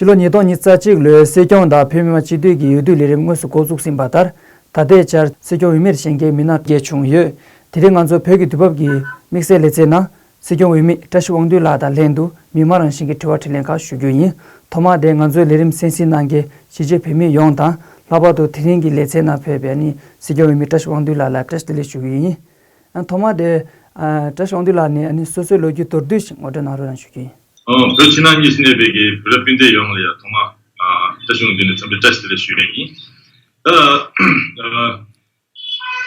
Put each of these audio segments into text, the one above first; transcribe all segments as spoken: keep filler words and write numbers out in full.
ཕྱི་ལོ་ཉིས་སྟོང་ཉི་ཤུ་རྩ་གཅིག་ལོའི་སྲིད་སྐྱོང་དང་བོད་མི་མང་སྤྱི་འཐུས་ཀྱི་འོས་བསྡུ་ལས་རིམ་དངོས་སུ་འགོ་འཛུགས་ཟིན་པ་ལྟར། ད་ལྟའི་ཆར་སྲིད་སྐྱོང་འོས་མིར་བཞེངས་མཁན་མི་སྣ་བརྒྱད་བྱུང་ཡོད། དེ་རིང་ང་ཚོ་བོད་ཀྱི་དུས་བབ་ཀྱི་དམིགས་བསལ་ལེ་ཚན་ནང་། སྲིད་སྐྱོང་འོས་མི་བཀྲ་ཤིས་དབང་འདུས་ལགས་དང་ལྷན་དུ་མི་མང་རང་བཞིན་གྱི་དྲི་བ་དྲིས་ལན་ཁག་ཞུ་རྒྱུ་ཡིན། ཐོག་མར་དེ་ང་ཚོའི་ལས་རིམ་གསན་གཟིགས་གནང་མཁན་གཞིས་བྱེས་བོད་མི་ཡོངས་དང་། ལྷག་པར་དུ་དེ་རིང་གི་ལེ་ཚན་ནང་ཕེབས་པའི་ཨ་ནི་སྲིད་སྐྱོང་འོས་མི་བཀྲ་ཤིས་དབང་འདུས་ལགས་ལ་བཀྲ་ཤིས་བདེ་ལེགས་ཞུ་གི་ཡིན། ཨ། ཐོག་མར་དེ། ཨ། བཀྲ་ཤིས་དབང་འདུས་ལགས་ནས་ཨ་ནི་སོ་སོའི་ལོ་རྒྱུས་མདོར་བསྡུས་ཤིག་ངོ་སྤྲོད་གནང་རོགས་གནང་ཞུ་རྒྱུ་ཡིན། ཨོ། བོད་ཕྱི་ནང་གཉིས་སུ་གནས་པའི་གི་བོད་རབ་སྤུན་ཟླ་ཡོངས་ལ་ཡང་ཐོག་མར། ཨ། བཀྲ་ཤིས་དབང་འདུས་ནས་འཚམས་འདྲི་བཀྲ་ཤིས་བདེ་ལེགས་ཞུ་ཡས་ཡིན། ད། ཨ།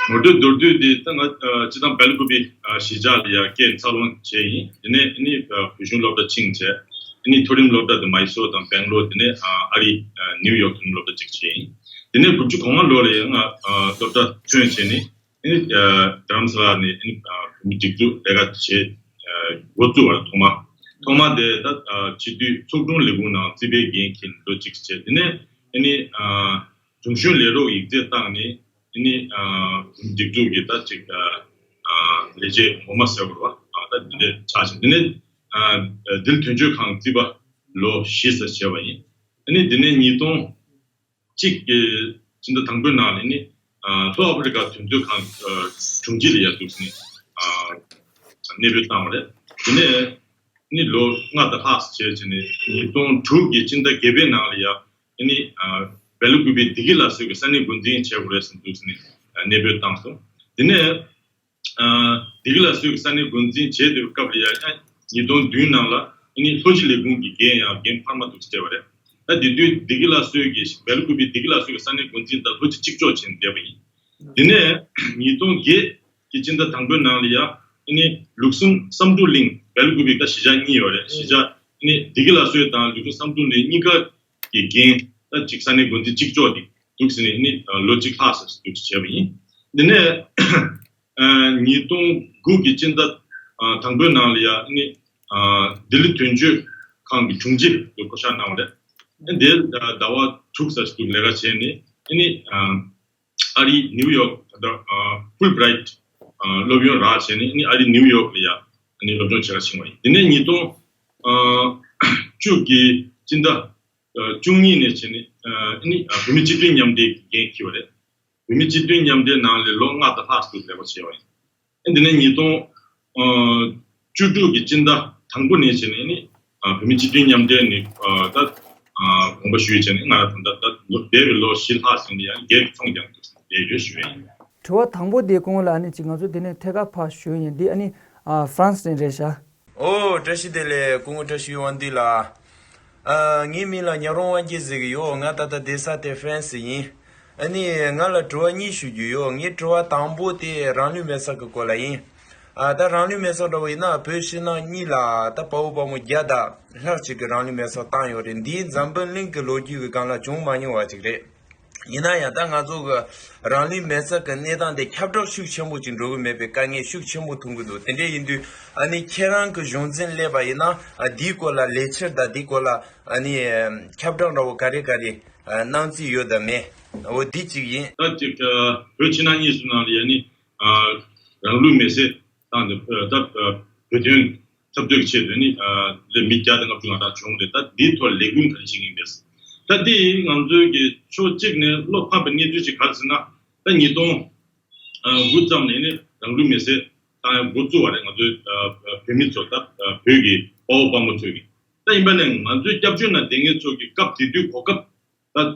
ངོ་སྤྲོད་མདོར་བསྡུས་འདི་ད་ང་། ཨ། སྤྱིར་བཏང་སྦེལ་ཀུ་པེ། ཨ། གཞིས་ཆགས་ལ་ཡང་སྐྱེས་འཚར་ལོངས་བྱས་ཡིན། དེ་ནས་ཨ་ནི། ཨ། བོད་གཞུང་སློབ་གྲྭ་ཕྱིན་བྱས། ཨ་ནི་མཐོ་རིམ་སློབ་གྲྭ་དེ་མའི་སོར་དང་སྦེང་ལོར། དེ་ནས། ཨ། ཨ་རི། ཨ། ནིའུ་ཡོག་མཐོ་རིམ་སློབ་གྲྭ་གཅིག་བྱས་ཡིན། དེ་ནས་དགུ་བཅུ་གོ་ལྔ་ལོ་ལ་ཡང་ང་། ཨ། སློབ་གྲྭ་ཐོན་བྱས་ནས། ཨ་ནི། ཨ། རྡ་རམ་ས་ལ་ནས། ཨ་ནི། ཨ། བོད་མི་སྒྲིག་འཛུགས་ལས་ཀ་བྱེད། ཨ། འགོ་བཙུགས་པ་རེད། ཐོག་མ། ཐོག་མ་དེ་ད། ཨ། སྤྱི་འཐུས་ཚོགས་དྲུང་ལས་ཁུངས་ནང་རྩིས་པའི་འགན་འཁྱེར་ལོ་གཅིག་བྱས། དེ་ནས་ཨ་ནི། ཨ། གཞུང་ཞབས་ལས་རོགས་ཡིག་ཚད་བཏང་ནས། ཨ་ནི། ཨ། སྒྲིག་འཛུགས་ཀྱི་ད་ཅིག་ཨ། ཨ། ལས་བྱེད་ངོ་མ་ཟེར་དགོས་རེད་པ། ཨ། ད་དེ་འདྲ་ཆགས་བྱས། དེ་ནས། ཨ། ལྡི་ལི་དོན་གཅོད་ཁང་རྩིས་པ་ལོ་བཞི་ཙམ་བྱས་པ་ཡིན། ཨ་ནི་དེ་ནས་ཉིས་སྟོང་གཅིག་གི་སྤྱི་ཟླ་དང་པོའི་ནང་ལ་ནི། ཨ། ལྷོ་ཨ་ཕི་རི་ཀ་དོན་གཅོད་ཁང་། ཨ། དྲུང་ཆེ་ལ་ཡར་འདུག་སེ་ནི། ཨ། གནས་སྤོས་བཏང་བ་རེད། དེ་ནས་ནི་ལོ་ལྔ་དང་ལྷག་བྱས་བྱས་ནས་ཉིས་སྟོང་དྲུག་གི་སྤྱི་ཟླ་བརྒྱད་པའི་ནང་ལ་ཡ་ནི། ཨ། སྦེལ་ཀུ་པེ་བདེ་སྐྱིད་ལ་སོགས་ཀྱི་ས་གནས་འགོ་འཛིན་བྱེད་དགོས་རེད་ཟེར་འདུག་སེ་ནི་གནས་སྤོས་བཏང་སོང་། དེ་ནས། ཨ། བདེ་སྐྱིད་ལ་སོགས་ཀྱི་ས་གནས་འགོ་འཛིན་བྱས་བསྡད་པའི་སྐབས་ལ་ཡ། ཉིས་སྟོང་བདུན་ནང་ལ་ནི་ལྷོ་སྤྱི་ལས་ཁུངས་ཀྱི་འགན་ཡང་འགན་འཕར་མ་འདུག་སེ་སྤྲད་པ་རེད། ད་དེ་དུས་བདེ་སྐྱིད་ལ་སོགས་ཀྱི། སྦེལ་ཀུ་པེ་བདེ་སྐྱིད་ལ་སོགས་ཀྱི་ས་གནས་འགོ་འཛིན་དང་ལྷོ་སྤྱི་གཅིག་ལྕོགས་བྱས་ནས་བསྡད་པ་ཡིན། དེ་ནས་ཉིས་སྟོང་བརྒྱད་ཀྱི་སྤྱི་ཟླ་དང་པོའི་ནང་ལ་ཡ་ནི་ལུགས་ཟུང་བསམ་གྲུབ་གླིང་། སྦེལ་ཀུ་པེ་ད་གཞིས་ཆགས་གཉིས་ཡོད་རེད། གཞིས་ཆགས་ནི་བདེ་སྐྱིད་ལ་སོགས་དང་ལུགས་ཟུང་བསམ་གྲུབ་གླིང་གཉིས་ཀ་གི་འགན་ད་ཅིག་ས་གནས་འགོ་འཛིན་གཅིག་ལྕོགས་དེ་འདུག་སེ་ནི་ནི་ལོ་གཅིག་ལྷག་ཙམ་འདུག་སེ་བྱས་པ་ཡིན། དེ་ནས། ཨ། ཉིས་སྟོང་དགུ་གི་སྤྱི་ཟླ། ཨ། དང་པོའི་ནང་ལ་ཡ་ནི། ཨ། ལྡི་ལི་དོན་གཅོད་ཁང་གི་དྲུང་ཆེ་དུ་བསྐོ་བཞག་གནང་བ་རེད། ཨ། དེར་ཟླ་བ་དྲུག་ཙམ་ཞིག་ལས་ཀ་བྱས་ནས། ཨ་ནི། ཨ། ཨ་རིའི་ནིའུ་ཡོག་ད་ལྟ། ཨ། ཕུལ་བྷི་རའིཊ། ཨ། སློབ་ཡོན་རག་བྱས་ནས། ཨ་ནི་ཨ་རིའི་ནིའུ་ཡོག་ལ་ཡ་ཨ་ནི་སློབ་སྦྱོང་བྱེད་གར་ཕྱིན་པ་ཡིན། དེ་ནས་ཉིས་སྟོང་། ཨ། བཅུ་གི་སྤྱི་ཟླ། ཨ། བཅུ་གཉིས་ནས་བྱས་ནས། ཨ། ཨ་ནི། ཨ། བོད་མི་སྤྱི་མཐུན་མཉམ་འབྲེལ་གྱི་འགན་འཁྱེར་བ་རེད། བོད་མི་སྤྱི་མཐུན་མཉམ་འབྲེལ་ནང་ལ་ལོ་ལྔ་དང་ལྷག་ཙམ་ལས་ཀ་བྱས་པ་ཡིན། ཨ། འདི་ནས་ཉིས་སྟོང་། ཨ། བཅུ་དྲུག་གི་སྤྱི་ཟླ་དང་པོ་ནས་བྱས་ནས་ནི། ཨ། བོད་མི་སྤྱི་མཐུན་མཉམ་འབྲེལ་ནི། ཨ། ད། ཨ། དགོངས་པ་ཞུས་བྱས་ནས་ང་རང་ད་ལྟ་ད་ལོ་འདས་པའི་ལོ་བཞི་ལྷག་ཙམ་ལ་ཡང་སྒེར་གྱི་ཚོང་རྒྱག་ཏུ་བསྡད་ཡོད་ཞུ་ཡ་ཡིན། དྲི་བ་དང་པོ་དེ་སྐུ་ངོ་ལ་ཨ་ནི་ཅིག་ང་ཚོ་དེ་ནས་ཐད་ཀར་ཕར་ཞུ་ཡིན། འདི་ཨ་ནི། ཨ། ཧྥ་རན་སི་ནས་རེད་ཤག་ཨོ། བཀྲ་ཤིས་བདེ་ལེགས། སྐུ་ངོ་བཀྲ་ཤིས་དབང་འདུས་ལགས། ཨ། ངའི་མིང་ལ་ཉག་རོང་དབང་རྒྱལ་ཟེར་གྱི་ཡོད། ང་ད་ལྟ་བསྡད་ས་དེ་ཧྥ་རན་སི་ཡིན། ཨ་ནི་ང་ལ་དྲི་བ་གཉིས་ཞུ་རྒྱུ་ཡོད། ངའི་དྲི་བ་དང་པོ་དེ་རང་ལུས་མེར་སྲེག་གི་སྐོར་ལ་ཡིན། ཨ། ད་རང་ལུས་མེར་སྲེག་འདྲ་བོ་ཡིན་ན་བོད་ཕྱི་ནང་གཉིས་ལ་ད་དཔའ་བོ་དཔའ་མོ་བརྒྱ་དང་ལྷག་ཅིག་གིས་རང་ལུས་མེར་སྲེག་བཏང་ཡོད་རེད། འདི་འཛམ་བུ་གླིང་གི་ལོ་རྒྱུས་ཀྱི་སྒང་ལ་བྱུང་མ་མྱོང་བ་ཅིག་རེད། ཡིན་ན་ཡང་ད་ང་ཚོ་གི་རང་ལུས་མེར་སྲེག་གི་གནས་སྟངས་དེ་ཁྱབ་བསྒྲགས་ཤུགས་ཆེན་པོ་ཅིག་འགྲོ་གི་མེད་པའི་དཀའ་ངལ་ཤུགས་ཆེན་པོ་མཐོང་གི་འདུག་དེ་འདྲ་ཡིན་དུས་ཨ་ནི་ཁྱེད་རང་གི་གཞུང་འཛིན་སླེབས་པ་ཡིན་ན། ཨ། འདིའི་སྐོར་ལ་ལས་འཆར་དང་འདིའི་སྐོར་ལ་ཨ་ནི་ཁྱབ་བསྒྲགས་འདྲ་བོ་ག་རེ་ག་རེ་གནང་རྩིས་ཡོད་དམ་མེད། འོ་འདི་གཅིག་ཡིན། ད་ཅིག་ཨ། བོད་ཕྱི་ནང་གཉིས་སུ་ནང་ལ་ཡ་ནི། ཨ། རང་ལུས་མེར་སྲེག་བཏང་སྟེ། ཨ། ད། ཨ། བོད་དོན་འཐབ་རྩོད་ཀྱི་ཆེད་དུ་ནི། ཨ། ལས་མི་བརྒྱ་དང་ལྔ་བཅུ་ང་གྲངས་བྱུང་རེད། ད་འདིའི་ཐོག་ལས་འགུལ་ག་རེ་བྱེད་ཀྱི་ཡིན་པས། ད་འདི་ང་ཚོའི་གི་ཕྱོགས་གཅིག་ནས་བློ་ཕམ་པའི་གནས་ཚུལ་ཅིག་ག་རེ་ཟེར་ན། ད་ཉིས་སྟོང་དགུ་ཙམ་ནས་ནི་རང་ལུས་མེར་སྲེག་བཏང་ཡ་འགོ་བཙུགས་པ་རེད། ང་ཚོའི། ཨ། བོད་མི་ཚོ། ད། ཨ། བོད་ཀྱི་དཔའ་བོ་དཔའ་མོ་ཚོས་ཀྱི། ད་ཡིན་པ་ནས་ང་ཚོའི་སྐྱབས་བཅོལ་ནང་བསྡད་མཁན་ཚོ་གི་སྐབས་དེ་དུས་གོ་སྐབས་ད། ཨ།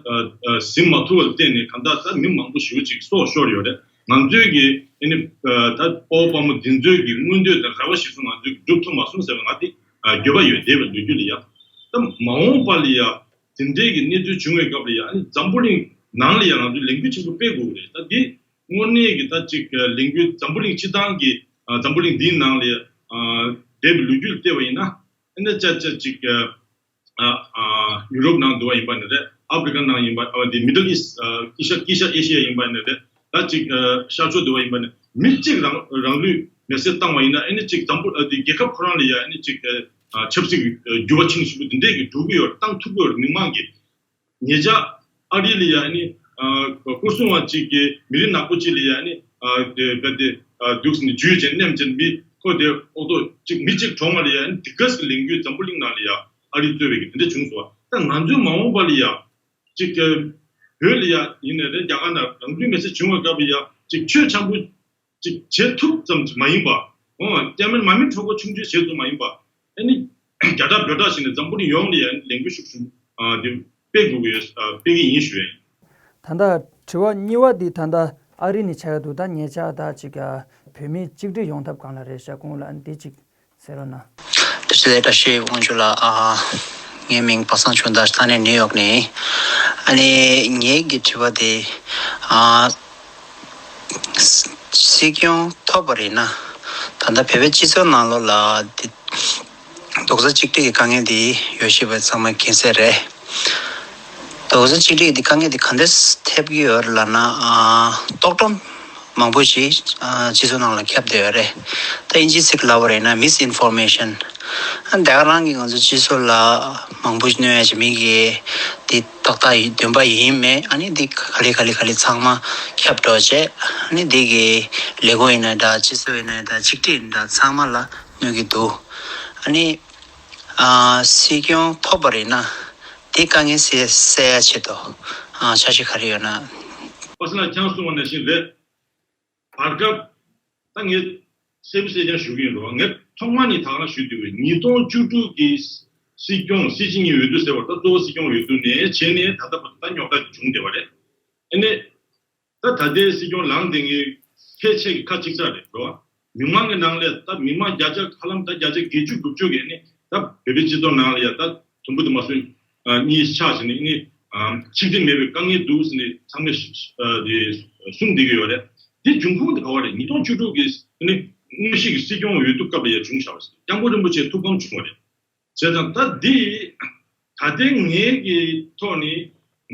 ཨ། ཟིན་མ་ཐུབ་པར་བརྟེན་ནས་གང་ལྟར་ད་མི་མང་པོ་ཞེ་པོ་ཅིག་སྲོག་ཤོར་ཡོད་རེད། ང་ཚོའི་གི་ཨ་ནི། ཨ། ད་དཔའ་བོ་དཔའ་མོ་འདི་ཚོའི་གི་མངོན་འདོད་དང་རེ་བ་ཞིག་སོང་ང་ཚོས་འགྲུབ་ཐུབ་མ་སོང་ཟེར་བའི་ང་དེ། ཨ། འགྱོད་པ་ཡོད། འདས་པའི་ལོ་རྒྱུས་ལ་ཡ། ད་མ་འོངས་པ་ལ་ཡ་དེ་འདྲའི་གི་གནས་ཚུལ་བྱུང་བའི་སྐབས་ལ་ཡ་ཨ་ནི་འཛམ་བུ་གླིང་ནང་ལ་ཡ་ང་ཚོས་ལས་འགུལ་ཆེན་པོ་སྤེལ་དགོས་རེད། ད་འདི་དངོས་གནས་གི་ད་ཅིག་ལས་འགུལ་འཛམ་བུ་གླིང་སྤྱི་བཏང་གི། ཨ། འཛམ་བུ་གླིང་འདིའི་ནང་ལ་ཡ། ཨ། འདས་པའི་ལོ་རྒྱུས་ལ་བལྟས་པ་ཡིན་ན། ཨ་ནི་ཅ་ཅ་ཅིག་ཨ། ཨ། ཡུ་རོབ་ནང་འདུག་པ་ཡིན་པ་ནི་རེད། ཨ་ཕི་རི་ཀ་ནང་ཡིན་པ། ཨ། དེ་མི་ཌལ་ཨི་སི། ཨ། དཀྱིལ་ཤར། དཀྱིལ་ཤར་ཨེ་ཤི་ཡ་ཡིན་པ་ནི་རེད། ད་ཅིག་ཨ། ཤར་ཕྱོགས་འདུག་པ་ཡིན་པ་ནི་མི་གཅིག་རང་རང་ལུས་མེར་སྲེག་བཏང་བ་ཡིན་ན། ཨ་ནི་ཅིག་འཛམ་བུ། ཨ། དེ་རྒྱལ་ཁབ་ཁོ་རང་ལ་ཡ་ཨ་ནི་ཅིག་ཨ། ཆབ་སྲིད་ཀྱི་འགྱུར་བ་ཕྱིན་ཞིག་པོ་དེ་འདྲས་ཀྱི་འགྲོ་གི་ཡོད། བཏང་ཐུབ་ཀྱི་ཡོད། མི་མང་གི་ཉེ་ཆར་ཨ་རི་ལ་ཡ་ཨ་ནི། ཨ། སྐོར་སྲུང་བ་གཅིག་གིས་མི་རིགས་ནག་པོ་གཅིག་ལ་ཡ་ཨ་ནི། ཨ། དེ་ག་དེ། ཨ། འདུག་སེ་ནི་འཇུས་བྱས་མནན་བྱས་མི་ཁོ་དེ་ཨོ་ཏོ་གཅིག་མི་གཅིག་གྲོངས་པ་ལ་ཡ་ཨ་ནི་དེ་ག་ཙམ་ལས་འགུལ་འཛམ་བུ་གླིང་ནང་ལ་ཡ་ཨ་རི་གཙོས་པའི་གི་དེ་འདྲ་བྱུང་སོང་བ། ད་ང་ཚོའི་མ་འོངས་པ་ལ་ཡ་ཅིག་བོད་ལ་ཡ་ཡིན་ནའི་རེད། རྒྱ་གར་ནང་རང་བཙན་མེད་ས་བྱུང་བའི་སྐབས་ལ་ཡ་ཅིག་ཆོས་འཆམ་པོ་ཅིག་བྱེད་ཐུབ་ཙམ་ཅིག་མ་ཡིན་པ། འོ་སྐྱ་མིན་མ་མིན་གྲོགས་པོ་ཆུང་ཆུང་བྱེད་ཐུབ་མ་ཡིན་པ། ཨ་ནི་རྒྱ་གྲགས་བོད་གྲགས་བྱས་ནས་འཛམ་བུ་གླིང་ཡོངས་ལ་ཡ་ལས་འགུལ་ཤུགས་ཆུང་དེ་སྤེལ་དགོས་ཀྱི་ཡོད། སྤེལ་གྱི་ཡིན་ཞུ་ཡ་ཡིན། ད་ལྟ་དྲི་བ་གཉིས་པ་འདི་ད་ལྟ་ཨ་རི་ནས་ཆགས་ཀྱི་འདུག་ད་ཉེ་ཆར་ད་ཅིག་བོད་མི་གཅིག་སྒྲིལ་ཡོང་ཐབས་སྒང་ལ་རེད་ཤག་ཁོང་ལ་འདི་ཅིག་ཟེར་རོགས་གནང་། བཀྲ་ཤིས་བདེ་ལེགས། བཀྲ་ཤིས་དབང་ཕྱུག་ལགས། ཨ། ངའི་མིང་པ་སངས་ཆོས་ཟླ། ས་གནས་ནིའུ་ཡོག་ནས། ཨ་ནི་ངེད་ཀྱི་དྲི་བ་དེ། ཨ། སྲིད་སྐྱོང་ཐོབ་པ་རེད་ན། ད་ལྟ་བོད་པའི་སྤྱི་ཚོགས་ནང་ལོགས་ལ་དེ། རྡོག་རྩ་གཅིག་སྒྲིལ་གྱི་དཀའ་ངལ་དེ་ཡོད་ཤེས་པ་ཚང་མ་མཁྱེན་གསལ་རེད། རྡོག་རྩ་གཅིག་སྒྲིལ་གྱི་དཀའ་ངལ་དེ་ག་འདྲས་ཐེབས་ཀྱི་ཡོད་རེད་ལབ་ན། ཨ། ལྟོགས་གྲུམ་མང་པོ་ཞིག་ཨ། སྤྱི་ཚོགས་ནང་ལ་ཁྱབ་བསྡད་ཡོད་རེད། ད་དབྱིན་ཇིའི་ཚིག་ལབ་པ་རེད་ན་མིས་ཨིན་ཕོར་མེ་ཤན། ཨ། དེ་ག་རང་གིས་ང་ཚོ་སྤྱི་ཚོགས་ལ་མང་པོ་ཞིག་གནོད་ཡ་ཅིག་མིན་གྱི་དེ་ཏག་ཏག་ཡིན་བདེན་པ་ཡིན་མེད། ཨ་ནི་དེ་ག་ལེ་ག་ལེ་ག་ལེ་ཚང་མ་ཁྱབ་འགྲོ་བྱས། ཨ་ནི་དེ་གི་ལས་ཁུངས་ཡིན་ན་འདྲ། སྤྱི་ཚོགས་ཡིན་ན་འདྲ། ཆིག་སྒྲིལ་ཡིན་ན་འདྲ། ཚང་མ་ལ་གནོད་ཀྱི་འདུག་ཨ་ནི། ཨ། སྲིད་སྐྱོང་ཐོབ་པ་རེད་ན། དེ་དཀའ་ངལ་སེལ་སེལ་ཡ་ཆེད་དུ། ཨ། འཆར་གཞི་ག་རེ་ཡོད་ན། པ་སེ་ལ་ཁྱང་གསུངས་པ་ནང་བཞིན་རེད། བར་སྐབས་ད་ངས་གསལ་པོ་གསལ་རྐྱང་ཞུ་གི་ཡིན་རོགས། ངས་ཐོག་མ་ནས་ད་ག་རང་ཞུས་དུས་ཉིས་སྟོང་བཅུ་དྲུག་གི་སྲིད་སྐྱོང་སྲིད་སྤྱི་གཉིས་འོས་བསྡུ་ཟེར་བ། ད་གཙོ་བོ་སྲིད་སྐྱོང་འོས་བསྡུ་ནས་བྱས་ནས་ད་ལྟ་བར་དུ་ད་རྙོག་དྲ་འདི་བྱུང་བསྡད་པ་རེད། ཨ་ནི། ད་ད་ལྟའི་སྲིད་སྐྱོང་ལངས་བསྡད་མཁན་ཕལ་ཆེར་གྱི་ཁ་གཅིག་གྲགས་རེད་འགྲོ། མི་མང་གི་ནང་ལས་ད་མི་མང་བརྒྱ་ཆ་ཧ་ལམ་ད་བརྒྱ་ཆ་བརྒྱད་ཅུ་དགུ་བཅུ་གིས་ནི་ད་བོད་པའི་སྤྱི་ཚོགས་ནང་ལ་ཡ་ད་དུམ་བུ་དུ་མ་སོན་གཉིས་ཆགས་ཟིན་ནས་ནི་ཆིག་སྒྲིལ་མེད་པའི་དཀའ་ངལ་འདུག་ཟེར་ནས་ཚང་མས་དེ་གསུངས་བསྡད་ཀྱི་ཡོད་རེད། དེ་འབྱུང་ཁུངས་དེ་ག་བ་རེད། ཉིས་སྟོང་བཅུ་དྲུག་གི་ནི་དངོས་གཞི་གི་སྲིད་སྐྱོང་འོས་བསྡུ་སྐབས་ལ་ཡ་བྱུང་བཞག་པ་ཞིག་སྐྱབས་མགོན་རིན་པོ་ཆེ་ཐུགས་ཕམ་བྱུང་བ་རེད། བྱས་ཙང་ད་འདི་ད་ལྟའི་ངའི་གི་ཐོག་ནས་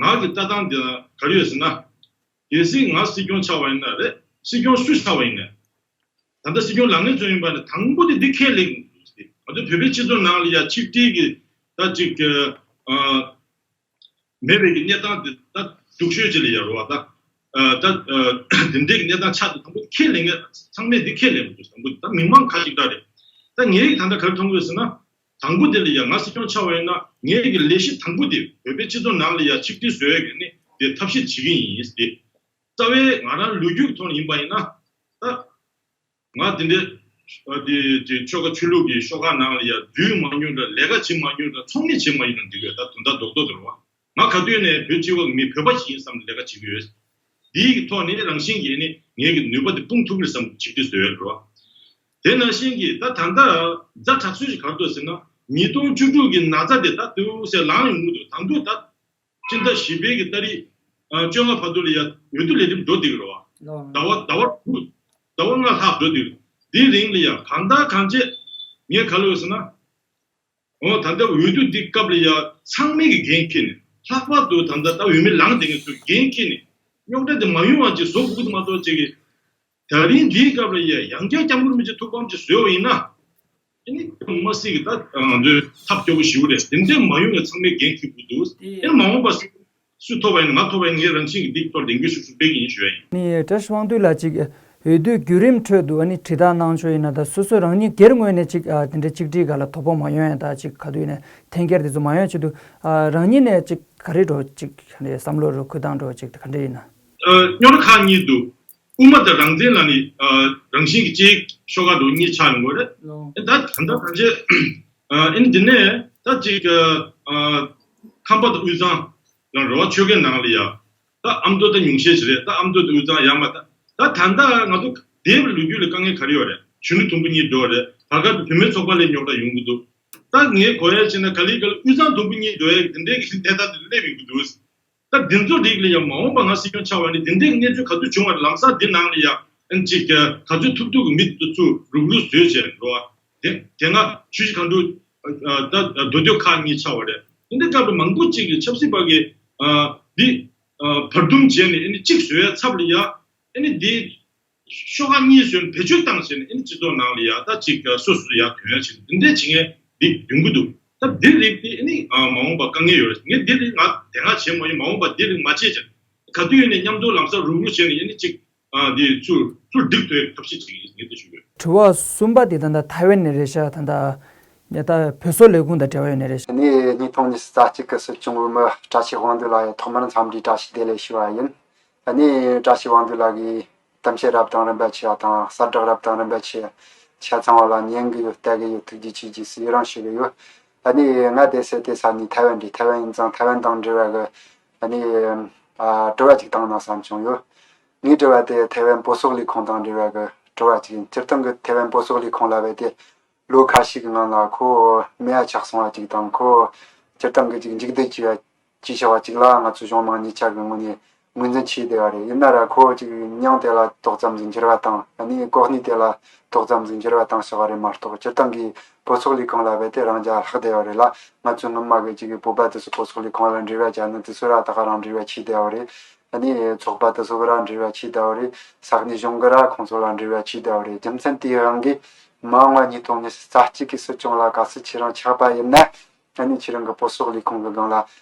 ང་གི་ལྟ་སྟངས་འདི་ག་རེ་ཡོད་ཟེར་ན། གལ་སྲིད་ང་སྲིད་སྐྱོང་ཆགས་པ་ཡིན་ན་རེད། སྲིད་སྐྱོང་སུ་ཆགས་པ་ཡིན་ནའི། ད་ལྟ་སྲིད་སྐྱོང་ལངས་མཁན་ཚོ་ཡིན་པ་ནི་དང་པོ་དེ་འདི་ཁས་ལེན་དགོས་ཀྱི་འདུག་ང་ཚོ་བོད་པའི་སྤྱི་ཚོགས་ནང་ལ་ཡ་ཆིག་སྒྲིལ་གྱི་ད་ཅིག་ཨ། མེད་པའི་གི་གནས་སྟངས་དེ་ད་སྡུག་ཤོས་ཅིག་ལ་ཡ་རོ་བ་ད། ཨ། ད་ཨ། དེ་འདྲའི་གི་གནས་སྟངས་ཆགས་དུས་དང་པོ་ཁས་ལེན་མཁན་ཚང་མས་འདི་ཁས་ལེན་དགོས་འདུག་དང་པོ་ད་མི་མང་ཁ་ཅིག་ད་རེད། ད་ངས་ད་ལྟ་ག་རེ་མཐོང་གི་ཡོད་ཟེར་ན། དང་པོ་དེ་ལ་ཡ་ང་སྲིད་སྐྱོང་ཆགས་པ་ཡིན་ན་ངའི་གི་ལས་གཞི་དང་པོ་དེ་བོད་པའི་སྤྱི་ཚོགས་ནང་ལ་ཡ་ཆིག་སྒྲིལ་བཟོ་ཡ་གི་ནི་དེ་ཐབས་ཤེས་བྱེད་ཀྱི་ཡིན་ཟེར། རྩ་བའི་ང་རང་ལོ་རྒྱུས་ཀྱི་ཐོག་ནས་ཡིན་པ་ཡིན་ན། ད་ང་དེ་འདྲའི་དེ་དེ་ཆོལ་ཁ་ཆོས་ལུགས་ཀྱི་ཤོག་ཁག་ནང་ལ་ཡ་འཛུལ་མ་མྱོང་འདྲ། ལས་ཀ་བྱེད་མ་མྱོང་འདྲ། ཚོང་གཉེར་བྱེད་མ་མྱོང་འདྲ་འགྲིག་ཡོད། ད་དོན་དག་རྡོག་རྡོག་དེ་རེད་བ། ང་ག་དུས་ནས་བོད་སྤྱི་བ་མི་བོད་པ་ཞིག་ཡིན་བསམ་ནས་ལས་ཀ་བྱེད་ཀྱི་ཡོད། འདིའི་ཐོག་ནས་རང་བཞིན་གྱིས་ནི་ངའི་གི་ནུས་པ་དེ་སྤུངས་ཐུབ་ཀྱི་རེད་བསམ་ཆིག་སྒྲིལ་བཟོས་ཡོད་རེད་བ། དེ་ནང་བཞིན་གྱི་ད་ད་ལྟ་ཛ་དྲག་ཤོས་ཤིག་ག་རེ་འདུག་ཟེར་ན། ཉིས་སྟོང་བཅུ་དྲུག་གི་ན་ཚ་དེ་ད་དུས་སེ་ལངས་ཡོང་གི་འདུག་དང་དུས་ད་སྤྱི་ཟླ་བཞི་པའི་གི་ཏ་རིག་ཨ། བཅོ་ལྔ་བར་དུ་ལ་ཡ་འོས་བསྡུ་ལས་རིམ་འགྲོ་བསྡད་ཀྱི་རེད་བ། ཟླ་བ་ཟླ་བ་དྲུག་ཟླ་བ་ལྔ་ལྷག་འགྲོ་བསྡད་ཀྱི་རེད། དེའི་རིང་ལ་ཡ་གང་ལྟར་གང་བྱས་ངས་ག་ལབ་ཡོད་ཟེར་ན། འོ་ད་ལྟ་འོས་བསྡུ་འདི་སྐབས་ལ་ཡ་ཚང་མས་ཀྱི་འགན་འཁྱེར་ནས། ལྷག་པར་དུ་ད་ལྟ་ད་འོས་མི་ལངས་བསྡད་མཁན་ཚོས་འགན་འཁྱེར་ནས། རྙོག་དྲ་འདི་མ་ཡོང་བ་ཅིག་བཟོ་དགོས་ཀྱི་མ་གཏོགས་ཅིག་གི། ད་རིང་འདིའི་སྐབས་ལ་ཡ་ཡང་བསྐྱར་སྐྱབས་མགོན་རིན་པོ་ཆེ་ཐུགས་ཕམ་ཅིག་བཟོས་པ་ཡིན་ན། ཨ་ནི་མ་སྲིད་ཀྱི་ད་ང་ཚོའི་ཐབས་སྐྱོ་པོ་ཞེ་པོ་རེད། དེ་འདྲའི་མ་ཡོང་བའི་ཚང་མས་འགན་འཁྱེར་དགོས་འདུག་དེ་ཨ་ནི་མ་འོངས་པ་སུ་ཐོབ་པ་ཡིན་ན་ང་ཐོབ་པ་ཡིན་ན་ངས་རང་བཞིན་གྱིས་འདི་ཐོག་ལས་འགུལ་ཤུགས་ཆེ་སྤེལ་གྱི་ཡིན་ཞུ་ཡ་ཡིན། ནི་བཀྲ་ཤིས་དབང་འདུས་ལགས་ཅིག་འོས་བསྡུའི་བརྒྱུད་རིམ་ཁྲོད་དུ་ཨ་ནི་དྲིལ་བསྒྲགས་གནང་ཕྱོགས་ཡིན་ན་ད་སོ་སོ་རང་ཉིད་སྒེར་ངོས་ནས་ཅིག་ཨ་དེ་འདྲའི་ཆིག་སྒྲིལ་སྒང་ལ་དོ་ཕོག་མ་ཡོང་ཡ་ད་ཅིག་ག་དུས་ནས་འཐེན་འཁྱེར་དེ་ཚོ་མ་ཡོང་ཆེད་དུ་ཨ་རང་ཉིད་ནས་ཅིག་ག་རེ་འགྲོ་ཅིག་བསམ་བློ་རུ་འཁོར་སྟངས་འགྲོ་ཅིག་ག་འདྲ་ཡིན་ན། ཨ། རྙོག་དྲ་ཁག་གཉིས་འདུག་དབུ་མ་དང་རང་བཙན་ལ་ནི་ཨ་རང་བཞིན་གྱི་གཅིག་ཤོག་ཁག་འགྲོ་གཉིས་ཆགས་ཡོང་གི་རེད། ལོ། ཨ་ད་ད་ལྟ་ད་ཆེ་ཨ་ཨ་ནི་འདི་ནས་ད་ཅིག་ཨ་ཁམས་པ་དང་དབུས་གཙང་རང་རེད་བ། ཆོལ་ཁའི་ནང་ལ་ཡ་ད་ཨ་མདོ་ད་ཉུང་ཤས་ཤིག་རེད། ད་ཨ་མདོ་དང་དབུས་གཙང་ཡར་མར་ད་ད་ད་ལྟ་ང་ཚོ་འདས་པའི་ལོ་རྒྱུས་ལ་དཀའ་ངལ་ག་རེ་ཡོད་རེད། གཞོན་ནུ་དུམ་བུ་གཉིས་འགྲོ་རེད། བར་སྐབས་བུད་མེད་ཚོགས་པ་ལ་རྙོག་དྲ་ཡོང་གི་འདུག་ད་ངས་གོ་ཡ་བྱས་ན་ག་ལེ་ག་ལེ་དབུས་གཙང་དུམ་བུ་གཉིས་འགྲོ་ཡ་དེ་འདྲའི་གི་གནས་སྟངས་དེ་སླེབས་ཡོང་གི་འདུག་ད་འདི་ཚོ་རིགས་ལ་ཡང་མ་འོངས་པ་ང་སྲིད་སྐྱོང་ཆགས་པ་ནི་འདི་འདྲའི་གནས་ཚུལ་ག་ཚོད་བྱུང་བ་རེད། ལམ་སང་འདི་ནང་ལ་ཡང་ཨ་ཅིག་ག་ཚོད་ཐུབ་ཐུབ་ཀྱི་མི་དེ་ཚོ་རུག་རུག་བཟོས་བྱས་འགྲོ་བ། དེ་དེ་སྔ་ཆུ་བཞི་སྒང་དྲུག་ད་མདོ་སྟོད་ཁག་གཉིས་ཆགས་པ་རེད། འདི་འདྲའི་སྐབས་ལ་མང་པོ་ཅིག་གི་ཆབ་སྲིད་པ་གི་འདི་བར་འདུམ་བྱས་ནས་ཨ་ནི་གཅིག་བཟོ་ཡ་ཚབ་ལ་ཡ་ཨ་ནི་འདི། ཤོག་ཁག་གཉིས་བཟོས་ནས་བེད་སྤྱོད་བཏང་བྱས་ནས་ཨ་ནི་སྤྱི་ཚོགས་ནང་ལ་ཡ་ད་ཅིག་སོ་སོ་ཡ་དོན་ཡ་བྱས་ནས་འདི་འདྲས་བྱེད་མཁན་འདི་ཡོང་གི་འདུག་ད་འདི་རིགས་དེ་ཨ་ནི་མ་འོངས་པ་དཀའ་ངལ་ཡོད་རེད། ངས་འདི་རིགས་ང་དེ་སྔ་བྱས་མ་ཡིན། མ་འོངས་པ་འདི་རིགས་མ་བྱེད་ཅིག་ག་དུས་ཡིན་ནའི་མཉམ་དུ་ལམ་སང་རུག་རུག་བྱས་ནས་ཨ་ནི་ཅིག་འདི་ཚུར་ཚུར་སྒྲིག་ཐུབ་ཐབས་ཤེས་བྱེད་ཀྱི་ཡིན་ངས་འདི་ཞུ་གི་ཡོད། དྲི་བ་གསུམ་པ་འདི་ད་ལྟ་ཐའེ་ཝན་ནས་རེད་ཤག་ད་ལྟ། ད་བོད་སོག་ལས་ཁུངས་དང་འབྲེལ་བ་ཡོད་ནི་རེད། ཨ་ནི་ཉིས་སྟོང་ཉི་ཤུ་རྩ་གཅིག་གི་སྲིད་སྐྱོང་འོས་མི་བཀྲ་ཤིས་དབང་འདུས་ལགས་ཡ་ཐོག་མར་འཚམས་འདྲིའི་བཀྲ་ཤིས་བདེ་ལེགས་ཞུ་བ་ཡིན། ཨ་ནི་བཀྲ་ཤིས་དབང་འདུས་ལགས་ཀྱིས་གཏམ་བཤད་རབ་དང་རིམ་པ་ཆེ་བ་དང་གསལ་བསྒྲགས་རབ་དང་རིམ་པ་ཆེ་ཆ་ཚང་བ་ལ་ཉན་གི་ཡོད། ལྟ་གི་ཡོད། ཐུགས་རྗེ་ཆེ་རྗེས་སུ་ཡི་རང་ཞུ་གི་ཡོད། ཨ་ནི་ང་དེ་སེ་དེ་ས་ནི་ཐའེ་ཝན་རེད། ཐའེ་ཝན་ཡིན་ཙང་ཐའེ་ཝན་དང་འབྲེལ་བ་གི་ཨ་ནི་ཨ་དྲི་བ་ཅིག་བཏང་ན་བསམ་བྱུང་ཡོད། ངའི་དྲི་བ་དེ་ཐའེ་ཝན་བོད་སོག་ལས་ཁུངས་དང་འབྲེལ་བ་གི་དྲི་བ་ཅིག་ཡིན། སྤྱིར་བཏང་གི་ཐའེ་ཝན་བོད་སོག་ལས་ཁུངས་ལ་བས་ཏེ་ལོ་ཁ་ཤས་ཀྱི་ནང་ལ་ཁོ་མེད་པ་ཆགས་སོང་བ་ཅིག་དང་། ཁོ་སྤྱིར་བཏང་གི་ཅིག་མཇུག་སྡུད་བྱས་པ་ཅིག་བྱ་བ་ཅིག་ལ་ང་ཚོ་གཞུང་མང་གཉིས་ཆ་གི་ངོས་ནས་ངོས་འཛིན་བྱས་བསྡད་པ་རེད། ཡིན་ན་ར་ཁོ་ཅིག་མྱིང་དེ་ལ་ཏོག་ཙམ་ཟིག་འགྱུར་བ་དང་། ཨ་ནི་གོ་གནས་དེ་ལ་ཏོག་ཙམ་ཟིག་འགྱུར་བ་བཏང་བཞག་པ་རེད་མ་གཏོགས། སྤྱིར་བཏང་གི་བོད་སོག་ལས་ཁུངས་ལ་བས་ཏེ་རང་རྒྱལ་ལྷག་བསྡད་པ་རེད་ལ། ང་ཚོ་སྔོན་མ་གི་ཅིག་གི་བོད་པ་དེ་ཚོ་བོད་སོག་ལས་ཁུངས་ལ་འབྲེལ་བ་བྱས་ན་དེ་ཚོ་ར་ད་ག་རང་འབྲེལ་བ་བྱས་བསྡད་པ་རེད། ཨ་ནི་ཚོགས་པ་དེ་ཚོ་གི་ར་འབྲེལ་བ་བྱས་བསྡད་པ་རེད། ས་གནས་གཞུང་གི་ར་ཁོང་ཚོ་ལ་འབྲེལ་བ་བྱས་བསྡད་པ་རེད། རྒྱུ་མཚན་དེའི་དབང་གིས་མ་འོངས་པ་ཉིས་སྟོང་ཉི་ཤུ་རྩ་གཅིག་གི་སྲིད་སྐྱོང་ལ་གལ་སྲིད་ཁྱེད་རང་ཆགས་པ་ཡིན་ན། ཨ་ནི་ཁྱེད་རང་གི་བོད་སོག་ལས་ཁུངས་ཀྱི་སྒང་ལ་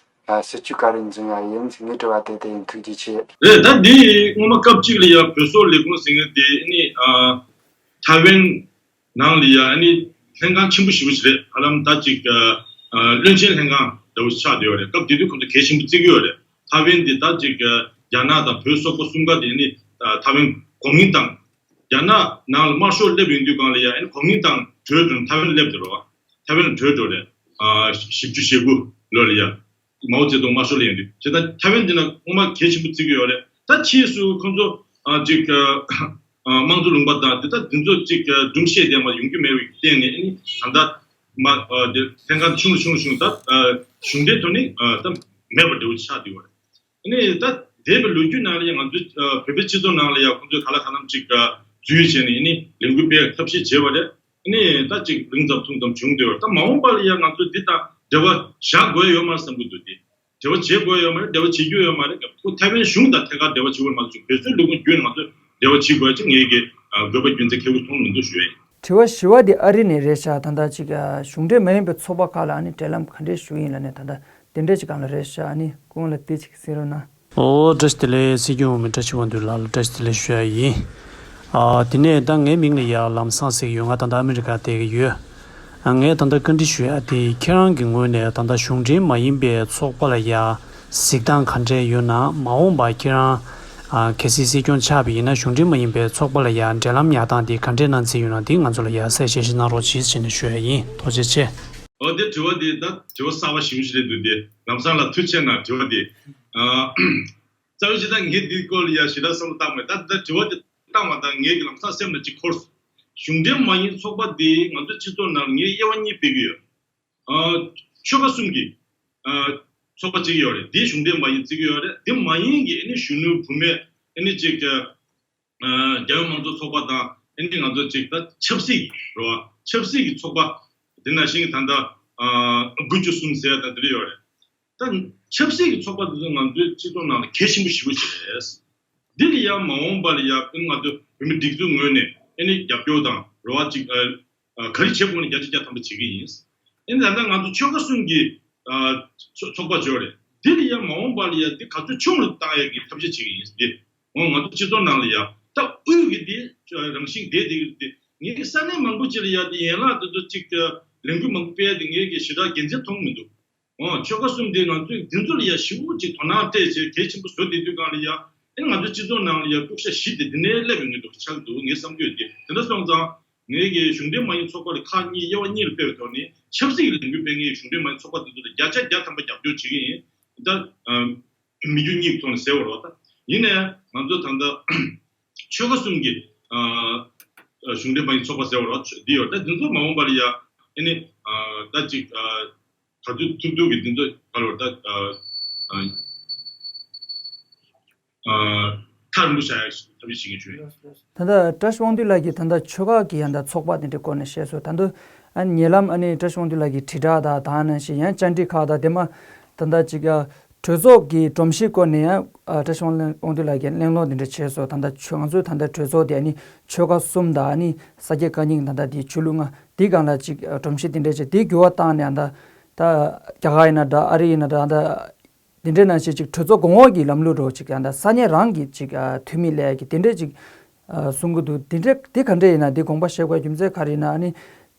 ཨ་སྲིད་ཇུས་ག་རེ་འཛིན་ཡ་ཡིན་ཟེར། ངའི་དྲི་བ་དེ་དེ་ཡིན། ཐུགས་རྗེ་ཆེ། རེད། ད་འདི་སྔོན་མ་སྐབས་གཅིག་ལ་ཡ་བོད་སོག་ལས་ཁུངས་ཟེར་མཁན་དེ་ཨ་ནི་ཨ་ཐའེ་ཝན་ནང་ལ་ཡ་ཨ་ནི་ལྷན་ཁང་ཆེན་པོ་ཞེ་པོ་ཞིག་རེད། ཧ་ལམ་ད་ཅིག་ཨ་ཨ་བློན་ཆེན་ལྷན་ཁང་འདྲ་བོ་ཆགས་བསྡད་ཡོད་རེད། སྐབས་དེ་དུས་ཁོང་ཚོ་གལ་ཆེན་པོ་བརྩི་གི་ཡོད་རེད། ཐའེ་ཝན་དེ་ད་ཅིག་ཨ་རྒྱ་ནག་དང་བོད་སོག་པོ་གསུམ་ཀ་དེ་ཨ་ནི་ཨ་ཐའེ་ཝན་གོ་མིན་ཏང་རྒྱ་ནག་ནང་ལ་དམར་ཤོག་སླེབས་ཡོང་དུས་སྒང་ལ་ཡ་ཨ་ནི་གོ་མིན་ཏང་བྲོས་འགྲོ་ནས་ཐའེ་ཝན་སླེབས་བསྡད་རེད་བ། ཐའེ་ཝན་ལ་བྲོས་འགྲོ་རེད། ཨ་བཞི་བཅུ་ཞེ་དགུ་ལོ་ལ་ཡ། མའོ་ཙེ་ཏུང་དམར་ཤོག་སླེབས་ཡོང་དུས། བྱས་ཙང་ཐའེ་ཝན་འདི་ན་སྔོན་མ་གལ་ཆེན་པོ་བརྩི་གི་ཡོད་རེད། ད་ཕྱིས་སུ་ཁོང་ཚོ་ཨ་ཅིག་ཨ་དམངས་གཙོ་ལུང་པ་དང་དེ་ད་འདི་ཚོ་ཅིག་ཨ་སྒྲོམ་གཞི་དེ་མ་ཡོང་རྒྱུ་མེད་པའི་སྟེང་ནས། ཨ་ནི་ད་ལྟ་མ་ཨ་དེ་ལྷན་ཁང་ཆུང་རུ་ཆུང་རུ་ཆུང་རུ་ད་ཨ་གཞུང་འབྲེལ་ཐོག་ནས་ཨ་ད་མེད་པ་འདྲ་བོ་ཆགས་བསྡད་ཡོད་རེད། ཨ་ནི་ད་འདས་པའི་ལོ་རྒྱུས་ནང་ལ་ཡང་ང་ཚོའི་ཨ་བོད་པའི་སྤྱི་ཚོགས་ནང་ལ་ཡང་ཁོང་ཚོས་ག་ལ་ག་ལམ་ཅིག་ཨ་འཛུལ་བྱས་ནས་ཨ་ནི་ལས་འགུལ་སྤེལ་ཐབས་ཤེས་བྱས་པ་རེད། ཨ་ནི་ད་ཅིག་རིང་ཙམ་ཐུང་ཙམ་བྱུང་འདུག་ད་མ་འོངས་པ་ལ་ཡང་ང་ཚོ་འདི་དང་འབྲེལ་བ་བཞག་དགོས་ཡོད་མ་རེད་བསམ་གྱི་འདུག་དེ་འབྲེལ་བ་བྱེད་དགོས་ཡོད་མ་རེད། འབྲེལ་བ་བྱེད་རྒྱུ་ཡོད་མ་རེད། ཁོ་ཐའེ་ཝན་གཞུང་དང་ཐད་ཀར་འབྲེལ་བ་བྱེད་དགོས་མ་གཏོགས། བོད་སོག་ལས་ཁུངས་བརྒྱུད་ནས་ང་ཚོས་འབྲེལ་བ་བྱེད་དགོས་ཅིག་ངས་ཀྱི་ཨ་དགོས་པ་རྒྱུ་མཚན་ཁེ་གུ་མཐོང་མི་འདུག་ཞུ་ཡ་ཡིན། དྲི་བ་བཞི་པ་དེ་ཨ་རི་ནས་རེད་ཤག་ད་ལྟ་ཅིག་ཨ་གཞུང་འབྲེལ་མ་ཡིན་པའི་ཚོགས་པ་ཁག་ལ་ཨ་ནི་འབྲེལ་ལམ་ག་འདྲས་ཞུ་ཡིན་ལབ་ནས། ད་ལྟ་དེ་འདྲས་ཅིག་སྒང་ལ་རེད་ཤག་ཨ་ནི་སྐུ་ངོ་ལ་དེ་ཅིག་གསན་རོགས་གནང་། ཨོ་བཀྲ་ཤིས་བདེ་ལེགས། སྲིད་སྐྱོང་འོས་མི་བཀྲ་ཤིས་དབང་འདུས་ལགས་ལ་བཀྲ་ཤིས་བདེ་ལེགས་ཞུ་ཡ་ཡིན། ཨ་དེ་ནས་ད་ངའི་མིང་ལ་ཡ་ལམ་སང་ཟེར་གྱི་ཡོད། ང་ད་ལྟ་ཨ་མི་རི་ཀ་བསྡད་ཀྱི་ཡོད། ཨ་ངས་ད་ལྟ་བཀའ་འདྲི་ཞུ་ཡ་དེ་ཁྱེད་རང་གི་ངོས་ནས་ད་ལྟ་གཞུང་འབྲེལ་མ་ཡིན་པའི་ཚོགས་པ་ལ་ཡ་གཟིགས་སྟངས་ག་འདྲས་ཡོད་ན། མ་འོངས་པ་ཁྱེད་རང་ཨ་གལ་སྲིད་སྲིད་སྐྱོང་ཆགས་པ་ཡིན་ན་གཞུང་འབྲེལ་མ་ཡིན་པའི་ཚོགས་པ་ལ་ཡ་འབྲེལ་ལམ་ཉར་སྟངས་དེ་ག་འདྲས་གནང་རྩིས་ཡོད་ན་དེ་ང་ཚོ་ལ་ཡ་གསལ་བཤད་ཞིག་གནང་རོགས་གྱིས་ཟེར་ནས་ཞུ་ཡ་ཡིན། ཐུགས་རྗེ་ཆེ། ཨོ་དེ་དྲི་བ་དེ་ད་དྲི་བ་གསར་པ་ཞེ་པོ་ཞིག་རེད་འདུག་དེ་ལམ་སང་ལ་ཐུགས་རྗེ་གནང་། དྲི་བ་དེ་ཨ་རྩ་བའི་ཆ་ད་ངས་འདིའི་སྐོར་ལ་ཡ་ཞེ་དྲག་བསམ་བློ་བཏང་མེད། ད་ད་དྲི་བ་དེ་བཏང་བ་དང་ངས་ཀྱི་ལམ་སང་སེམས་ལ་གཅིག་འཁོར་སོང་། གཞུང་འབྲེལ་མ་ཡིན་ཚོགས་པ་འདི་ང་ཚོའི་སྤྱི་ཚོགས་ནང་ངས་དབྱེ་བ་གཉིས་སྤེལ་གྱི་ཡོད། ཨ་ཆོལ་ཁ་གསུམ་གྱི་ཨ་ཚོགས་པ་གཅིག་ཡོད་རེད། འདི་གཞུང་འབྲེལ་མ་ཡིན་བརྩི་གི་ཡོད་རེད། འདི་མ་ཡིན་གྱི་ཨ་ནི་གཞོན་ནུ་བུད་མེད་ཨ་ནི་གཅིག་ཨ་རྒྱལ་ཡོངས་མང་གཙོ་ཚོགས་པ་དང་། ཨ་ནི་ང་ཚོ་གཅིག་ད་ཆབ་སྲིད་རེད་བ། ཆབ་སྲིད་ཀྱི་ཚོགས་པ་འདི་ནང་བཞིན་གྱི་ད་ལྟ་ཨ་དགུ་བཅུ་གསུམ་ཟེར་ཡ་ད་འདི་རེ་ཡོད་རེད། ད་ཆབ་སྲིད་ཀྱི་ཚོགས་པ་འདི་ཚོ་ང་ཚོའི་སྤྱི་ཚོགས་ནང་ལ་གལ་ཆེན་པོ་ཞེ་པོ་ཅིག་རེད། འདི་ལ་ཡང་མ་འོངས་པ་ལ་ཡང་ང་ཚོ་བོད་མི་སྒྲིག་འཛུགས་ངོས་ནས་ཨ་ནི་རྒྱབ་སྐྱོར་དང་རེ་བ་ཅིག་ཨ་ཨ་ག་རེ་བྱེད་དགོས་ན་བརྒྱ་ཆ་བརྒྱ་ཐམ་པ་བྱེད་ཀྱི་ཡིན། ཨ་ནི་ད་ལྟ་ང་ཚོ་ཆོལ་ཁ་གསུམ་གྱི་ཨ་ཚོ་ཚོགས་པ་ཅིག་ཡོད་རེད། འདི་ལ་ཡང་མ་འོངས་པ་ལ་ཡང་འདི་ག་ཚོད་ཆུང་རུ་བཏང་ཡག་གི་ཐབས་ཤེས་བྱེད་ཀྱི་ཡིན། འདི་འོ་ང་ཚོ་སྤྱི་ཚོགས་ནང་ལ་ཡང་ད་དབུས་ཀྱི་འདི་རང་བཞིན་བསྡད་དེ་གི་འདི་ངས་ས་གནས་མང་པོ་ཅིག་ལ་ཡང་འདི་ཡན་ལག་དེ་ཚོ་གཅིག་ལས་འགུལ་མང་པོ་སྤེལ་ཏེ་ངས་ཀྱི་ཞེ་དྲག་དགེ་མཚན་མཐོང་མི་འདུག་འོ་ཆོལ་ཁ་གསུམ་དེ་ང་ཚོས་འདི་ཚོ་ལ་ཡ་ཞེ་པོ་ཅིག་དོ་སྣང་སྤྲད་བྱས་གལ་ཆེན་པོ་བཟོ་བསྡད་དུས་སྒང་ལ་ཡ། ཨེ་ང་ཚོའི་སྤྱི་ཚོགས་ནང་ལ་ཡ་དཀྲུག་ཤ་བཞི་དེ་འདི་ནས་སླེབས་ཡོང་གི་འདུག་ཆགས་འདུག་ངས་བསམ་གྱི་ཡོད་དེ། དེ་འདྲ་སོང་ཙང་ངས་ཀྱི་གཞུང་འབྲེལ་མ་ཡིན་ཚོགས་པ་ལ་ཁག་གཉིས་དབྱེ་བ་གཉིས་ལ་ཕེབས་པའི་ཐོག་ནས་ཆབ་སྲིད་ཀྱི་ལས་འགུལ་སྤེལ་མཁན་གྱི་གཞུང་འབྲེལ་མ་ཡིན་ཚོགས་པ་དེ་ཚོ་ལ་བརྒྱ་ཆ་བརྒྱ་ཐམ་པ་རྒྱབ་སྐྱོར་བྱེད་ཀྱི་ཡིན། ད་མི་རྒྱུ་གཉིས་ཀྱི་ཐོག་ནས་ཟེར་བ་རེད་བ། ད་ཡིན་ནའི་ང་ཚོ་ད་ལྟ་ཆོལ་ཁ་གསུམ་གྱི་གཞུང་འབྲེལ་མ་ཡིན་ཚོགས་པ་ཟེར་བ་རེད་བ། འདི་ཡོད། ད་འདི་ཚོ་མ་འོངས་པ་ལ་ཡ་ཨེ་ནི་ད་ཅིག་ག་དུས་ཐུབ་ཐུབ་ཀྱི་འདི་ཚོ་ག་ལ་བར་ད་ཨ་ཨ་ཐག་རིང་པོ་བཞག་ཡག་ཐབས་ཤེས་བྱེད་ཀྱི་ཡོད། ད་ལྟ་བཀྲ་ཤིས་དབང་འདུས་ལགས་ཀྱིས་ད་ལྟ་ཆོལ་ཁ་གི་ཡང་ད་ཚོགས་པ་དེ་འདྲའི་སྐོར་ནས་བཤད་སོང་། ད་དུང་ཨ་ཉེ་ལམ་ཨ་ནི་བཀྲ་ཤིས་དབང་འདུས་ལགས་ཀྱིས་དྲིལ་བསྒྲགས་དང་དེ་ནང་བཞིན་ཡང་བཅར་འདྲི་ཁག་དང་དེ་མ་ད་ལྟ་ཅིག་ཨ་གྲོས་ཚོགས་ཀྱི་སྒྲོམ་གཞིའི་སྐོར་ནས་ཡང་ཨ་བཀྲ་ཤིས་དབང་འདུས་ལགས་ཀྱིས་གླེང་སློང་དེ་འདྲ་བྱས་སོང་། ད་ལྟ་ཆོལ་ང་ཚོའི་ད་ལྟ་གྲོས་ཚོགས་དེ་ཨ་ནི་ཆོལ་ཁ་གསུམ་དང་ཨ་ནི་ས་སྐྱ་བཀའ་རྙིང་ད་ལྟ་དེའི་ཆོས་ལུགས་ལྔ་དེའི་སྒང་ལ་ཅིག་ཨ་སྒྲོམ་གཞི་དེ་འདྲ་ཅིག་དེ་འགྱུར་བ་བཏང་ནས་ཨ་ད་ད་རྒྱ་གར་ཡིན་ན་འདྲ། ཨ་རི་ཡིན་ན་འདྲ། ཨ་ད་དེ་འདྲའི་ནང་བཞིན་ཅིག་གྲོས་ཚོགས་གོང་འོག་གི་ལམ་ལུགས་རོགས་ཅིག་ཡང་ད་ས་གནས་རང་གི་ཅིག་ཨ་འཐུས་མི་སླེབས་ཀྱི་དེ་འདྲའི་ཅིག་ཨ་གསུང་གི་འདུག་དེ་འདྲའི་དེ་ག་འདྲ་ཡིན་ན་དེ་དགོངས་པ་བཞེས་དགོས་རྒྱུ་མཚན་ག་རེ་ཡིན་ན། ཨ་ནི་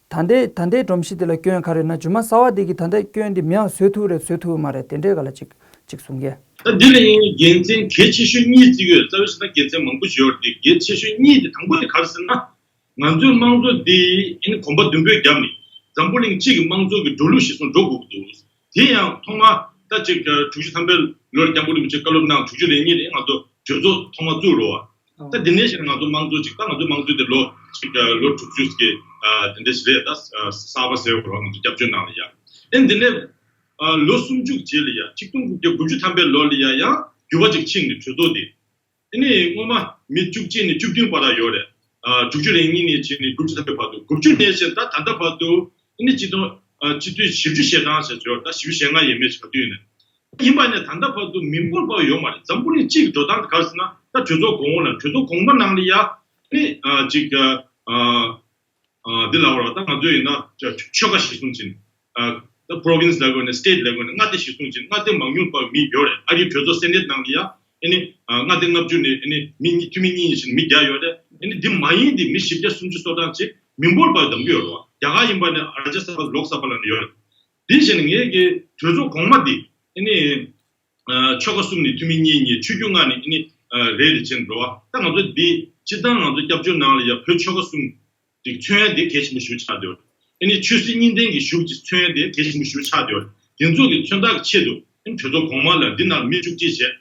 ད་ལྟའི་ད་ལྟའི་སྒྲོམ་གཞི་དེ་ལ་སྐྱོན་ག་རེ་ཡོད་ན། རྗེས་མ་གསར་པ་དེ་གིས་ད་ལྟའི་སྐྱོན་དེ་མེད་པ་བཟོ་ཐུབ་རེད་བཟོ་ཐུབ་མ་རེད་དེ་འདྲའི་སྒང་ལ་ཅིག་ཅིག་གསུང་གི། ད་འདི་ལ་ཡིན་དགེ་མཚན་གལ་ཆེ་ཤོས་གཉིས་བརྩི་གི་ཡོད། རྩ་བའི་ཆ་ནས་དགེ་མཚན་མང་པོ་ཞིག་ཡོད་རེད། གལ་ཆེ་ཤོས་གཉིས་དེ་དང་པོ་དེ་ག་རེ་ཟེར་ན། ང་ཚོའི་དམངས་གཙོ་འདི་ཨ་ནི་གོམ་པ་མདུན་སྤོས་བརྒྱབ་ནས་འཛམ་བུ་གླིང་སྤྱི་གི་དམངས་གཙོ་གི་འགྲོ་ལུགས་གཞིར་བཟུང་འགྲོ་དགོས་ཀྱི་འདུག་དེ་ཡང་ཐོག་མ་ད་ཅིག་དྲུག་ཅུ་ཐམ་པའི་ལོར་སྐྱབས་མགོན་རིན་པོ་ཆེས་བཀའ་སློབ་གནང་། དྲུག་ཅུ་རེ་གཉིས་ནས་ང་ཚོ་གྲོས་ཚོགས་ཐོག་མ་བཙུགས་རེད་བ། ད་དེ་ནས་བྱས་ནས་ང་ཚོ་དམངས་གཙོ་ཅིག་ད་ང་ཚོ་དམངས་གཙོ་དེ་ལོ་ཅིག་ལོ་དྲུག་ཅུ་གི་དེ་འདྲ་ཞིག་རེད། ད་གསར་པ་ཟེར་བ་རེད་བ། ང་ཚོ་སྐྱབས་བཅོལ་ནང་ལ་ཡ་ཨེ་འདི་ནས་ལོ་སུམ་ཅུ་རྗེས་ལ་ཡ་ཆིག་སྟོང་དགུ་བརྒྱ་དགུ་བཅུ་ཐམ་པའི་ལོ་ལ་ཡ་ཡང་འགྱུར་བ་ཅིག་ཕྱིན་ནས་གྲོས་ཚོགས་དེ། ཨ་ནི་སྔོན་མ་མི་བཅུ་གཅིག་ནས་བཅུ་བདུན་བར་ཡོད་རེད། ཨ་དྲུག་ཅུ་རེ་གཉིས་ནས་བྱས་ནས་དགུ་བཅུ་ཐམ་པའི་བར་དུ། དགུ་བཅུ་ནས་བྱས་ད་ད་ལྟ་བར་དུ་ཨ་ནི་སྤྱི་སྟོང་ཨ་སྤྱི་འཐུས་བཞི་བཅུ་ཞེ་གྲངས་ཞིག་ཡོད། ད་བཞི་བཅུ་ཞེ་ལྔ་ཡས་མས་ཞིག་ག་དུས་ཡིན་ནས། ཡིན་པ་ནས་ད་ལྟ་བར་དུ་མི་འབོར་དཔག་ཡོད་མ་རེད། འཛམ་བུ་གླིང་སྤྱི་ཡི་འགྲོ་སྟངས་དེ་ག་རེ་ཟེར་ན། ད་གྲོས་ཚོགས་གོང་འོག་ལ་གྲོས་ཚོགས་གོང་མ་ནང་ལ་ཡ་ཨ་ནི་ཨ་ཅིག་ཨ། ཨ་འདི་ལབ་པ་རེད། ད་ང་ཚོ་ཡིན་ན་ཆོལ་ཆོལ་ཁ་གཞིར་བཟུང་བྱས་ནས་ཨ་ད་province་ལབ་དགོས་ནས་state་ལབ་དགོས་ནས་མངའ་སྡེ་གཞིར་བཟུང་བྱས་ནས་མངའ་སྡེ་མང་ཉུང་བར་མི་ཡོད་རེད། ཨ་རིའི་གྲོས་ཚོགས་Senate་ནང་ལ་ཡ་ཨ་ནི་ཨ་མངའ་སྡེ་ལྔ་བཅུ་ནས་ཨ་ནི་མི་གཉིས་འཐུས་མི་གཉིས་ཡིན་ཕྱིན་མི་བརྒྱ་ཡོད་རེད། ཨ་ནི་འདི་མ་ཡིན་དེ་མི་བཞི་བརྒྱ་སུམ་ཅུ་སོ་གྲངས་ཅིག་མི་འབོར་དཔག་འདེམས་ཀྱི་ཡོད་རེད་བ། རྒྱ་གར་ཡིན་པ་ནས་Rajya Sabha་Lok Sabha་ལབ་ནས་ཡོད་རེད། དེ་བཞིན་ངེད་ཀྱི་གྲོས་ཚོགས་གོང་མ་འདི་ཨ་ནི་ཨ་ཆོལ་ཁ་གསུམ་ནས་འཐུས་མི་གཉིས་གཉིས། ཆོས་བརྒྱུད་ལྔ་ནས་ཨ་ནི་ཨ་རེ་རེ་བྱས་འགྲོ་བ། ད་ང་ཚོ་འདི་སྤྱིར་བཏང་ང་ཚོ་སྐྱབས་བཅོལ་ནང་ལ་ཡ་བོད་ཆོལ་ཁ་གསུམ་དེ་མཚོན་ཡ་དེ་གལ་ཆེན་པོ་ཞིག་ཆགས་བསྡད་ཡོད། ཨ་ནི་ཆོས་སྲིད་གཉིས་ལྡན་གྱི་གཞུང་ཅིག་མཚོན་ཡ་དེ་གལ་ཆེན་པོ་ཞིག་ཆགས་བསྡད་ཡོད། དེ་ཚོ་གི་མཚོན་རྟགས་ཀྱི་ཆེད་དུ་ཨ་ནི་གྲོས་ཚོགས་གོང་མ་ལ་འདི་ནང་མི་བཅུ་གཅིག་བྱས།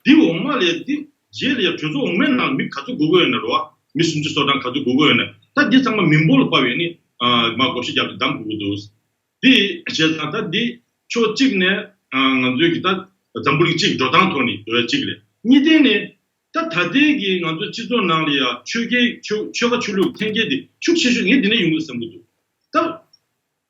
འདི་འོག་མ་ལ་འདི་རྗེས་ལ་ཡ་གྲོས་ཚོགས་འོག་མའི་ནང་མི་ག་ཚོད་དགོས་ཀྱི་ཡོད་ན་རེད་བ། མི་སུམ་ཅུ་སོ་གྲངས་ག་ཚོད་དགོས་ཀྱི་ཡོད་ན། ད་འདི་ཚང་མ་མི་འབོར་ལ་དཔག་པའི་ཨ་ནི་ཨ་མར་བགོ་བཤའ་རྒྱབ་སྟེ་བདམས་དགོས་ཀྱི་འདུག་འདི་བྱས་ཙང་ད་འདི་ཕྱོགས་གཅིག་ནས་ཨ་ང་ཚོའི་གི་ད་འཛམ་བུ་གླིང་སྤྱི་ཡི་འགྲོ་སྟངས་ཐོག་ནས་འགྲོ་ཡ་གཅིག་རེད། གཉིས་ལྡན་ནས་ད་ད་ལྟའི་གི་ང་ཚོ་སྤྱི་ཚོགས་ནང་ལ་ཡ་ཆོལ་ཁའི་ཆོལ་ཆོལ་ཁ་ཆོས་ལུགས་འཐེན་འཁྱེར་དེ་ཤུགས་ཆེ་ཤོས་ངས་འདི་ནས་ཡོང་གི་བསམ་གི་འདུག་ད་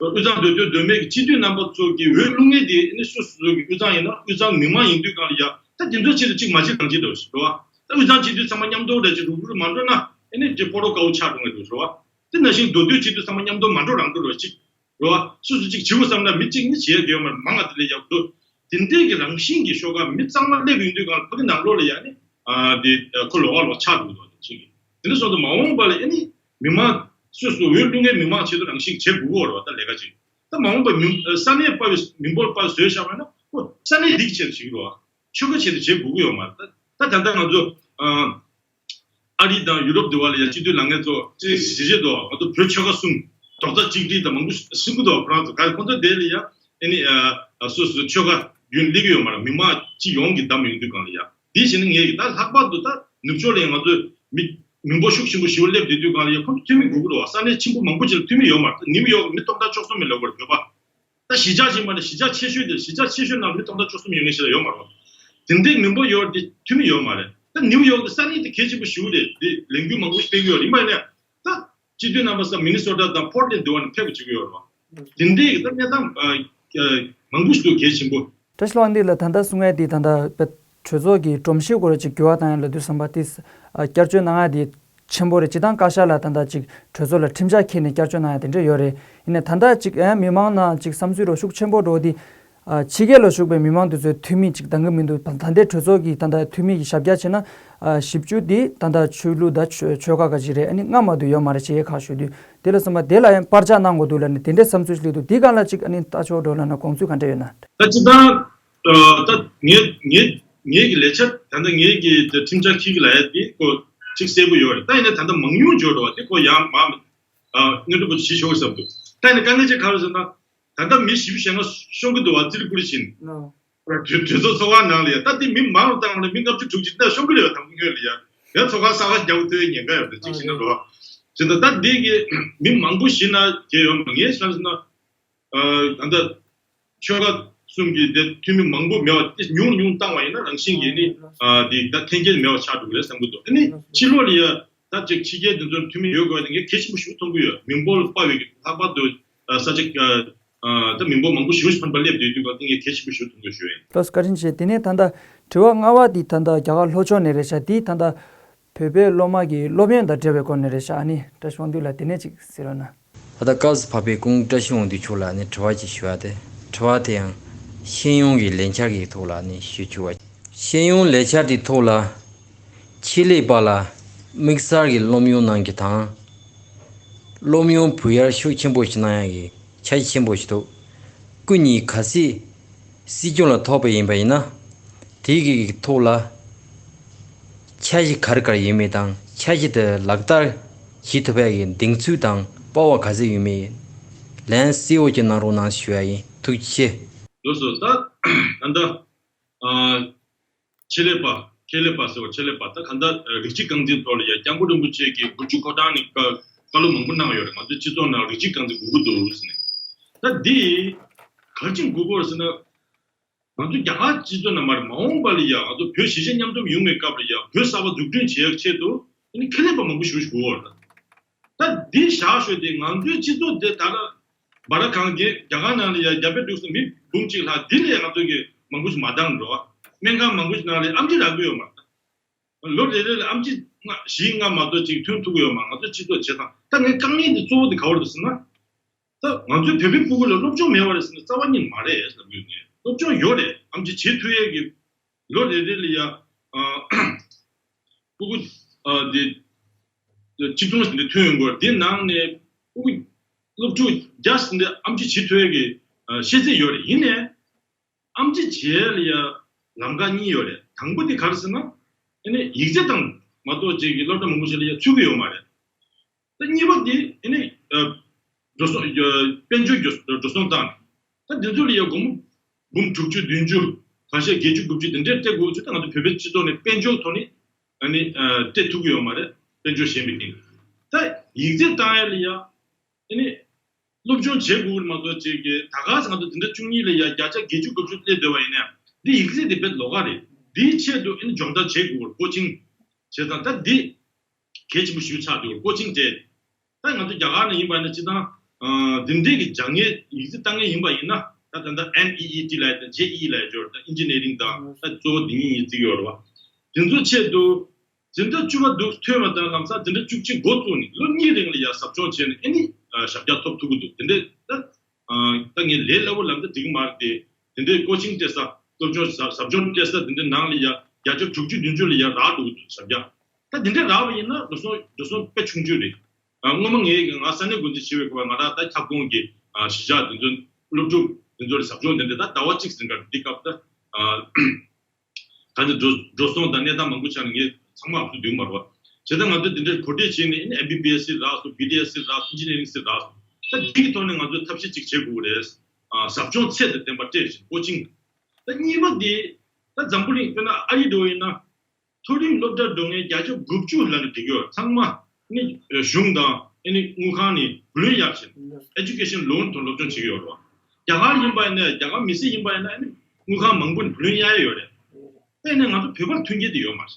དབུས་གཙང་མདོ་སྟོད་མདོ་སྨད་ཀྱི་སྤྱི་འཐུས་རྣམ་པ་ཚོ་གི་འོས་བླུག་མཁན་དེ་ནི་སོ་སོ་གི་དབུས་གཙང་ཡིན་ན་དབུས་གཙང་མི་མང་ཡིན་དུས་སྒང་ལ་ཡ་ད་དེ་ཚོ་ཆེད་དུ་གཅིག་མ་བྱེད་རང་བྱེད་འགྲོ་ཞིག་འགྲོ་བ། ད་དབུས་གཙང་སྤྱི་འཐུས་ཚང་མ་མཉམ་དུ་རེ་ཅིག་རུག་རུག་མ་འགྲོ་ན་ཨེ་ནི་ཅིག་སྤོ་རོ་དཀར་པོ་ཆགས་འགྲོ་ངེས་འདུག་ཟེར་བ། དེ་ནང་བཞིན་མདོ་སྟོད་སྤྱི་འཐུས་ཚང་མ་མཉམ་དུ་མ་འགྲོ་རང་འགྲོ་རོགས་ཅིག་རེད་བ། སོ་སོ་གཅིག་བྱེད་དགོས་བསམ་ན་མི་གཅིག་གཉིས་བྱེད་ཡ་གི་ཡོད་མ་རེད། མང་ང་དེ་ལས་ཡག་འདུག་དེ་འདྲའི་གི་རང་བཞིན་གྱི་ཤོག་ཁག་མི་གཙང་མ་སླེབས་ཡོང་དུས་སྒང་ལ་ཕ་གི་ནང་ལོགས་ལ་ཡ་ནི་ཨ་དེ་ཁོ་ལོགས་ཀ་ལོགས་ཆགས་འགྲོ་གི་འདུག་དེ་འདྲ་སོང་ཙང་མ་འོངས་པ་ལ་ཨེ་ནི་མི་མང་སོ་སོ་འོས་བླུག་མཁན་མི་མང་ཆེད་དུ་རང་བཞིན་བྱེད་དགོས་ཀྱི་ཡོད་རེད་བ། ད་ལས་ཀ་ཅིག་ད་མ་འོངས་པ་མི་ས་གནས་དཔའ་བའི་མི་འབོར་དཔའ་བཟོས་བཞག་པ་ན་ཁོ་ས་གནས་འདི་གི་ཆེད་དུ་བྱེད་ཀྱི་རེད་བ། ཆོལ་ཁ་ཆེད་དུ་བྱེད་དགོས་ཀྱི་ཡོད་མ་རེད། ད་ད་ལྟ་ང་ཚོ་ཨ་ཨ་རི་དང་ཡུ་རོབ་དེ་བ་ལ་ཡ་སྤྱི་འཐུས་ལངས་མཁན་ཚོ་ཅིག་གཞིས་བྱེས་དོ་ང་ཚོ་བོད་ཆོལ་ཁ་གསུམ་རྡོག་རྩ་གཅིག་སྒྲིལ་དང་མང་པོ་གསུང་གི་འདུག་ཁོ་རང་ཚོ་ག་རེ་ཁོང་ཚོ་དེ་ལ་ཡ་ཨེ་ནི་ཨ་སོ་སོའི་ཆོལ་ཁ་རྒྱུན་སླེབས་ཀྱི་ཡོད་མ་རེད། མི་མང་སྤྱི་ཡོངས་ཀྱིས་བདམས་ཡོང་དུས་སྒང་ལ་ཡ་དེ་བཞིན་ངས་ཀྱི་ད་ལྷག་པར་དུ་ད་ནུབ་ཕྱོགས་ལ་ཡ་ང་ཚོ་མི་མི་འབོར་ཤུགས་ཆེན་པོ་ཞེ་པོ་སླེབས་བསྡད་དུས་སྒང་ལ་ཡ་ཁོང་ཚོ་འཐུས་མི་དགོས་ཀྱི་རེད་བ། ས་གནས་ཆེན་པོ་མང་པོ་ཅིག་ལ་འཐུས་མི་ཡོད་མ་རེད། ད་ནིའུ་ཡོག་མི་སྟོང་ཕྲག་བཅུ་གསུམ་མི་ལོག་པར་བོད་པ། ད་གཞིས་ཆགས་ཤིག་མ་རེད། གཞིས་ཆགས་ཆེ་ཤོས་དེ་གཞིས་ཆགས་ཆེ་ཤོས་ནང་མི་སྟོང་ཕྲག་བཅུ་གསུམ་ཡོད་མཁན་ཞིག་ལ་ཡོད་མ་རེད། དེ་འདྲའི་མི་འབོར་ཡོད་དེ་འཐུས་མི་ཡོད་མ་རེད། ད་ནིའུ་ཡོག་དེ་ས་གནས་དེ་གལ་ཆེན་པོ་ཞེ་པོ་རེད། དེ་ལས་འགུལ་མང་པོ་ཞིག་སྤེལ་གྱི་ཡོད་རེད། ཡིན་པ་ཡིན་ན་ད་སྤྱི་འཐུས་རྣམ་པ་ས་མི་ནི་སོ་ཊ་དང་པོར་ཊི་ལེན་ཌི་དེ་བ་ནས་ཕེབས་དགོས་བྱེད་ཀྱི་ཡོད་རེད་བ། དེ་འདྲའི་གི་ད་གནས་སྟངས་ཨ་ཨ་མང་པོ་ཞིག་འདུག་གལ་ཆེན་པོ། བཀྲ་ཤིས་ལགས་འདི་ལ་ད་ལྟ་གསུང་ཡ་དེ་ད་ལྟ་བོད་གྲོས་ཚོགས་ཀྱི་སྒྲོམ་གཞི་སྐོར་ཅིག་འགྱུར་བ་བཏང་ཡ་ལ་དུས་བསམ་པ་དེ་ཨ་བསྐྱར་བཅོས་གནང་ཡ་དེ་ཆེན་པོ་རེད། སྤྱི་བཏང་བཀའ་ཤག་ལ་ད་ལྟ་ཅིག་གྲོས་ཚོགས་ལ་ཁྲིམས་འཆར་འཁྱེར་ནས་བསྐྱར་བཅོས་གནང་ཡ་དེ་འདྲ་ཡོད་རེད། ཡིན་ནའི་ད་ལྟ་ཅིག་ཨ་མི་མང་ནང་ཅིག་བསམ་ཚུལ་རོ་ཤུགས་ཆེན་པོ་འགྲོ་དེ་ཨ་ཕྱི་རྒྱལ་ལ་བཞུགས་པའི་མི་མང་དེ་ཚོའི་འཐུས་མི་ཅིག་འདང་གི་མི་འདུག་ད་ལྟའི་གྲོས་ཚོགས་ཀྱི་ད་ལྟ་འཐུས་མི་གི་ཞབས་བཀྱག་བྱས་ན་ཨ་བཞི་བཅུ་དེ་ད་ལྟ་ཆོས་ལུགས་དང་ཆོལ་ཆོལ་ཁ་ག་ཅིག་རེད། ཨ་ནི་ལྔ་མ་གཏོགས་ཡོད་མ་རེད། ཅེས་ཁག་ཞུ་དུས་དེ་ལ་བསམ་པ་དེ་ལ་ཡང་སྤར་ཆག་གནང་དགོས་འདུག་ལབ་ནས་དེ་འདྲའི་བསམ་ཚུལ་སླེབས་འདུག་དེའི་སྒང་ལ་ཅིག་ཨ་ནི་ལྟ་ཕྱོགས་འགྲོ་ལབ་ན་དགོངས་ཚུལ་ག་འདྲ་ཡོད་ན། ད་སྤྱིར་བཏང་ཨ་ད་ངས་ངས་ངས་ཀྱི་ལས་འཆར་ད་ལྟ་ངས་ཀྱི་ཁྲིམས་འཆར་འཁྱེར་གྱི་ལབ་ཡ་དེ་ཁོ་གཅིག་གསལ་པོ་ཡོད་རེད། ད་ཡིན་ནའི་ད་ལྟ་མང་ཉུང་འབྱོར་འགྲོ་བ་དེ་ཁོ་ཡང་མ་ཨ་སྔོན་འགྲོ་པོ་ཞིག་ཤོར་བསམ་འདུག་ད་ཡིན་ནའི་དཀའ་ངལ་ཅིག་ག་རེ་ཟེར་ན་ད་ལྟ་མི་བཞི་བཅུ་ཞེ་ལྔ་ཤོང་གི་འདུག་བ། ཙི་ལི་ཀུ་རི་བཞིན་གྲོས་གྲོས་ཚོགས་ཚོགས་ཁང་ནང་ལ་ཡ་ད་དེ་མི་མང་རུ་བཏང་ལ་མི་ལྔ་བཅུ་དྲུག་ཅུ་ད་ཤོང་གི་རེད་བ། དང་པོ་སྔོན་ལ་ཡ་ཡ་ཚོགས་ཁང་གསར་པ་རྒྱག་ཐུབ་ཡ་ཉེན་ཁ་ཡོད་རེད། གཅིག་བྱས་ན་རོ་བྱས་ན་ད་འདི་གི་མི་མང་པོ་ཞིག་ན་གལ་ཡོད་མ་ངས་བསམ་ན། ད་ལྟ་ཆོལ་ཁ་གསུམ་གྱི་དེ་འཐུས་མི་མང་པོ་མེད་པ་དེ་ཉུང་ཉུང་བཏང་བ་ཡིན་ན་རང་བཞིན་གྱིས་ནི་ཨ་དེ་ད་འཐེན་འཁྱེར་མེད་པ་ཆགས་འགྲོ་གི་རེད་བསམ་གྱི་འདུག་ཨ་ནི་ཕྱི་ལོགས་ལ་ཡ་ད་ཅིག་ཕྱི་རྒྱལ་དེ་ཚོར་འཐུས་མི་ཡོད་དགོས་པ་དེ་ངས་གལ་ཆེན་པོ་ཞིག་མཐོང་གི་ཡོད། མི་འབོར་དཔའ་བའི་གི་ལྷག་པར་དུ་ས་ཆ་ད་མི་འབོར་མང་པོ་ཞིག་ཕན་པ་སླེབས་བསྡད་དུས་ག་དེ་ངས་གལ་ཆེན་པོ་ཞིག་མཐོང་གི་ཞུ་ཡིན། ལགས་སོ་བཀའ་དྲིན་ཆེ། དེ་ནས་ད་ལྟ་དྲི་བ་ལྔ་པ་འདི་ད་ལྟ་རྒྱ་གར་ལྷོ་ཕྱོགས་ནས་རེད་ཤག་འདི་ད་ལྟ་བོད་པའི་སློབ་མ་གི་སློབ་ཡོན་དང་འབྲེལ་བའི་སྐོར་ནས་རེད་ཤག་ཨ་ནི་བཀྲ་ཤིས་དབང་འདུས་ལགས་དེ་ནས་ཅིག་གསལ་རོགས་གནང་། ད་ལྟ་སྐབས་སུ་བབས་པའི་སྐུ་ངོ་བཀྲ་ཤིས་དབང་འདུས་མཆོག་ལ་ནི་དྲི་བ་ཅིག་ཞུ་བ་སྟེ། དྲི་བ་དེ་ཡང་ཤེས་ཡོན་གྱི་ལས་འཆར་གྱི་ཐོག་ལ་ནི་ཞུ་བཅུག་པ། ཤེས་ཡོན་ལས་འཆར་དེའི་ཐོག་ལ་ཆེད་ལས་པ་ལ་དམིགས་བསལ་གྱི་སློབ་ཡོན་གནང་རྒྱུ་དང་ སློབ་ཡོན་བུ་ཡར་ཤུགས་ཆེན་པོ་ཞིག་གནང་ཡག་གི་འཆར་གཞི་ཆེན་པོ་ཞིག་འདུག་སྐུ་ཉིད་གལ་སྲིད་སྲིད་སྐྱོང་ལ་ཐོབ་པ་ཡིན་པ་ཡིན་ན། དེ་གི་ཐོག་ལ་འཆར་གཞི་ག་རེ་ག་རེ་ཡོད་མེད་དང་། འཆར་གཞི་དེ་ལག་བསྟར་བྱེད་ཐུབ་ཡག་གི་གདེང་ཚོད་དང་སྤོབས་པ་ག་ཚོད་ཡོད་མེད་ལན་གསལ་བོ་ཅིག་གནང་རོགས་གནང་ཞུ་ཡག་ཡིན། ཐུགས་རྗེ་ཆེ། ལགས་སོ། ད་ད་ལྟ་ཨ། ཆེད་ལས་པ། ཆེད་ལས་པ་ཟེར་བ། ཆེད་ལས་པ་ད་གང་ལྟར་ཨ་རིགས་གཅིག་རྐང་འཛིན་ཐོག་ལ་ཡ་སྐྱབས་མགོན་རིན་པོ་ཆེ་གིས་དགུ་བཅུ་གོ་གྲངས་ནས་བཀའ་བཀའ་སློབ་མང་པོ་གནང་ཡོད་རེད། ང་ཚོའི་སྤྱི་ཚོགས་ནང་རིགས་གཅིག་རྐང་འཛིན་དགོས་ཀྱི་འདུག་ཟེར་ནས། ད་འདི་ག་རེ་བྱས་ནས་དགོས་ཀྱི་ཡོད་རེད་ཟེར་ན། ང་ཚོ་རྒྱ་གར་སྤྱི་ཚོགས་ནང་མ་རེད། མ་འོངས་པ་ལ་ཡ་ང་ཚོ་བོད་གཞིས་བྱེས་མཉམ་འཛོམས་ཡོང་བའི་སྐབས་ལ་ཡ་བོད་གསར་པ་འཛུགས་སྐྲུན་བྱེད་ཡག་ཆེད་དུ་ཨ་ནི་ཁེ་ལས་པ་མང་པོ་ཞེ་པོ་ཞིག་དགོས་ཀྱི་ཡོད་རེད། ད་འདི་བཞག་ཞོར་དེ་ང་ཚོའི་སྤྱི་ཚོགས་དེ་ད་ལྟ་སྦ་ར་གང་གི་རྒྱ་གར་ནང་ལ་ཡ་རྒྱ་བལ་འབྲུག་གསུམ་མི་འབུམ་གཅིག་ལྷག་འདི་ལས་ང་ཚོ་གི་མང་པོ་ཞིག་མ་འདང་འགྲོ་བ། སྨན་ཁང་མང་པོ་ཞིག་ནང་ལ་ཨེམ་ཆི་རག་གི་ཡོད་མ་རེད། ལོ་རེ་རེ་ལ་ཨེམ་ཆི་ལྔ་བཞི་ལྔ་མ་གཏོགས་ཅིག་ཐོན་ཐུབ་ཀྱི་ཡོད་མ་རེད། ང་ཚོ་སྤྱི་ཚོགས་བྱེད་སྟངས་ད་ངའི་དཀའ་ངལ་འདི་གཙོ་བོ་འདི་ག་བར་འདུག་ཟེར་ན། ད་ང་ཚོའི་བོད་པའི་སྤུ་གུ་ལ་སློབ་སྦྱོང་མེད་པ་རེད་ཟེར་ན་རྩ་བ་ཉིད་མ་རེད་ཟེར་ལབ་ཡོད། ངས་སློབ་སྦྱོང་ཡོད་རེད། ཨེམ་ཆི་བྱེད་ཐུབ་ཡས་ཀྱི་ལོ་རེ་རེ་ལ་ཡ་ཨ། སྤུ་གུ་ཨ་འདི་ཆིག་སྟོང་ཞིག་འདི་ཐོན་ཡོང་གི་ཡོད་རེད། འདི་ནང་ནས་སྤུ་གུ་སློབ་ཕྲུག་བརྒྱ་ཞིག་འདི་ཨེམ་ཆི་བྱེད་ཐུབ་ཡས་ཀྱི་ཨ་ཤེས་ཚད་ཡོད་རེད། ཡིན་ནའི་ཨེམ་ཆི་བྱེད་ཡས་ལ་ཡ་ལམ་ཁ་གཉིས་ཡོད་རེད། དང་པོ་དེ་ག་རེ་ཟེར་ན། ཨ་ནི་ཡིག་ཚད་དང་མ་གཏོགས་ཅིག་གི་སློབ་གྲྭ་མང་པོ་ཞིག་ལ་ཡ་ཚུད་ཀྱི་ཡོད་མ་རེད། ད་གཉིས་པ་དེ་ཨ་ནི་ཨ་འགྲོ་སོང་ཨ་དཔལ་འབྱོར་འགྲོ་འགྲོ་སོང་བཏང་། ད་འདི་ཚོ་ལ་ཡ་སྒོར་མོ་འབུམ་དྲུག་ཅུ་བདུན་ཅུ། གང་ཤེས་བརྒྱད་ཅུ་དགུ་བཅུ་དེ་འདྲས་སྤྲད་དགོས་ཚུལ། ད་ང་ཚོ་བོད་པའི་སྤྱི་ཚོགས་ནས་དཔལ་འབྱོར་ཐོག་ནས་ཨ་ནི་ཨ་སྤྲད་ཐུབ་ཀྱི་ཡོད་མ་རེད། དཔལ་འབྱོར་ཞན་པའི་རྐྱེན། ད་ཡིག་ཚད་བཏང་ཡ་ལ་ཡ་ཨ་ནི་སློབ་སྦྱོང་བྱེད་དགོས་ཀྱི་མ་གཏོགས་ཅིག་གི་ད་ག་ས་ང་ཚོ་དེ་འདྲ་བཅུ་གཉིས་ལ་ཡ་བརྒྱ་ཆ་བརྒྱད་ཅུ་དགུ་བཅུ་སླེབས་བསྡད་པ་ཡིན་ན། འདི་ཡིག་ཚད་དེ་དཔེ་ལོགས་ཀ་རེད། འདིའི་ཆེད་དུ་ཨ་ནི་སྦྱོང་བརྡར་བྱེད་དགོས་ཀྱི་རེད། ཀོ་ཆིང་བྱེད་སྟངས་ད་འདི་གལ་ཆེན་པོ་ཞིག་ཆགས་འདུག་ཀོ་ཆིང་སྤྲད། ད་ང་ཚོ་རྒྱ་གར་ནང་ཡིན་པ་ཡིན་ན་སྤྱིར་བཏང་ཨ་འདི་འདྲས་ཀྱི་སྦྱང་ཡས་ཡིག་ཚད་བཏང་མཁན་ཡིན་པ་ཡིན་ན། ད་ད་ལྟ་ཨེན་ཨི་ཨི་ཊི་ལབ་ཡ་དང་ཇེ་ཨི་ཨི་ལབ་ཡ་ཅིག་ཡོད་རེད། ད་ཨིན་ཇི་ནི་ཡ་རིང་དང་ད་གཙོ་བོ་འདི་གཉིས་ཡིན་བརྩི་གི་ཡོད་རེད་བ། དེ་ཚོའི་ཆེད་དུ་འཛིན་གྲྭ་བཅུ་པ་འདུག་ཐོན་པ་དང་ལམ་སང་འཛིན་གྲྭ་བཅུ་གཅིག་འགོ་བཙུགས་ནས་ལོ་གཉིས་རིང་ལ་ཡ་ཟབ་སྦྱོང་བྱས་ནས་ཨ་ནི་ཨ་ཞབས་བཀྱག་ཐོབ་ཐུབ་ཀྱི་འདུག་དེ་འདྲས་ད་ཨ་ད་ངས་ལས་སླ་པོ་ལབ་ན་འགྲིག་གི་མ་རེད་དེ། དེ་འདྲས་ཀོ་ཆིང་སྤྲད་ས། སློབ་སྦྱོང་ཟབ་ཟབ་སྦྱོང་སྤྲད་ས་དེ་འདྲས་ནང་ལ་ཡ་བརྒྱ་ཆ་དྲུག་ཅུ་བདུན་ཅུ་ལ་ཡ་རག་འགྲོ་གི་འདུག་ཞབས་བཀྱག་ད་དེ་འདྲས་རག་པ་ཡིན་ན་འགྲོ་སོང་འགྲོ་སོང་དཔེ་ཆུང་ཆུང་རེད། ཨ་སྔོན་མ་ངས་ང་ས་གནས་འགོ་འཛིན་བྱེད་པའི་སྐབས་ང་རང་ད་ཁྱབ་ཁོངས་ཀྱི་ཨ་གཞིས་ཆགས་དེ་ཚོ་སློབ་ཕྲུག་དེ་ཚོ་ལ་ཟབ་སྦྱོང་དེ་འདྲ་ད་ཟླ་བ་གཅིག་ཟིན་ག་འདི་སྐབས་ད་ཨ་ད་ནི་འགྲོ་འགྲོ་སོང་དང་གནས་སྟངས་མང་པོ་ཆགས་ནས་ངས་ཚང་མ་ཨབ་སུ་འདུག་མ་རེད་བ། བྱས་ཙང་ང་ཚོས་དེ་འདྲའི་གོ་སྒྲིག་བྱས་ནས་ཨེམ་བི་བི་ཨེས་སི་རག་སོང་། བི་ཌི་ཨེས་སི་རག་སོང་། ཨིན་ཇི་ནི་ཡ་རིང་སི་རག་སོང་། ད་འདི་གི་ཐོག་ནས་ང་ཚོས་ཐབས་ཤེས་གཅིག་བྱེད་དགོས་རེད། ཨ་ཟབ་སྦྱོང་ཚད་དང་ལྡན་པ་སྤྲད་བཞིན་ཀོ་ཆིང་། ད་གཉིས་པ་དེ་ད་འཛམ་བུ་གླིང་དཔེར་ན་ཨ་རི་འགྲོ་བ་ཡིན་ན། མཐོ་རིམ་སློབ་གྲྭར་འགྲོ་མཁན་བརྒྱ་ཆ་དགུ་བཅུ་ལ་ནི་འགྲིག་ཡོད། ཚང་མ་ནི་གཞུང་དང་ཨ་ནི་དངུལ་ཁང་ནས་བུ་ལོན་གཡར་བཞིན་Education Loan དང་སློབ་སྦྱོང་བྱེད་ཀྱི་ཡོད་རེད་བ། རྒྱ་གར་ཡིན་པ་ཡིན་ན། རྒྱ་གར་མི་སེར་ཡིན་པ་ཡིན་ན་ཨ་ནི་དངུལ་ཁང་མང་པོ་ནས་བུ་ལོན་གཡར་ཡ་ཡོད་རེད། དཔེར་ན་ང་ཚོ་བོད་པར་མཐུན་རྐྱེན་དེ་ཡོད་མ་རེད།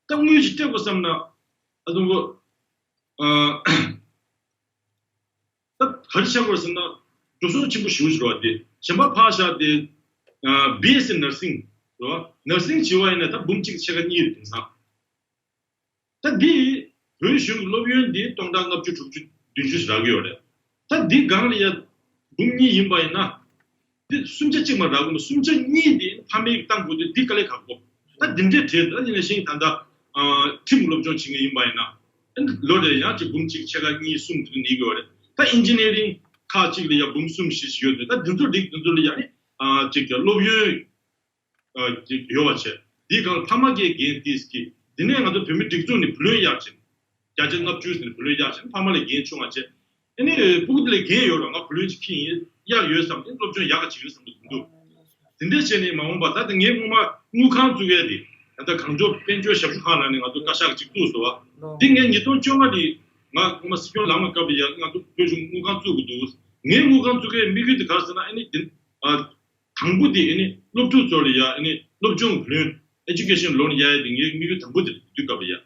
ད་དངུལ་ཞིག་སྤྲད་དགོས་བསམ་ན་ཨ་ཙུམ་གོ་ཨ། ད་ག་རེ་བྱ་དགོས་ཟེར་ན། འགྲོ་སོང་ཆེན་པོ་ཞེ་པོ་ཞིག་རེད་བ། དེ་གཞན་པ་ཕར་བཞག་སྟེ། ཨ་བི་ཨེས་སི་ནར་སིང་རེད་བ། ནར་སིང་བྱེད་པ་ཡིན་ན་ད་འབུམ་གཅིག་ཕྱེད་ཀ་གཉིས་རེད་དེང་སང་། ད་འདི་བོད་གཞུང་གི་སློབ་ཡོན་འདི་སྟོང་ཕྲག་ལྔ་བཅུ་དྲུག་ཅུ་བདུན་ཅུ་ཞིག་རག་གི་ཡོད་རེད། ད་འདི་སྒང་ལ་ཡ་འབུམ་གཉིས་ཡིན་པ་ཡིན་ན། འདི་སུམ་ཆ་གཅིག་མ་རག་གི་མ། སུམ་ཆ་གཉིས་འདི་ཕ་མས་བཏང་དགོས་དུས་འདི་དཀའ་ལས་ཁག་པོ། ད་འདི་འདྲའི་གྲས་ད་ཡིན་ན་ཤིང་ད་ལྟ་ཨ་ཁྲིམས་ཀྱི་སློབ་སྦྱོང་བྱེད་མཁན་ཡིན་པ་ཡིན་ན། ཨ་ནི་ལོ་རེར་ཡང་ཅིག་འབུམ་གཅིག་ཕྱེད་ཀ་གཉིས་གསུམ་དེ་འདྲ་ཉར་གྱི་ཡོད་རེད། ད་ཨིན་ཇི་ནི་ཡ་རིང་ཁག་ཅིག་ལ་ཡ་འབུམ་གསུམ་བཞི་ཞིག་ཡོད་འདུག་ད་འདི་ཚོ་འགྲིག་འདི་ཚོ་ལ་ཡ་ནི་ཨ་ཅིག་སློབ་ཡོན་ཨ་ཅིག་ཡོད་པ་བྱས། འདིའི་སྒང་ལ་ཕ་མ་གིས་འགན་ཏིས་ཀྱིས་འདི་ནས་ང་ཚོ་བོད་མི་སྒྲིག་འཛུགས་ནས་བུ་ལོན་གཡར་བྱས། བརྒྱ་ཆ་ལྔ་བཅུ་ཟིན་བུ་ལོན་གཡར་བྱས་ཕ་མ་ལ་འགན་ཆུང་བ་བྱས། ཨ་ནི་སྤུ་གུ་དེ་ལ་འགན་ཡོད་ར། ང་བུ་ལོན་ཅིག་ཁྱེར་ཡིན། གཡར་ཡོད་བསམ་སྟེ་སློབ་སྦྱོང་ཡག་ག་བྱེད་ཀྱི་ཡོད་བསམ་གྱི་འདུག་དེ་འདྲས་བྱས་ནས་མ་འོངས་པ་ད་ལྟ་ངས་སྔོན་མ་དངུལ་ཁང་བཙུགས་ཡས་དེ་ད་ལྟ་གངས་ལྗོངས་དཔལ་འབྱོར་ཞབས་ཞུ་ཁང་ལབ་ནས་ང་ཚོ་བཀའ་ཤག་ཅིག་བཙུགས་སོང་བ། འདི་ངས་ཉིས་སྟོང་བཅོ་ལྔ་ནས་ང་སྔོན་མ་སྲིད་སྐྱོང་ལངས་པའི་སྐབས་ལ་ཡ་ང་ཚོ་བོད་གཞུང་དངུལ་ཁང་བཙུགས་དགོས་འདུག་ངས་དངུལ་ཁང་བཙུགས་ཡས་དམིགས་ཡུལ་དེ་ག་རེ་ཟེར་ན། ཨ་ནི་དེ་ཨ། དང་པོ་དེ་ཨ་ནི་སློབ་ཕྲུག་ཚོ་ལ་ཡ་ཨ་ནི་སློབ་སྦྱོང་ལོན། Education Loan གཡར་ཡས་དེ་ངའི་དམིགས་ཡུལ་དང་པོ་དེ་དུས་སྐབས་ལ་ཡ།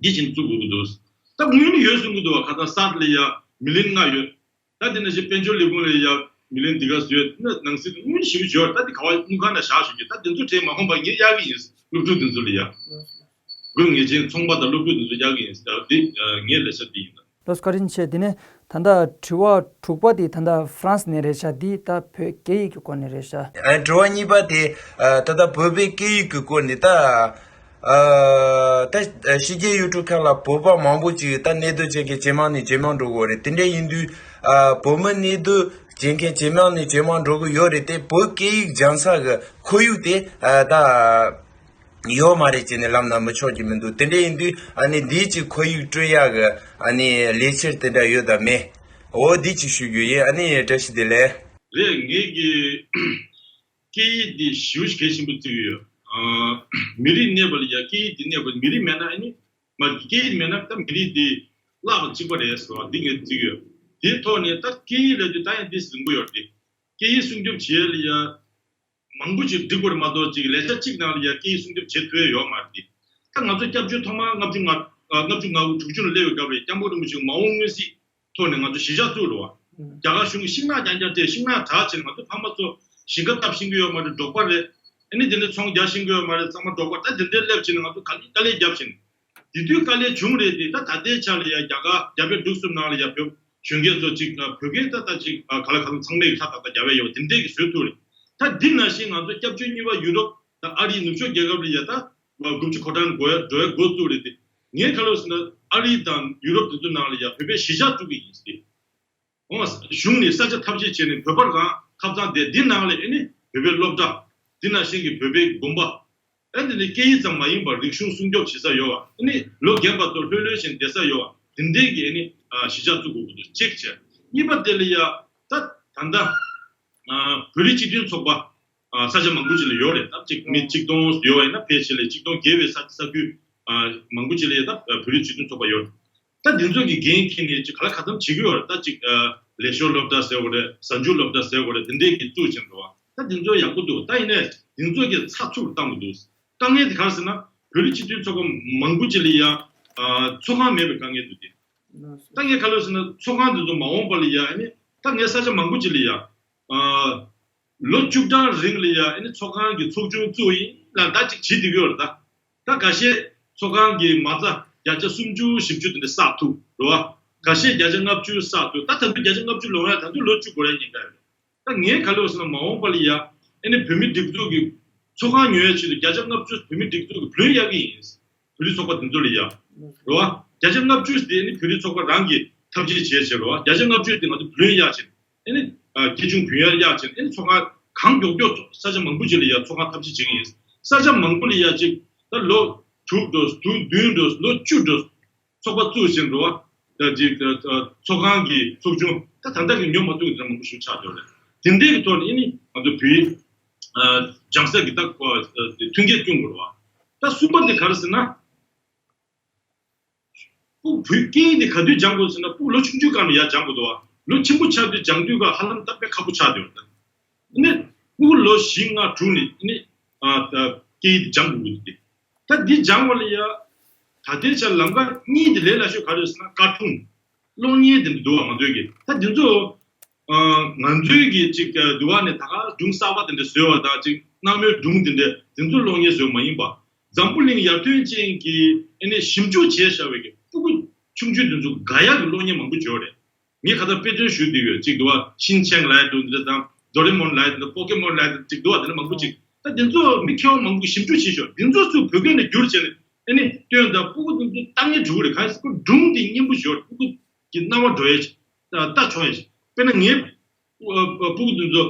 འདི་བྱས་ནས་བཙུགས་དགོས་ཀྱི་འདུག་ད་དངུལ་ནི་ཡོད་གསུང་གི་འདུག་བ། ཁ་སང་གསར་ལ་ཡ་མི་ལི་ཡོན་ལྔ་ཡོད། ད་དེ་ནང་བཞིན་དཔལ་འབྱོར་ལས་ཁུངས་ལ་ཡ་མི་ལི་ཡོན་འདི་ག་ཚོད་ཡོད་ན་ནང་སྲིད་དངུལ་ཞེ་པོ་ཡོད། ད་དེ་ག་བ་དངུལ་ཁང་ནང་བཞག་ཞུ་གི། ད་དེ་ཚོ་གྲས་མ་འོངས་པ་ངས་གཡར་གི་ཡིན། སློབ་ཕྲུག་དེ་ཚོ་ལ་ཡ། དགོས་ངེས་ཅན་ཚོང་པ་དང་སློབ་ཕྲུག་དེ་ཚོ་གཡར་གི་ཡིན། ད་དེ་ངའི་ལས་བྱ་འདི་ཡིན། ད། ལགས་སོ། བཀའ་དྲིན་ཆེ། དེ་ནས་ད་ལྟ་དྲི་བ་དྲུག་པ་དེ་ད་ལྟ་ཧྥ་རན་སི་ནས་རེད་ཤག་འདི་ད་བོད་སྐད་ཡིག་གི་སྐོར་ནས་རེད་ཤག་ཨ། དྲི་བ་གཉིས་པ་དེ་ཨ་ད་ལྟ་བོད་པའི་སྐད་ཡིག་གི་སྐོར་ནས་ད། ཨ་ད་ཕྱི་རྒྱལ་ཡུལ་གྲུ་ཁག་ལ་བོད་པ་མང་པོ་ཅིག་ད་གནས་སྡོད་བྱེད་མཁན་ཇེ་མང་ནས་ཇེ་མང་འགྲོ་གི་ཡོད་རེད། དེ་འདྲ་ཡིན་དུས་ཨ་བོད་མི་གནས་སྡོད་བྱེད་མཁན་ཇེ་མང་ནས་ཇེ་མང་འགྲོ་གི་ཡོད་རེད། དེ་བོད་སྐད་ཡིག་སྦྱང་ས་གི་ཁོར་ཡུག་དེ་ཨ་ད་ཡོད་མ་རེད་ཅེས་ནས་ལབ་ན་མི་ཆོག་གི་མི་འདུག་དེ་འདྲ་ཡིན་དུས་ཨ་ནི་འདིའི་ཅིག་ཁོར་ཡུག་བསྐྲུན་ཡག་གི་ཨ་ནི་ལས་འཆར་དེ་འདྲ་ཡོད་དམ་མེད། འོ་འདི་ཅིག་ཞུ་རྒྱུ་ཡིན། ཨ་ནི་བཀྲ་ཤིས་བདེ་ལེགས། རེད། ངེད་ཀྱི་སྐད་ཡིག་འདི་ཞེ་པོ་གལ་ཆེན་པོ་བརྩི་གི་ཡོད། ཨ། མི་རིགས་གནས་པ་ལ་ཡ་སྐད་ཡིག་འདི་གནས་པ། མི་རིགས་མེད་ན་ཨ་ནི་མ་སྐད་ཡིག་མེད་ན་ད་མི་རིགས་འདི་བརླག་པ་གཅིག་པ་རེད་ཟེར་བ་འདི་ངས་བརྩི་གི་ཡོད། དེའི་ཐོག་ནས་ད་སྐད་ཡིག་ལབ་དུས་ད་ཡང་འདི་ཟིན་པོ་ཡོད་རེད། སྐད་ཡིག་སྲུང་སྐྱོབ་བྱེད་ཡ་ལ་ཡ་མང་པོ་ཞིག་འགྲིག་པ་རེད་མ་གཏོགས་ཅིག་ལས་འཆར་གཅིག་ནང་ལ་ཡ་སྐད་ཡིག་སྲུང་སྐྱོབ་བྱེད་ཐུབ་ཡ་ཡོད་མ་རེད་དེ། ད་ང་ཚོ་སྐྱབས་བཅོལ་ཐོག་མར་ལྔ་བཅུ་ང་ལྔ་བཅུ་ང་དྲུག་ཅུ་ལ་སླེབས་པའི་སྐབས་ལ་སྐྱབས་མགོན་རིན་པོ་ཆེ་མ་འོངས་སྔོན་གཟིགས་ཐོག་ནས་ང་ཚོ་གཞིས་ཆགས་བཙུགས་རེད་བ། རྒྱ་གར་གཞུང་གིས་ཤིང་ནགས་རྐྱང་རྐྱང་སྤྲད། ཤིང་ནགས་དྲག་བྱས་ནས་ང་ཚོ་ཕ་མ་ཚོ་ཞིང་ཁ་བཏབ་ཤེས་ཀྱི་ཡོད་མ་རེད། འབྲོག་པ་རེད། ཨ་ནི་དེ་འདྲའི་ཚོང་རྒྱག་ཤེས་ཀྱི་ཡོད་མ་རེད། ཚང་མ་འབྲོག་པ། ད་དེ་འདྲའི་སླེབས་བྱས་ནས་ང་ཚོ་ག་ལེར་དཀའ་ལས་བརྒྱབ་བྱས་ནས། དེ་དུས་དཀའ་ལས་བྱུང་རེད་དེ། ད་ད་ལྟའི་ཆ་ལ་ཡ་རྒྱ་གར་རྒྱ་བལ་འབྲུག་གསུམ་ནང་ལ་ཡ་བོད་གཞོན་སྐྱེས་ཚོ་ཅིག་བོད་སྐད་ད་ད་ཅིག་ག་ལ་ག་ལ་ཚང་མས་ཧྲ་ཏག་ཏག་རྒྱབ་ཡ་ཡོད་དེ་འདྲས་ཀྱི་བཟོས་ཐུབ་རེད། ད་འདི་ནང་བཞིན་ང་ཚོ་སྐྱབས་བཅོལ་གཉིས་པ་ཡུ་རོབ་དང་ཨ་རིའི་ནུབ་ཕྱོགས་རྒྱལ་ཁབ་ལ་ཡ་ད་དགུ་བཅུ་གོ་གྲངས་འགྲོ་ཡ་འགྲོ་ཡ་འགོ་བཙུགས་རེད་དེ། ངས་ག་ལབ་ཟེར་ན་ཨ་རི་དང་ཡུ་རོབ་དེ་ཚོ་ནང་ལ་ཡ་བོད་པའི་གཞིས་ཆགས་བཙུགས་ཀྱི་ཡིན་ཟེར། འོ་གཞུང་ནས་ས་ཆ་ཐབས་ཤེས་བྱས་ནས་བོད་པ་རང་ཁ་ཚང་དེ་འདི་ནང་ལ་ཨེ་ནི་བོད་པའི་སློབ་གྲྭ། འདི་ནང་བཞིན་གྱི་བོད་པའི་དགོན་པ། ཨེ་འདི་ནི་སྐད་ཡིག་ཙམ་མ་ཡིན་པར་རིག་གཞུང་སྲུང་སྐྱོབ་བྱེད་ས་ཡོད་པ། ཨེ་ནི་ལོ་རྒན་པ་ཚོ་ལྷོད་ལྷོད་བཞིན་བསྡད་ས་ཡོད་པ། དེ་འདྲའི་གི་ཨེ་ནི་ཨ་གཞིས་ཆགས་བཙུགས་དགོས་ཀྱི་འདུག་གཅིག་བྱས། གཉིས་པ་དེ་ལ་ཡ་ད་ད་ལྟ་ཨ་བོད་རིགས་སྤྱི་མཐུན་ཚོགས་པ་ཨ་ས་ཆ་མང་པོ་ཅིག་ལ་ཡོད་རེད། ད་ཅིག་མི་གཅིག་སྟོང་ཡོད་པ་ཡིན་ན་ཕལ་ཆེར་ལ་གཅིག་སྟོང་བརྒལ་བའི་ས་ས་ཁུལ་ཨ་མང་པོ་ཅིག་ལ་ཡ་ད་བོད་རིགས་སྤྱི་མཐུན་ཚོགས་པ་ཡོད་རེད། ད་འདི་ཚོ་གི་འགན་འཁྱེར་ནས་ཅིག་ག་ལ་ག་ཙམ་བྱེད་ཀྱི་ཡོད་རེད། ད་ཅིག་ཨ་ལས་ཞོར་སློབ་གྲྭ་ཟེར་བ་རེད། གཟའ་མཇུག་སློབ་གྲྭ་ཟེར་བ་རེད། དེ་འདྲས་ཀྱི་བཙུགས་ཕྱིན་འགྲོ་བ། ད་འདི་ཚོ་ཡག་པོ་འདུག་ད་ཡིན་ནའི་འདི་ཚོ་གི་ཚགས་ཚུད་པོ་བཏང་དགོས་འདུག་དཀའ་ངལ་དེ་ག་རེ་ཟེར་ན་བོད་རིགས་སྤྱི་མཐུན་ཚོགས་པ་མང་པོ་ཅིག་ལ་ཡ་ཨ་ཚོགས་ཁང་མེད་པའི་དཀའ་ངལ་འདུག་སྟེ། ད་ངས་ག་ལབ་ཟེར་ན་ཚོགས་ཁང་འདི་ཚོ་མ་འོངས་པ་ལ་ཡ་ཨ་ནི་ད་ངས་ས་ཆ་མང་པོ་ཅིག་ལ་ཡ་ཨ་ལོ་བཅུ་གྲངས་རིང་ལ་ཡ་ཨ་ནི་ཚོགས་ཁང་གི་ཚོགས་ཆུང་བཙུགས་ཡིན་ལ་ད་ཅིག་བྱེད་བསྡད་ཀྱི་ཡོད་རེད་ད། ད་འགའ་ཤས་ཚོགས་ཁང་གི་མ་རྩ་བརྒྱ་ཆ་སུམ་ཅུ་བཞི་བཅུ་དེ་འདྲ་བསགས་ཐུབ་རེད་བ། འགའ་ཤས་བརྒྱ་ཆ་ལྔ་བཅུ་བསགས་ཐུབ། ད་ད་དུང་བརྒྱ་ཆ་ལྔ་བཅུ་ལོངས་ཡ་ད་དུང་ལོ་བཅུ་འགོར་ཡ་ཉེན་ཁ་ཡོད་རེད། ད་ངས་ག་ལབ་ཟེར་ན་མ་འོངས་པ་ལ་ཡ་ཨ་ནི་བོད་མི་སྒྲིག་འཛུགས་ཀྱི་ཚོགས་ཁང་ཉོ་ཡ་ཆེད་དུ་བརྒྱ་ཆ་ལྔ་བཅུ་བོད་མི་སྒྲིག་འཛུགས་ཀྱི་བུ་ལོན་གཡར་གྱི་ཡིན། བོད་རིགས་ཚོགས་པ་དེ་ཚོ་ལ་ཡ། རེད་བ། བརྒྱ་ཆ་ལྔ་བཅུ་དེ་ནི་བོད་རིགས་ཚོགས་པ་རང་གིས་ཐབས་ཇུས་བྱས་བྱས་རེད་བ། བརྒྱ་ཆ་ལྔ་བཅུ་དེ་ང་ཚོ་བུ་ལོན་གཡར་བྱས། ཨེ་ནི། ཨ་སྐྱིད་ཆུང་བུན་གཡར་གཡར་བྱས་ཨེ་ནི་ཚོགས་ཁང་གང་མགྱོགས་མགྱོགས་ཚོགས་ས་ཆ་མང་པོ་ཅིག་ལ་ཡ་ཚོགས་ཁང་ཐབས་ཇུས་བྱེད་ཀྱི་ཡིན། ས་ཆ་མང་པོ་ལ་ཡ་ཅིག་ད་ལོ་དྲུག་འགྲོ་དྲུག་བདུན་འགྲོ་ལོ་བཅུ་འགྲོ་ཚོགས་པ་བཙུགས་བཞིན་རེད་བ། ད་ཅིག་ད་ཚོགས་ཁང་གི་ཚོགས་ཆུང་ད་ད་ལྟ་གི་ཉོ་མ་ཐུབ་ཀྱི་དེ་འདྲ་མང་པོ་ཞིག་ཆགས་བསྡད་རེད། དེ་འདྲའི་གི་ཐོག་ནས་ཨེ་ནི་ང་ཚོ་བོད་ཡིག་སྦྱང་ས་གི་ད་མཐུན་རྐྱེན་སྐྱོང་དགོས་རེད་བ། ད་གསུམ་པ་དེ་ག་རེ་ཟེར་ན། སྤུ་བོད་སྐད་དེ་ག་དུས་སྦྱང་དགོས་ཟེར་ན་སྤུ་ལོ་ཆུང་ཆུང་སྒང་ལ་ཡར་སྦྱང་དགོས་འདུག་བ། ལོ་ཆེན་པོ་ཆགས་དུས་སྦྱང་དུས་ཀ་ཧ་ལམ་ད་དཔེ་ཁག་པོ་ཆགས་བསྡད་ཡོད་ད། ནི་སྤུ་གུ་ལོ་བཞི་ལྔ་དྲུག་ནས་ནི་ཨ་ད་སྐད་ཡིག་སྦྱང་དགོས་ཀྱི་འདུག་ད་འདི་སྦྱང་བ་ལ་ཡ་ད་ལྟའི་ཆར་ལམ་ཁ་གཉིས་དེ་ལས་སླ་ཤོས་ག་རེ་ཟེར་ན་ཀར་ཊུན། གློག་བརྙན་དེ་འདྲ་འདུག་བ་ང་ཚོའི་གི་ད་འདི་ཚོ། ཨ་ང་ཚོའི་གི་ཅིག་འདུག་བ་ནས་ད་ག་སྒྲུང་གསར་པ་དེ་འདྲ་བཟོས་བ་དང་ཅིག་གནའ་མོའི་སྒྲུང་དེ་འདྲ་དེ་ཚོ་གློག་བརྙན་བཟོས་མ་ཡིན་པ། འཛམ་བུ་གླིང་ཡར་ཐོན་ཅན་གྱི་ཨ་ནི་ཞིབ་འཇུག་བྱས་བཞག་པའི་གི་སྤུ་གུ་ཆུང་ཆུང་དེ་ཚོ་དགའ་ཡག་གི་གློག་བརྙན་མང་པོ་བྱོས་རེད། ངས་ཁ་ད་དཔེ་མཚོན་ཞུ་བསྡད་ཡོད་ཅིག་འདུག་བ་ཤིན་ཆེང་ལབ་ཡ་འདུག་འདི་འདྲ་དང་ཌོ་རེ་མོན་ལབ་ཡ་འདི་འདྲ་པོ་ཀེ་མོན་ལབ་ཡ་འདི་འདྲ་ཅིག་འདུག་བ་དེ་འདྲ་མང་པོ་ཅིག་ད་དེ་ཚོ་མི་མཁས་དབང་མང་པོ་གིས་ཞིབ་འཇུག་བྱས་ཤོག་དེ་ཚོ་ཚུར་བོད་སྐད་ནང་བསྒྱུར་བྱས་ནས་ཨ་ནི་སྟོན་དང་སྤུ་གུ་དེ་ཚོ་ལྟ་ངན་འགྲོ་གི་རེད། གང་ཡིན་ཟེར་སྒྲུང་དེ་སྙན་པོ་ཞོར་སྤུ་གུ་གི་རྣ་བ་འགྲོ་ཡ་ཅིག་ལྟ་ཆོག་ཡ་ཅིག་དཔེར་ན་ངའི་སྤུ་གུ་དེ་ཚོ་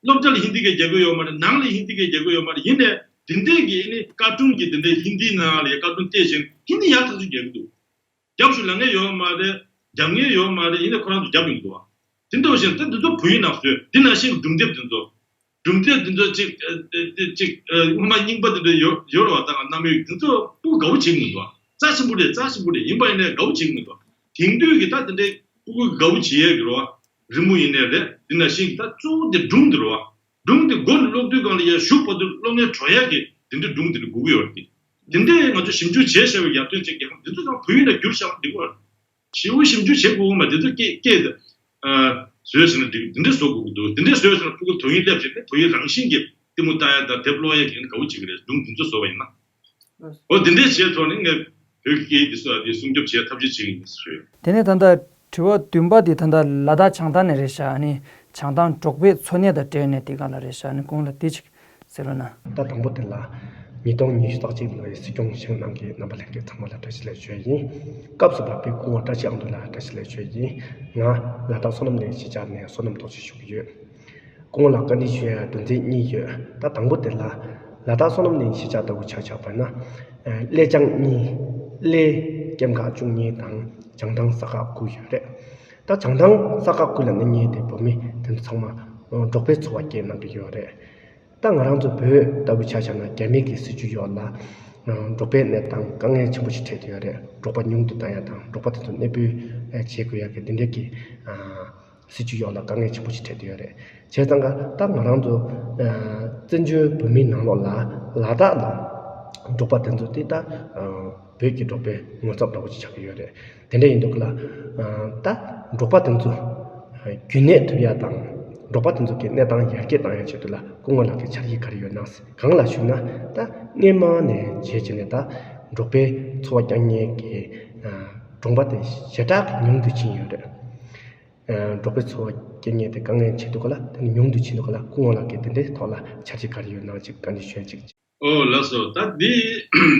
སློབ་གྲྭ་ལ་ཧིན་དི་སྐད་རྒྱག་གི་ཡོད་མ་རེད། ནང་ལ་ཧིན་དི་སྐད་རྒྱག་གི་ཡོད་མ་རེད། ཡིན་ནའི་དེ་འདྲས་ཀྱི་ཨ་ནི་ཀར་ཊུན་གྱི་དེ་འདྲའི་ཧིན་དིའི་ནང་ལ་ཡ་ཀར་ཊུན་བལྟས་ཤིང་ཧིན་དི་ཡག་ཐག་ཆོད་རྒྱག་གི་འདུག་རྒྱབ་ཞུ་ལ་ངེས་ཡོད་མ་རེད། རྒྱབ་ངེས་ཡོད་མ་རེད། ཡིན་ནའི་ཁོ་རང་ཚོ་རྒྱབ་ཡོང་གི་འདུག་བ། དེ་འདྲ་བཞིན་ད་འདི་ཚོ་བོད་ཡིག་ནང་བཟོས་འདི་ནང་བཞིན་གྱི་སྒྲུང་དེབ་དེ་ཚོ། སྒྲུང་དེབ་དེ་ཚོ་ཅིག་ཨ་ཨ་ཅིག་ཨ་སྔོན་མ་རྙིང་པ་དེ་འདྲ་ཡོད་ཡོད་རེད་བ། ད་ང་གནའ་མི་དེ་ཚོ་སྤུ་གུ་དགའ་པོ་བྱེད་ཀྱི་མི་འདུག་བ། རྩ་ཆེན་པོ་རེད། རྩ་ཆེན་པོ་རེད། ཡིན་པ་ཡིན་ནའི་དགའ་པོ་བྱེད་ཀྱི་མི་འདུག་བ། དེང་དུས་ཀྱི་ད་དེ་འདྲའི་སྤུ་གུ་དགའ་པོ་བྱེད་ཡས་ཀྱི་རེད་བ། རི་མོ་ཡིན་ནའི་རེད། དེ་ནང་བཞིན་གྱི་ད་གཙོ་བོ་དེ་སྒྲུང་དེ་རེད་བ། སྒྲུང་དེ་མགོ་ནས་ཀློག་དུས་སྒང་ལ་ཡ་གཞུག་བར་དུ་ཀློག་མཁན་བྲོ་ཡག་གི་དེ་འདྲའི་སྒྲུང་དེ་འདྲ་དགོས་ཀྱི་ཡོད་རེད་དེ། དེ་འདྲས་ང་ཚོ་ཞིབ་འཇུག་བྱས་བཞག་པའི་ཡར་ཐོན་ཅན་རྒྱལ་ཁབ་འདི་ཚོ་ཚང་བོད་ཡིག་ནང་བསྒྱུར་བཞག་པ་འགྲིག་གི་རེད། ཞེ་པོ་ཞིབ་འཇུག་བྱེད་དགོས་མ་དེ་ཚོ་སྐད་སྐད་དེ་ཨ་བཟོས་ཟིན་ན་འགྲིག་དེ་འདྲས་བཟོ་དགོས་ཀྱི་འདུག་དེ་འདྲས་བཟོས་ཟིན་ན་ཕྲུ་གུ་དོན་ཡིན་སླེབས་བྱས་ནས་བོད་ཡིག་རང་བཞིན་གྱི་གཏི་མུག་ལྟ་ཡ་དང་དེབ་ཀློག་ཡ་གི་དགའ་བོ་བྱེད་ཀྱི་རེད། སྒྲུང་འདི་ཚོ་བཟོ་བ་ཡིན་ན། འོ་དེ་འདྲས་བྱས་ཐོག་ནས་ངས་བོད་ཀྱི་སྐད་ཡིག་འདི་ཚོ་ཨ་དེ་སྲུང་སྐྱོབ་བྱེད་ཐབས་ཤེས་བྱེད་ཀྱི་ཡིན་ཟེར་ཞུ། དེ་ནས་ད་ལྟ་དྲི་བ་བདུན་པ་དེ་ད་ལྟ་ལ་དྭགས་བྱང་ཐང་ནས་རེད་ཤག་ཨ་ནི་བྱང་ཐང་འབྲོག་པའི་འཚོ་གནས་དང་འབྲེལ་ནས་དེ་ག་ལ་རེད་ཤག་ཨ་ནི་གོང་ལ་དེ་ཅིག་ཟེར་རོགས་གནང་། ད་དང་པོ་དེ་ལ། ཉིས་སྟོང་ཉི་ཤུ་རྩ་གཅིག་ལོའི་སྲིད་སྐྱོང་བཞེངས་གནང་མཁན་རྣམ་པ་ལྷན་རྒྱས་ཚང་མ་ལ་བཀྲ་ཤིས་བདེ་ལེགས་ཞུ་ཡ་ཡིན། སྐབས་སུ་བབས་པའི་སྐུ་ངོ་བཀྲ་ཤིས་ཨ་མདོ་ལ་བཀྲ་ཤིས་བདེ་ལེགས་ཞུ་ཡ་ཡིན། ང་ལ་དྭགས་བསོད་ནམས་གླིང་གཞིས་ཆགས་ནས་བསོད་ནམས་རྡོ་རྗེ་ཞུ་གི་ཡོད། སྐུ་ངོ་ལ་བཀའ་འདྲི་ཞུ་ཡ་དོན་ཚན་གཉིས་ཡོད། ད་དང་པོ་དེ་ལ། ལ་དྭགས་བསོད་ནམས་གླིང་གཞིས་ཆགས་ལྟ་བུ་ཆ་བཞག་པ་ན། ཨ་གླེ་བྱང་གཉིས། གླེ་སྐྱེམས་ཁག་བཅུ་གཉིས་དང་བྱང་ཐང་ས་ཁག་དགུ་ཡོད་རེད། ད་བྱང་ཐང་ས་ཁག་དགུ་ལ་གནས་མཁན་དེ་བོད་མི་དེ་ཚོ་ཚང་མ་འབྲོག་པའི་འཚོ་བ་སྐྱེལ་གནང་གི་ཡོད་རེད། ད་ང་རང་ཚོ་བོད་ལྟ་བུ་ཆ་བཞག་ན་རྒྱ་མི་གི་སྲིད་ཇུས་འོག་ལ། ཨ་འབྲོག་པའི་གནས་སྟངས་དཀའ་ངལ་ཆེན་པོ་ཞིག་འཕྲད་བསྡད་ཡོད་རེད། འབྲོག་པ་ཉུང་དུ་བཏང་ཡ་དང་འབྲོག་པ་དེ་ཚོ་གནས་སྤོས་བྱེད་དགོས་ཡ་གི་འདི་འདྲའི་གི་ཨ་སྲིད་ཇུས་འོག་ལ་དཀའ་ངལ་ཆེན་པོ་ཞིག་འཕྲད་བསྡད་ཡོད་རེད། བྱས་ཙང་ཀ་ད་ང་རང་ཚོ་ཨ་བཙན་བྱོལ་བོད་མིའི་ནང་ལོགས་ལ་ལ་དྭགས་ལ་འབྲོག་པ་དེ་ཚོ་དེ་ད་ཨ་བོད་ཀྱི་འབྲོག་པའི་ངོ་ཚབ་འདྲ་བོ་ཅིག་ཆགས་ཀྱི་ཡོད་རེད། དེ་འདྲ་ཡིན་དུས་ཀ་ལ་ཨ་ད་འབྲོག་པ་དེ་ཚོ་རྒྱུན་གནས་ཐུབ་ཡ་དང་འབྲོག་པ་དེ་ཚོ་གི་གནས་སྟངས་ཡར་རྒྱས་གཏང་ཡ་ཆེད་དུ་ལ་སྐུ་ངོ་ལགས་ཀྱི་འཆར་གཞི་ག་རེ་ཡོད་ན། གང་ལ་ཞུ་ན་ད་སྔས་མ་ནས་བྱས་བྱས་ནས་ད་འབྲོག་པའི་འཚོ་བ་བསྐྱལ་མཁན་གྱི་ཨ་གྲོང་པ་དེ་ཞེ་དྲག་གི་ཉུང་དུ་ཕྱིན་ཡོད་རེད། ཨ་འབྲོག་པའི་འཚོ་བ་སྐྱེལ་མཁན་དེ་དཀའ་ངལ་ཆེ་འདུག་ག་ལ། དེ་ནི་ཉུང་དུ་ཕྱིན་འདུག་ག་ལ། སྐུ་ངོ་ལགས་ཀྱིས་དེ་འདྲའི་ཐོག་ལ་འཆར་གཞི་ག་རེ་ཡོད་ན་ཅིག་བཀའ་འདྲི་ཞུ་ཡ་ཅིག། ཨོ་ལགས་སོ། ད་འདི་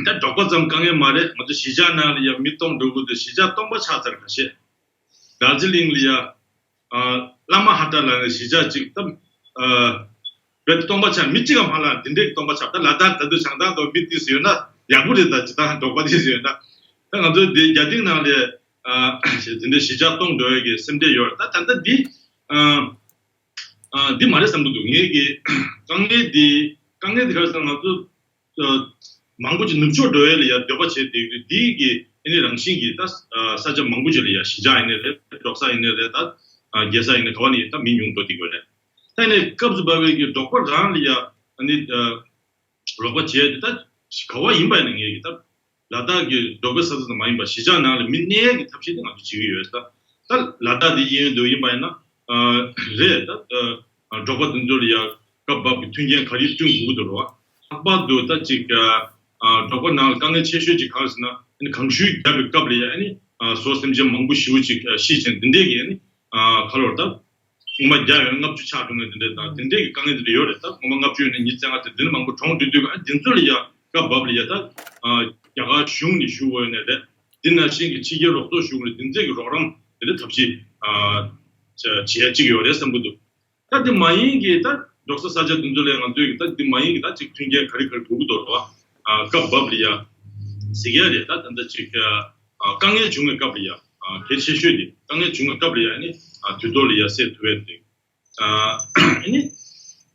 ད་འབྲོག་པ་ཙམ་དཀའ་ངལ་མ་རེད། ང་ཚོ་གཞིས་ཆགས་ནང་ལ་ཡང་མི་སྟོང་འགྲོ་གི་འདུག། གཞིས་ཆགས་སྟོང་པ་ཆགས་ཚར་ཁ་ཤས། རྡོ་རྗེ་གླིང་ལ་ཡ་ཨ་བླ་མ་ཧ་ཏ་ལ་ནི་གཞིས་ཆགས་གཅིག་ད་ཨ་བོད་དུ་སྟོང་པ་ཆགས། མི་གཅིག་གམ་ཧ་ལ་འདི་འདྲའི་སྟོང་པ་ཆགས། ད་ལ་དྭགས་ད་དུང་བྱང་ཐང་དུ་མི་ཏིས་ཡོད་ན་ཡག་པོ་རེད། ད་ཇི་ལྟར་འབྲོག་པ་ཏིས་ཡོད་ན། ད་ང་ཚོ་འདི་རྒྱ་སྟེང་ནང་ལ་ཨ་དེ་འདྲའི་གཞིས་ཆགས་སྟོང་འགྲོ་ཡ་གི་སེམས་ཁྲལ་ཡོད་རེད། ད་ད་ལྟ་འདི་ཨ། ཨ་འདི་མ་རེད་བསམ་གྱི་འདུག། ངེད་ཀྱི་དཀའ་ངལ་འདི་དཀའ་ངལ་འདི་ག་རེ་ཟེར་ན་ང་ཚོ་ཨ་མང་པོ་ཅིག་ནུབ་ཕྱོགས་འགྲོ་ཡས་ལ་ཡ་འདོད་པ་བྱས་བསྡད་ཀྱི་འདུག། འདི་གི་ཨ་ནི་རང་བཞིན་གྱིས་ད་ཨ་ས་ཆ་མང་པོ་ཅིག་ལ་ཡ་གཞིས་ཆགས་ཡིན་ནའི་རེད། འབྲོག་ས་ཡིན་ནའི་རེད། ད་ཨ་རྒྱལ་ས་ཡིན་ནའི་ག་བ་ནས་ཡིན་ད་མི་ཉུང་འགྲོ་བསྡད་ཀྱི་ཡོད་རེད། ད་ཨ་ནི་སྐབས་སུ་བབས་པའི་གི་འབྲོག་པ་རང་ལ་ཡ་ཨ་ནི་ཨ་རོགས་པ་བྱས་ཏེ་ད་ག་བ་ཡིན་པ་ཡིན་ན་ངེད་ཀྱི་ད། ལ་དྭགས་ཀྱི་འབྲོག་པའི་ས་ཆ་ཙམ་མ་ཡིན་པར་གཞིས་ཆགས་ནང་ལ་མི་གནས་ཀྱི་ཐབས་ཤེས་དེ་ང་ཚོ་བྱེད་ཀྱི་ཡོད་ས། ད་ལ་དྭགས་དེ་གཡས་གཡོན་དུ་ཡིན་པ་ཡིན་ན་ཨ་རེད། ད་ཨ་འབྲོག་པ་དེ་ཚོ་ལ་ཡ་སྐབས་བབ་ཀྱི་མཐུན་རྐྱེན་ག་རེ་བསྐྲུན་དགོས་ཀྱི་འདུག་རེད་བ། ལྷག་པར་དུ་ད་ཅིག་ཨ་འབྲོག་པ་ནང་ལ་དཀའ་ངལ་ཆེ་ཤོས་ཅིག་ག་རེ་ཟེར་ན་ཨ་ནི་གངས་ཤུད་བརྒྱབ་པའི་སྐབས་ལ་ཡ་ཨ་ནི་ཨ་ཟོག་སེམས་ཅན་མང་པོ་ཞེ་པོ་ཅིག་ཨ་ཤི་བྱས་འདི་འདྲས་ཀྱི་ཨ་ནི་ཨ་ག་ལོར་ད། སྔོན་མ་བརྒྱ་ཡོད་ན་ལྔ་བཅུ་ཆགས་འགྲོ་མཁན་དེ་འདྲ་དང་དེ་འདྲའི་གི་དཀའ་ངལ་དེ་འདྲ་ཡོད་རེད། ད་སྔོན་མ་ལྔ་བཅུ་ཡོད་ན་ཉི་ཤུ་རྩ་ལྔ་དེ་འདྲ་མང་པོ་གྲོངས་འགྲོ་དུས་ཨ་དེ་ཚོ་ལ་ཡ་སྐབས་བབ་ལ་ཡ་ད་ཨ་རྒྱ་གར་གཞུང་ནས་ཞུ་དགོས་ཡོད་ནའི་རེད། དེ་ནང་བཞིན་གྱི་ཕྱི་རྒྱལ་རོགས་ཚོགས་གཞུང་ལ་དེ་ཚོའི་གི་རོགས་རམ་དེ་འདྲ་ཐབས་ཤེས་ཨ་བྱ་བྱེད་ཡ་གཅིག་ཡོད་རེད་བསམ་གྱི་འདུག། ད་དེ་མ་ཡིན་གྱི་ད་འབྲོག་ས་ས་ཆ་དེ་ཚོ་ལ་ང་ཚོའི་གི་ད་དེ་མ་ཡིན་གྱི་ད་ཅིག་མཐུན་རྐྱེན་ག་རེ་ག་རེ་དགོས་ཀྱི་འདུག་རེད་བ། ཨ་སྐབས་བབ་ལ་ཡ་ཟེར་གྱི་ཡ་རེད། ད་ད་ལྟ་ཅིག་ཨ་དཀའ་ངལ་བྱུང་བའི་སྐབས་ལ་ཡ་ཨ་གལ་ཆེ་ཤོས་དེ་དཀའ་ངལ་བྱུང་བའི་སྐབས་ལ་ཡ་ཨ་ནི་ཨ་དུས་ཐོག་ལ་ཡ་སེལ་ཐུབ་ཡ་དེ་ཨ་ནི་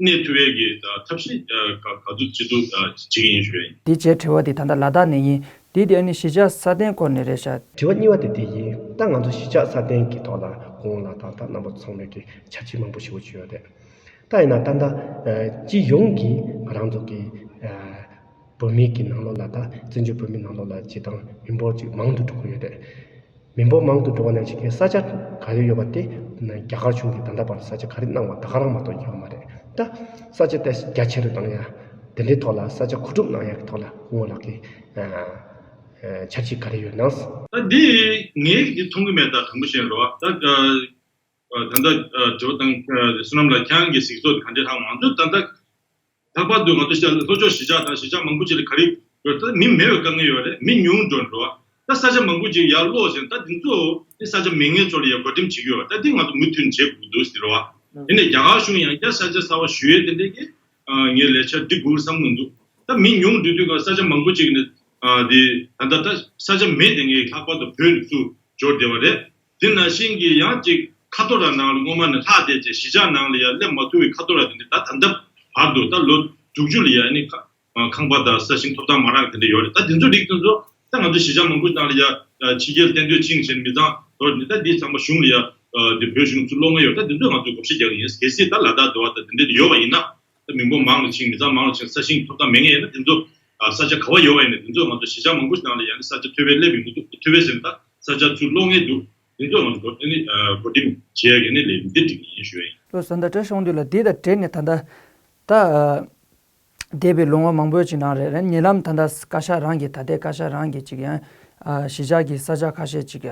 གནས་ཐུབ་ཡ་གི་ཨ་ཐབས་ཤེས་ཨ་ག་ག་ཚོད་ཅི་ཐུབ་ཨ་བྱེད་ཀྱི་ཡིན་ཞུ་ཡ་ཡིན། དེ་རྗེས་དྲི་བ་དེ་ད་ལྟ་ལ་དྭགས་ནས་ཡིན། དེ་དེ་ཨ་ནི་གཞིས་ཆགས་སྲ་བརྟན་སྐོར་ནས་རེད་ཤག། དྲི་བ་གཉིས་པ་དེ་དེ་ཡིན། ད་ང་ཚོ་གཞིས་ཆགས་སྲ་བརྟན་གྱི་ཐོག་ལ་སྐུ་ངོ་ལགས་དང་ད་རྣམ་པ་ཚང་མས་ཀྱི་འཆར་གཞི་མང་པོ་ཞེ་པོ་ཅིག་ཡོད་རེད། ད་ཡིན་ན་ད་ལྟ་ཨ་སྤྱི་ཡོངས་ཀྱི་ང་རང་ཚོ་གི་ཨ་བོད་མི་གི་ནང་ལོགས་ལ་ད་བཙན་བྱོལ་བོད་མི་ནང་ལོགས་ལ་སྤྱི་བཏང་མི་འབོར་ཅིག་མང་དུ་འགྲོ་གི་ཡོད་རེད། མི་འབོར་མང་དུ་འགྲོ་བ་ནང་བཞིན་གྱི་ས་ཆ་ག་རེ་ཡོད་པ་དེ་རྒྱ་གར་གཞུང་གིས་ད་ལྟ་བར་ས་ཆ་ག་རེ་གནང་བ་ད་ག་རང་མ་གཏོགས་ཡོད་མ་རེད། ད་ས་ཆ་དེ་རྒྱ་ཆེ་རུ་བཏང་ཡ་དེ་འདྲའི་ཐོག་ལ་ས་ཆ་མཁོ་སྒྲུབ་གནང་ཡ་གི་ཐོག་ལ་སྐུ་ངོ་ལགས་ཀྱི་ཨ་ཨ་འཆར་གཞི་ག་རེ་ཡོད་ན། ད་འདི་ངས་འདི་མཐོང་གི་མེད། ད་དྲང་པོ་བཤད་རོགས། ད་ཨ་ད་ལྟ་ཨ་དྲི་བ་དང་ཨ་བསོད་ནམས་ལགས་ཁྱེད་རང་གི་གཟིགས་ཚོད་ག་འདྲ་ལྷག་མང་ཚོད་ད་ལྟ་ལྷག་པར་དུ་ང་ཚོ་ཤ་ལྷོ་ཕྱོགས་གཞིས་ཆགས་དང་གཞིས་ཆགས་མང་པོ་ཅིག་ལ་ག་རེ་ཡོད་ད་མི་མེད་པའི་དཀའ་ངལ་ཡོད་རེད། མི་ཉུང་འགྲོ་འགྲོ་བ་ད་ས་ཆ་མང་པོ་ཅིག་ཡར་ལོག་ཟིན་ད་འདི་ཚོ་ནི་ས་ཆ་མེད་མཁན་ཚོ་ལ་ཡང་བགོ་འགྲེམས་བྱེད་ཀྱི་ཡོད་རེད། ད་འདི་ང་ཚོ་མུ་མཐུད་བྱེད་དགོས་འདུག་ཟེར་བ། དེ་ནས་རྒྱ་གར་གཞུང་ཡང་བསྐྱར་ས་ཆ་གསར་པ་ཞུ་ཡས་དེ་འདྲས་ཀྱི་ངའི་ལས་འཆར་འགྲིག་དགོས་བསམ་གྱི་འདུག། ད་མི་ཉུང་འགྲོ་དུས་ཀ་ས་ཆ་མང་པོ་ཅིག་ནས་ཨ་དེ་ད་ལྟ་ད་ས་ཆ་མེད་དེ་ངས་ལྷག་པར་དུ་བོད་ནས་ཚུར་འབྱོར་བསྡད་པ་རེད། དེ་ནང་བཞིན་གྱི་ཡང་ཅིག་ཁ་ཐོར་ར་ནང་ལ་སྔོན་མ་ནས་ལྷག་བསྡད་ཅིག་གཞིས་ཆགས་ནང་ལ་ཡང་སླེབས་མ་ཐུབ་པའི་ཁ་ཐོར་ར་དེ་འདྲ་ད་ད་ལྟ་བར་དུ་ད་ལོ་དྲུག་ཅུ་ལ་ཡང་ནི་ཁ་ཁང་པ་དང་ས་ཞིང་ཐོབ་ཐང་མ་རག་དེ་འདྲ་ཡོད་རེད། ད་དེ་ཚོ་རིགས་དེ་ཚོ་ད་ང་ཚོ་གཞིས་ཆགས་མང་པོ་ནང་ལ་ཡང་ཕྱི་རྒྱལ་གཏན་སྡོད་ཕྱིན་བྱས་མི་ཚང་དོར་ནི་ད་འདི་ཚང་མ་གཞུང་ལ་ཡང་དེ་བོད་གཞུང་ཚུར་སློག་མཁན་ཡོད། ད་དེ་ཚོ་ང་ཚོས་བགོ་བཤའ་རྒྱག་གི་ཡིན། གལ་སྲིད་ད་ལ་དྭགས་འདྲ་བ་ད་དེ་འདྲ་ཡོད་པ་ཡིན་ན། ད་མི་འབོར་མང་ལ་ཕྱིན་མི་ཚང་མང་ལ་ཕྱིན་ས་ཞིང་ཐོབ་ཐང་མེད་མཁན་ཡིན་ན་དེ་ཚོ་ས་ཆ་ག་བ་ཡོད་པ་ཡིན་ན་དེ་ཚོ་ང་ཚོ་གཞིས་ཆགས་མང་པོ་ཞིག་ནང་ལ་ཡང་ས་ཆ་ཐོབ་པའི་སླེབས་ཡོང་གི་འདུག། ཐོབ་པའི་ཟེར་ན་ད་ས་ཆ་ཚུར་སློག་མཁན་འདུག། དེ་ཚོ་ང་ཚོ་གོ་དེ་ནི་གོ་སྒྲིག་བྱེད་ཡ་གི་ནི་ལས་འདི་འགྲིག་ཡིན་ཞུ་ཡ་ཡིན། ལོ་ས་མཐའ་བཀྲ་ཤིས་དབང་འདུས་ལགས་འདི་དང་འབྲེལ་ནས་ད་ལྟ་ད་འདས་པའི་ལོ་ངོ་མང་པོའི་ཅིག་ནང་རེད་རེད་ཉེ་ལམ་ད་ལྟ་བཀའ་ཤག་རང་གི་ད་ལྟའི་བཀའ་ཤག་རང་གི་ཅིག་ཡང་གཞིས་ཆགས་ཀྱི་ས་ཆ་ཁ་ཤས་ཅིག་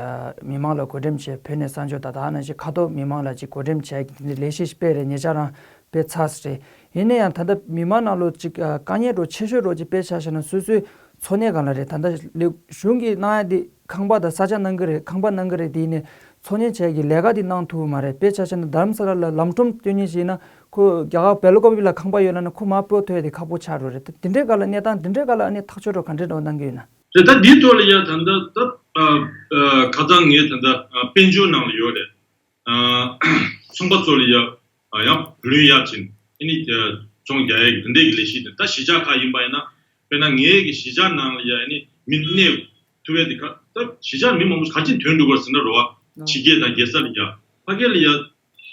མི་མང་ལ་བགོ་འགྲེམས་བྱས་བོད་ནས་གསར་འབྱོར་ད་ད་ནང་བཞིན་ཁ་ཐོར་མི་མང་ལ་ཅིག་བགོ་འགྲེམས་བྱས་ཀྱི་དེ་འདྲའི་ལས་གཞི་སྤེལ་རེད། ཉེ་ཆར་རང་ དཔེ་ཚགས་རེད། ཡིན་ན་ཡང་ད་ལྟ་མི་མང་ནང་ལོགས་ཅིག་ཨ་དཀའ་ངལ་འདྲ་ཆེ་ཤོས་འདྲ་ཅིག་དཔེ་ཆ་བཞག་ན་སོ་སོའི་འཚོ་གནས་སྒང་ལ་རེད། ད་ལྟ་ལས་གཞུང་གིས་གནང་ཡ་དེ་ཁང་པ་དང་ས་ཆ་གནང་གི་རེད། ཁང་པ་གནང་གི་རེད། དེ་ཡིན་ནའི་འཚོ་གནས་བྱེད་ཀྱི་ལས་ཀ་དེ་གནང་ཐུབ་ཀྱི་མ་རེད། དཔེ་ཆ་བཞག་ན་རྡ་རམ་ས་ལ་ལ་ལམ་ཁྲོམ་སྟོན་མཁན་ཞིག་ཡིན་ན་ཁོ་རྒྱ་གར་སྦེལ་ཀོབ་ལ་ཁང་པ་ཡོད་ལབ་ན་ཁོ་མར་སྤོ་ཐུབ་ཡ་དེ་ཁག་པོ་ཆགས་འགྲོ་རེད། ད་དེ་འདྲའི་སྒང་ལ་གནས་སྟངས་དེ་འདྲའི་སྒང་ལ་ཨ་ནི་ཐག་གཅོད་འདྲ་ག་འདྲའི་འདྲ་གནང་གི་ཡོད་ན། རེད། ད་འདིའི་ཐོག་ལ་ཡ་ད་ལྟ་ད་ཨ་ཨ་ཁ་སང་ངས་ད་ལྟ་ཨ་དཔལ་འབྱོར་ནང་ལ་ཡོད་རེད། ཨ་ཚོང་པ་ཚོ་ལ་ཡ་ཨ་ཡང་བུ་ལོན་གཡར་བྱས་ཨ་ནི་ཨ་ཚོང་རྒྱག་ཡས་ཀྱི་དེ་འདྲས་ཀྱི་ལས་གཞི་དེ། ད་གཞིས་ཆགས་ཁག་ཡིན་པ་ཡིན་ན་དཔེར་ན་ངའི་གི་གཞིས་ཆགས་ནང་ལ་ཡ་ཨ་ནི་མི་གནས་ཐུབ་ཡས་དེ་ག་ད་གཞིས་ཆགས་མི་མང་པོ་ག་ཅིག་ཐོན་འགྲོ་གི་ཟེར་ན་རོ་བ། ཕྱི་རྒྱལ་དང་རྒྱལ་ས་ལ་ཡ་ཕ་གི་ལ་ཡ་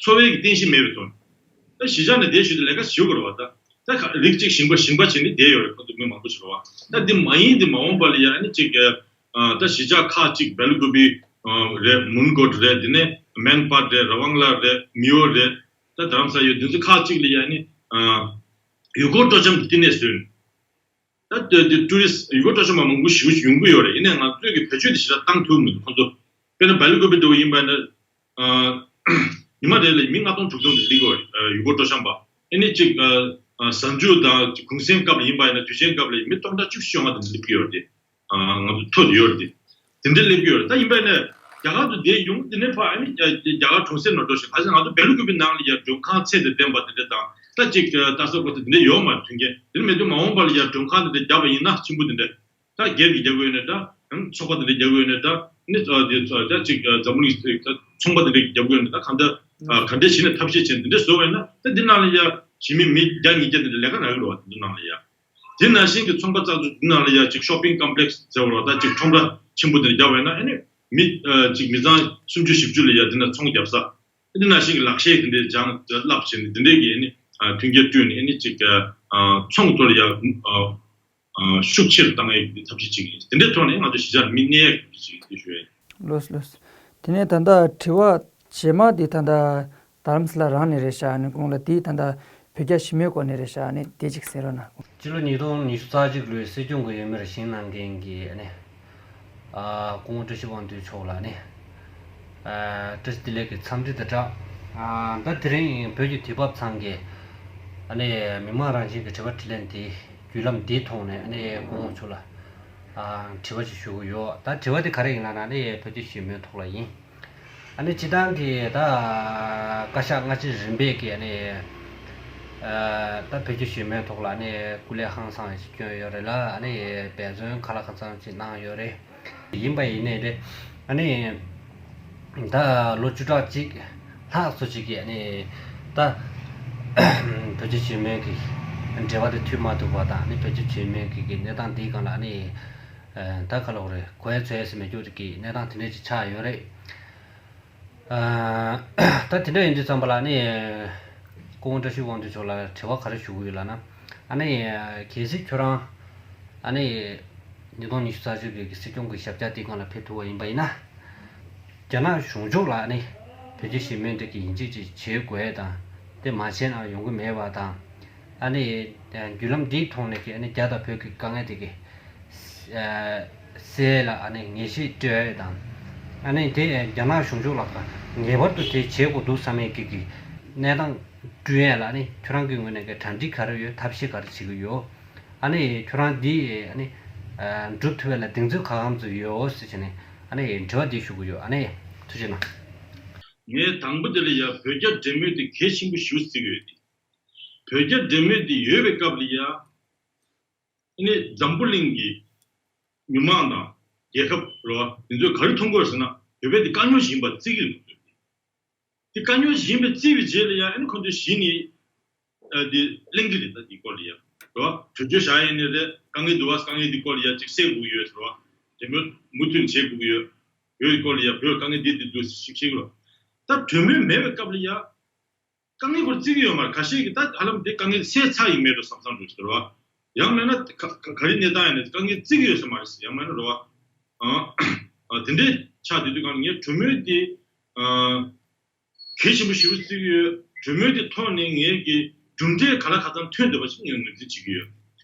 འཚོ་བའི་གི་རྟེན་གཞི་མེད་པའི་ཐོག་ད་གཞིས་ཆགས་ནས་བསྡད་ཞུས་ཏེ་ལས་ཀ་ཞུ་དགོས་རེད་བ། ད་ད་ག་རིགས་གཅིག་ཞིང་པ་ཞིང་པ་བྱས་ནས་བསྡད་ཡོད་རེད། ཁོ་ཚོ་མི་མང་པོ་ཞིག་རེད་བ། ད་འདི་མ་ཡིན་དེ་མ་འོངས་པ་ལ་ཡ་ཨ་ནི་གཅིག་ཨ་ད་གཞིས་ཆགས་ཁག་ཅིག་སྦེལ་ཀོབ་ཨ་རེད། མོན་གྷོ་རེད། དེ་ནས་མན་པ་རེད། ར་ཝང་ལ་རེད། མི་ཡོ་རེད། ད་རྡ་རམ་ས་ཡོད། འདི་ཚོ་ཁག་ཅིག་ལ་ཡ་ཨ་ནི་ཨ་ཡུལ་སྐོར་སྤྲོ་འཆམ་གྱི་བསྟི་གནས་བཟོས། ད་ལྟོས་ཏེ་ཊུ་རི་སི་ཊི་ཡུལ་སྐོར་སྤྲོ་འཆམ་པ་མང་པོ་ཞེ་པོ་ཅིག་ཡོང་གི་ཡོད་རེད། ཡིན་ནའི་ང་ཚོས་ཀྱི་བེད་སྤྱོད་དེ་ཞེ་དྲག་བཏང་ཐུབ་མི་འདུག་ཁོང་ཚོ་དཔེར་ན་སྦེལ་ཀོབ་འདྲ་བོ་ཡིན་པ་ཡིན་ན་ཨ་ཉི་མ་རེ་ལ་མི་ལྔ་སྟོང་དྲུག་སྟོང་དེ་སླེབས་ཀྱི་ཡོད་རེད། ཡུལ་སྐོར་སྤྲོ་འཆམ་པ། ཨ་ནི་གཅིག་ཨ་ཨ་གཟའ་མཇུག་དང་གུང་སེང་སྐབས་ལ་ཡིན་པ་ཡིན་ན་དུས་ཆེན་སྐབས་ལ་མི་སྟོང་ཕྲག་བཅུ་བཞི་བཅོ་ལྔ་དེ་འདྲ་སླེབས་ཀྱི་ཡོད་རེད། ཨ་ང་ཚོ་ཐོ་དེ་ཡོད་རེད་དེ། དེ་འདྲ་སླེབས་ཀྱི་ཡོད་རེད། ད་ཡིན་པ་ཡིན་ན་རྒྱ་གར་དུ་བསྡད་ཡོང་དེ་ནས་ཕར་ཨ་ནི་རྒྱ་རྒྱ་གར་གྲོང་གསེབ་ནང་འགྲོ་ཞིང་ག་ཚོད་ང་ཚོ་སྦེལ་ཀོབ་ནང་ལ་ཡ་མགྲོན་ཁང་ཚད་དང་ལྡན་པ་དེ་འདྲ་དང་ད་ཅིག་ལྟ་ས་གོ་ས་དེ་འདྲ་ཡོད་མ་རེད། མཐུན་རྐྱེན་དེ་འདྲ་མེད་དུས་མ་འོངས་པ་ལ་ཡ་མགྲོན་ཁང་དེ་འདྲ་བརྒྱབ་པ་ཡིན་ན་ཆེན་པོ་དེ་འདྲ་ད་སྒེར་གྱི་རྒྱག་གི་ཡོད་ནའི་འདྲ། ཨང་ཚོགས་པ་དེ་འདྲ་རྒྱག་གི་ཡོད་ནའི་འདྲ། ནི་ཨ་དེ་ཚོ་ད་ཅིག་འཛམ་བུ་གླིང་ཚོང་པ་དེ་འདྲ་རྒྱག་གི་ཡོད་ནའི་ད་གང་འདྲ་ག་འདྲ་བྱས་ནས་ཐབས་ཤེས་བྱས་ནས་དེ་འདྲ་བཟོ་བས་ན་ད་འདི་ནང་ལ་ཡ་གཞི་མི་མི་བརྒྱ་ཉིས་བརྒྱ་དེ་འདྲ་ལས་ཀ་རག་གི་རེད་བ། དེ་ཚོ་ནང་ལ་ཡ། དེ་ནང་བཞིན་གྱི་ཚོང་པ་ཚོ་འདི་ནང་ལ་ཡ་ཅིག་ཤོ་པིང་ཀོམ་པི་ལེགས་ཟེར་བ་རོ། ད་ཅིག་ཁྲོམ་ར་ཆེན་པོ་དེ་རྒྱག་པ་ཡིན་ན་ཨ་ནི་མི་ཨ་ཅིག་མི་ཚང་སུམ་ཅུ་བཞི་བཅུ་ལ་ཡ་དེ་ན་ཚོང་རྒྱབ་ས། དེ་ནང་བཞིན་གྱི་ལག་ཤེས་དེ་འདྲའི་སྦྱང་བསླབ་བྱས་ནས་དེ་འདྲའི་གི་ཨ་ནི་ཨ་མཐུན་རྐྱེན་བསྐྲུན་ནས་ཨ་ནི་ཅིག་ཨ་ཚོང་ཐོག་ལ་ཡ་ཨ་ཨ་ཤུགས་ཆེ་རུ་བཏང་ཡས་ཀྱི་ཐབས་ཤེས་ཅིག་ཡིན། དེ་འདྲའི་ཐོག་ནས་ང་ཚོ་གཞིས་ཆགས་མི་གནས་ཡས་ཀྱི་ཅིག་དེ་ཞུ་ཡས། ལོས་ལོས། དེ་ནས་ད་ལྟ་དྲི་བ་རྗེས་མ་དེ་ད་ལྟ་རྡ་རམ་ས་ལ་རང་ནས་རེད་ཤག་ཨ་ནི་གོང་ལ་དེ་ད་ལྟ་བོད་རྒྱ་ཞི་མོལ་སྐོར་ནས་རེད་ཤག་ཨ་ནི་དེ་ཅིག་གསན་རོགས་གནང་། སྤྱི་ལོ་ཉིས་སྟོང་ཉི་ཤུ་རྩ་གཅིག་ལོའི་སྲིད་སྐྱོང་གི་འོས་མིར་བཞེངས་གནང་མཁན་གྱི་ཨ་ནི་ཨ་སྐུ་ངོ་བཀྲ་ཤིས་དབང་འདུས་མཆོག་ལ་ཨ་ནི་ཨ་བཀྲ་ཤིས་བདེ་ལེགས་ཀྱི་འཚམས་འདྲི་དང་སྦྲགས། ཨ་ད་དེ་རིང་བོད་ཀྱི་དུས་བབ་ཚང་གི་ཨ་ནི་མི་མང་རང་བཞིན་གྱི་དྲི་བ་དྲིས་ལན་དེ་བརྒྱུད་ལམ་འདིའི་ཐོག་ནས་ཨ་ནི་སྐུ་ངོ་མཆོག་ལ་ཨ་དྲི་བ་ཅིག་ཞུ་གི་ཡོད། ད་དྲི་བ་དེ་ག་རེ་ཡིན་ལབ་ན་ཨ་ནི་བོད་རྒྱ་ཞི་མོལ་ཐོག་ལ་ཡིན། ཨ་ནི་སྤྱི་བཏང་གི་ད་བཀའ་ཤག་སྔ་ཕྱི་རིམ་པས་ཀྱི་ཨ་ནི་ཨ་ད་བོད་རྒྱ་ཞི་མོལ་ཐོག་ལ་ཨ་ནི་སྐུ་ལས་ཧང་སང་ཞིག་བསྐྱོན་ཡོད་རེད་ལ། ཨ་ནི་འབད་བརྩོན་ག་ལ་ག་ཚང་ཅིག་གནང་ཡོད་རེད། ཡིན་པ་ཡིན་ནའི་རེད། ཨ་ནི་ད་ལོ་བཅུ་ཕྲག་གཅིག་ལྷག་ཙམ་ཅིག་གི་ཨ་ནི་ད་བོད་རྒྱ་ཞི་མོལ་གྱི་འབྲེལ་བ་དེ་མཐུད་མ་ཐུབ་པ་དང་ཨ་ནི་བོད་རྒྱ་ཞི་མོལ་གྱི་གི་གནས་སྟངས་འདིའི་སྒང་ལ་ཨ་ནི་ད་ག་ལབ་དགོས་རེད། གོ་ཡ་ཚོད་ཡ་ཟེར་མི་འདུག་གི་གནས་སྟངས་དེ་འདྲ་ཅིག་ཆགས་ཡོད་རེད། ཨ་ད་དེ་འདྲ་ཡིན་དུས་ཙམ་པ་ལ་ནི་སྐུ་ངོ་བཀྲ་ཤིས་དབང་འདུས་མཆོག་ལ་དྲི་བ་ག་རེ་ཞུ་གི་ཡོད་ལབ་ན། ཨ་ནི་གལ་སྲིད་ཁྱོད་རང་ཨ་ནི་ཉིས་སྟོང་ཉི་ཤུ་རྩ་གཅིག་གི་སྲིད་སྐྱོང་གི་ཞབས་བཀྱག་དེའི་སྒང་ལ་ཕེབས་ཐུབ་པ་ཡིན་པ་ཡིན་ན། རྒྱ་ནག་གཞུང་ཕྱོགས་ལ་ཨ་ནི་བོད་རྒྱ་ཞི་མོལ་འདི་གི་ཡིན་གཅིག་ཅིག་བྱེད་དགོས་ཡས་དང་དེ་མ་བྱས་ན་ཡོང་གི་མེད་པ་དང་། ཨ་ནི་བརྒྱུད་ལམ་འདིའི་ཐོག་ནས་ཀྱི་ཨ་ནི་རྒྱ་དང་བོད་ཀྱི་དཀའ་ངལ་དེ་གི་སེལ་ལ་ཨ་ནི་ངེས་ཤེས་སྤྲོད་ཡས་དང་། ཨ་ནི་དེ་རྒྱ་ནག་གཞུང་ཕྱོགས་ལ་ངེས་པར་དུ་དེ་བྱེད་དགོས་འདུག་བསམ་ཡས་ཀྱི་གི་གནས་སྟངས་བསྐྲུན་ཡས་ལ་ཨ་ནི་ཁྱོད་རང་གི་ངོས་ནས་ཀྱི་གྲ་སྒྲིག་ག་རེ་ཡོད། ཐབས་ཤེས་ག་རེ་བྱེད་ཀྱི་ཡོད། ཨ་ནི་ཁྱོད་རང་འདི་ཨ་ནི་སྒྲུབ་ཐུབ་ཡས་ལ་གདེང་ཚོད་ག་གམ་ཙམ་ཡོད་ཟེར་བྱས་ནས་ཨ་ནི་དྲི་བ་འདི་ཞུ་གི་ཡོད། ཨ་ནི་ཐུགས་རྗེ་གནང་། ངས་དང་པོ་དེ་ལ་ཡ་བོད་རྒྱ་འབྲེལ་མོལ་དེ་གལ་ཆེན་པོ་ཞེ་པོ་བརྩི་གི་ཡོད་དེ། བོད་རྒྱ་འབྲེལ་མོལ་དེ་ཡོད་པའི་སྐབས་ལ་ཡ། ཨ་ནི་འཛམ་བུ་གླིང་གི་མི་མང་དང་རྒྱལ་ཁབ་རེད་བ། དེ་ཚོས་ག་རེ་མཐོང་གི་ཡོད་ཟེར་ན་བོད་པས་དེ་དཀའ་རྙོག་ཞིག་ཡིན་པ་བརྩི་གི་རེད། དེ་དཀའ་རྙོག་ཞིག་ཡིན་པ་བརྩིས་པའི་རྗེས་ལ་ཡང་ཨ་ནི་ཁོ་ཚོས་གཞི་ནས་ཨ་དེ་གླེང་གི་རེད། ད་དེའི་སྐོར་ལ་ཡང་རེད་བ། གྲོས་ཆོད་བཞག་ཡས་ནི་རེད། དཀའ་ངལ་འདུག་བ། དཀའ་ངལ་འདི་སྐོར་ལ་ཡང་ཅིག་སེལ་དགོས་ཀྱི་ཡོད་ཟེར་བ། དེ་མོ་མུ་མཐུད་བྱེད་དགོས་ཀྱི་ཡོད། བོད་ཀྱི་སྐོར་ལ་ཡང་བོད་དཀའ་ངལ་འདི་འདི་འདུག་ཞིག་བཤད་ཀྱི་རེད། ད་གྲོས་མོལ་མེད་པའི་སྐབས་ལ་ཡང་དཀའ་ངལ་སྐོར་བརྩི་གི་ཡོད་མ་རེད། ཁ་ཤས་ཀྱིས་ད་ཧ་ལམ་དེ་དཀའ་ངལ་སེལ་ཚར་ཡིན་མེད་འགྲོ་བསམ་བསམ་འགྲོ་ཞིག་རེད་བ། ཡང་མིན་ན་ག་ག་ག་རེ་གནས་སྟངས་ཡིན་ནའི་དཀའ་ངལ་བརྩི་གི་ཡོད་ས་མ་རེད་ཟེར། ཡང་མིན་ན་རེད་བ། ཨ་ཨ་དེ་འདྲའི་ཆགས་བསྡད་དུས་གང་ངས་གྲོས་མོལ་དེ་ཨ་གལ་ཆེན་པོ་ཞེ་པོ་བརྩི་གི་ཡོད། གྲོས་མོལ་དེ་ཐོག་ནས་ངས་ཀྱི་གྲུབ་འབྲས་ག་ལ་ག་ཚང་ཐོན་འདུག་པ་ཞིག་ངས་ངོས་འཛིན་བྱེད་ཀྱི་ཡོད།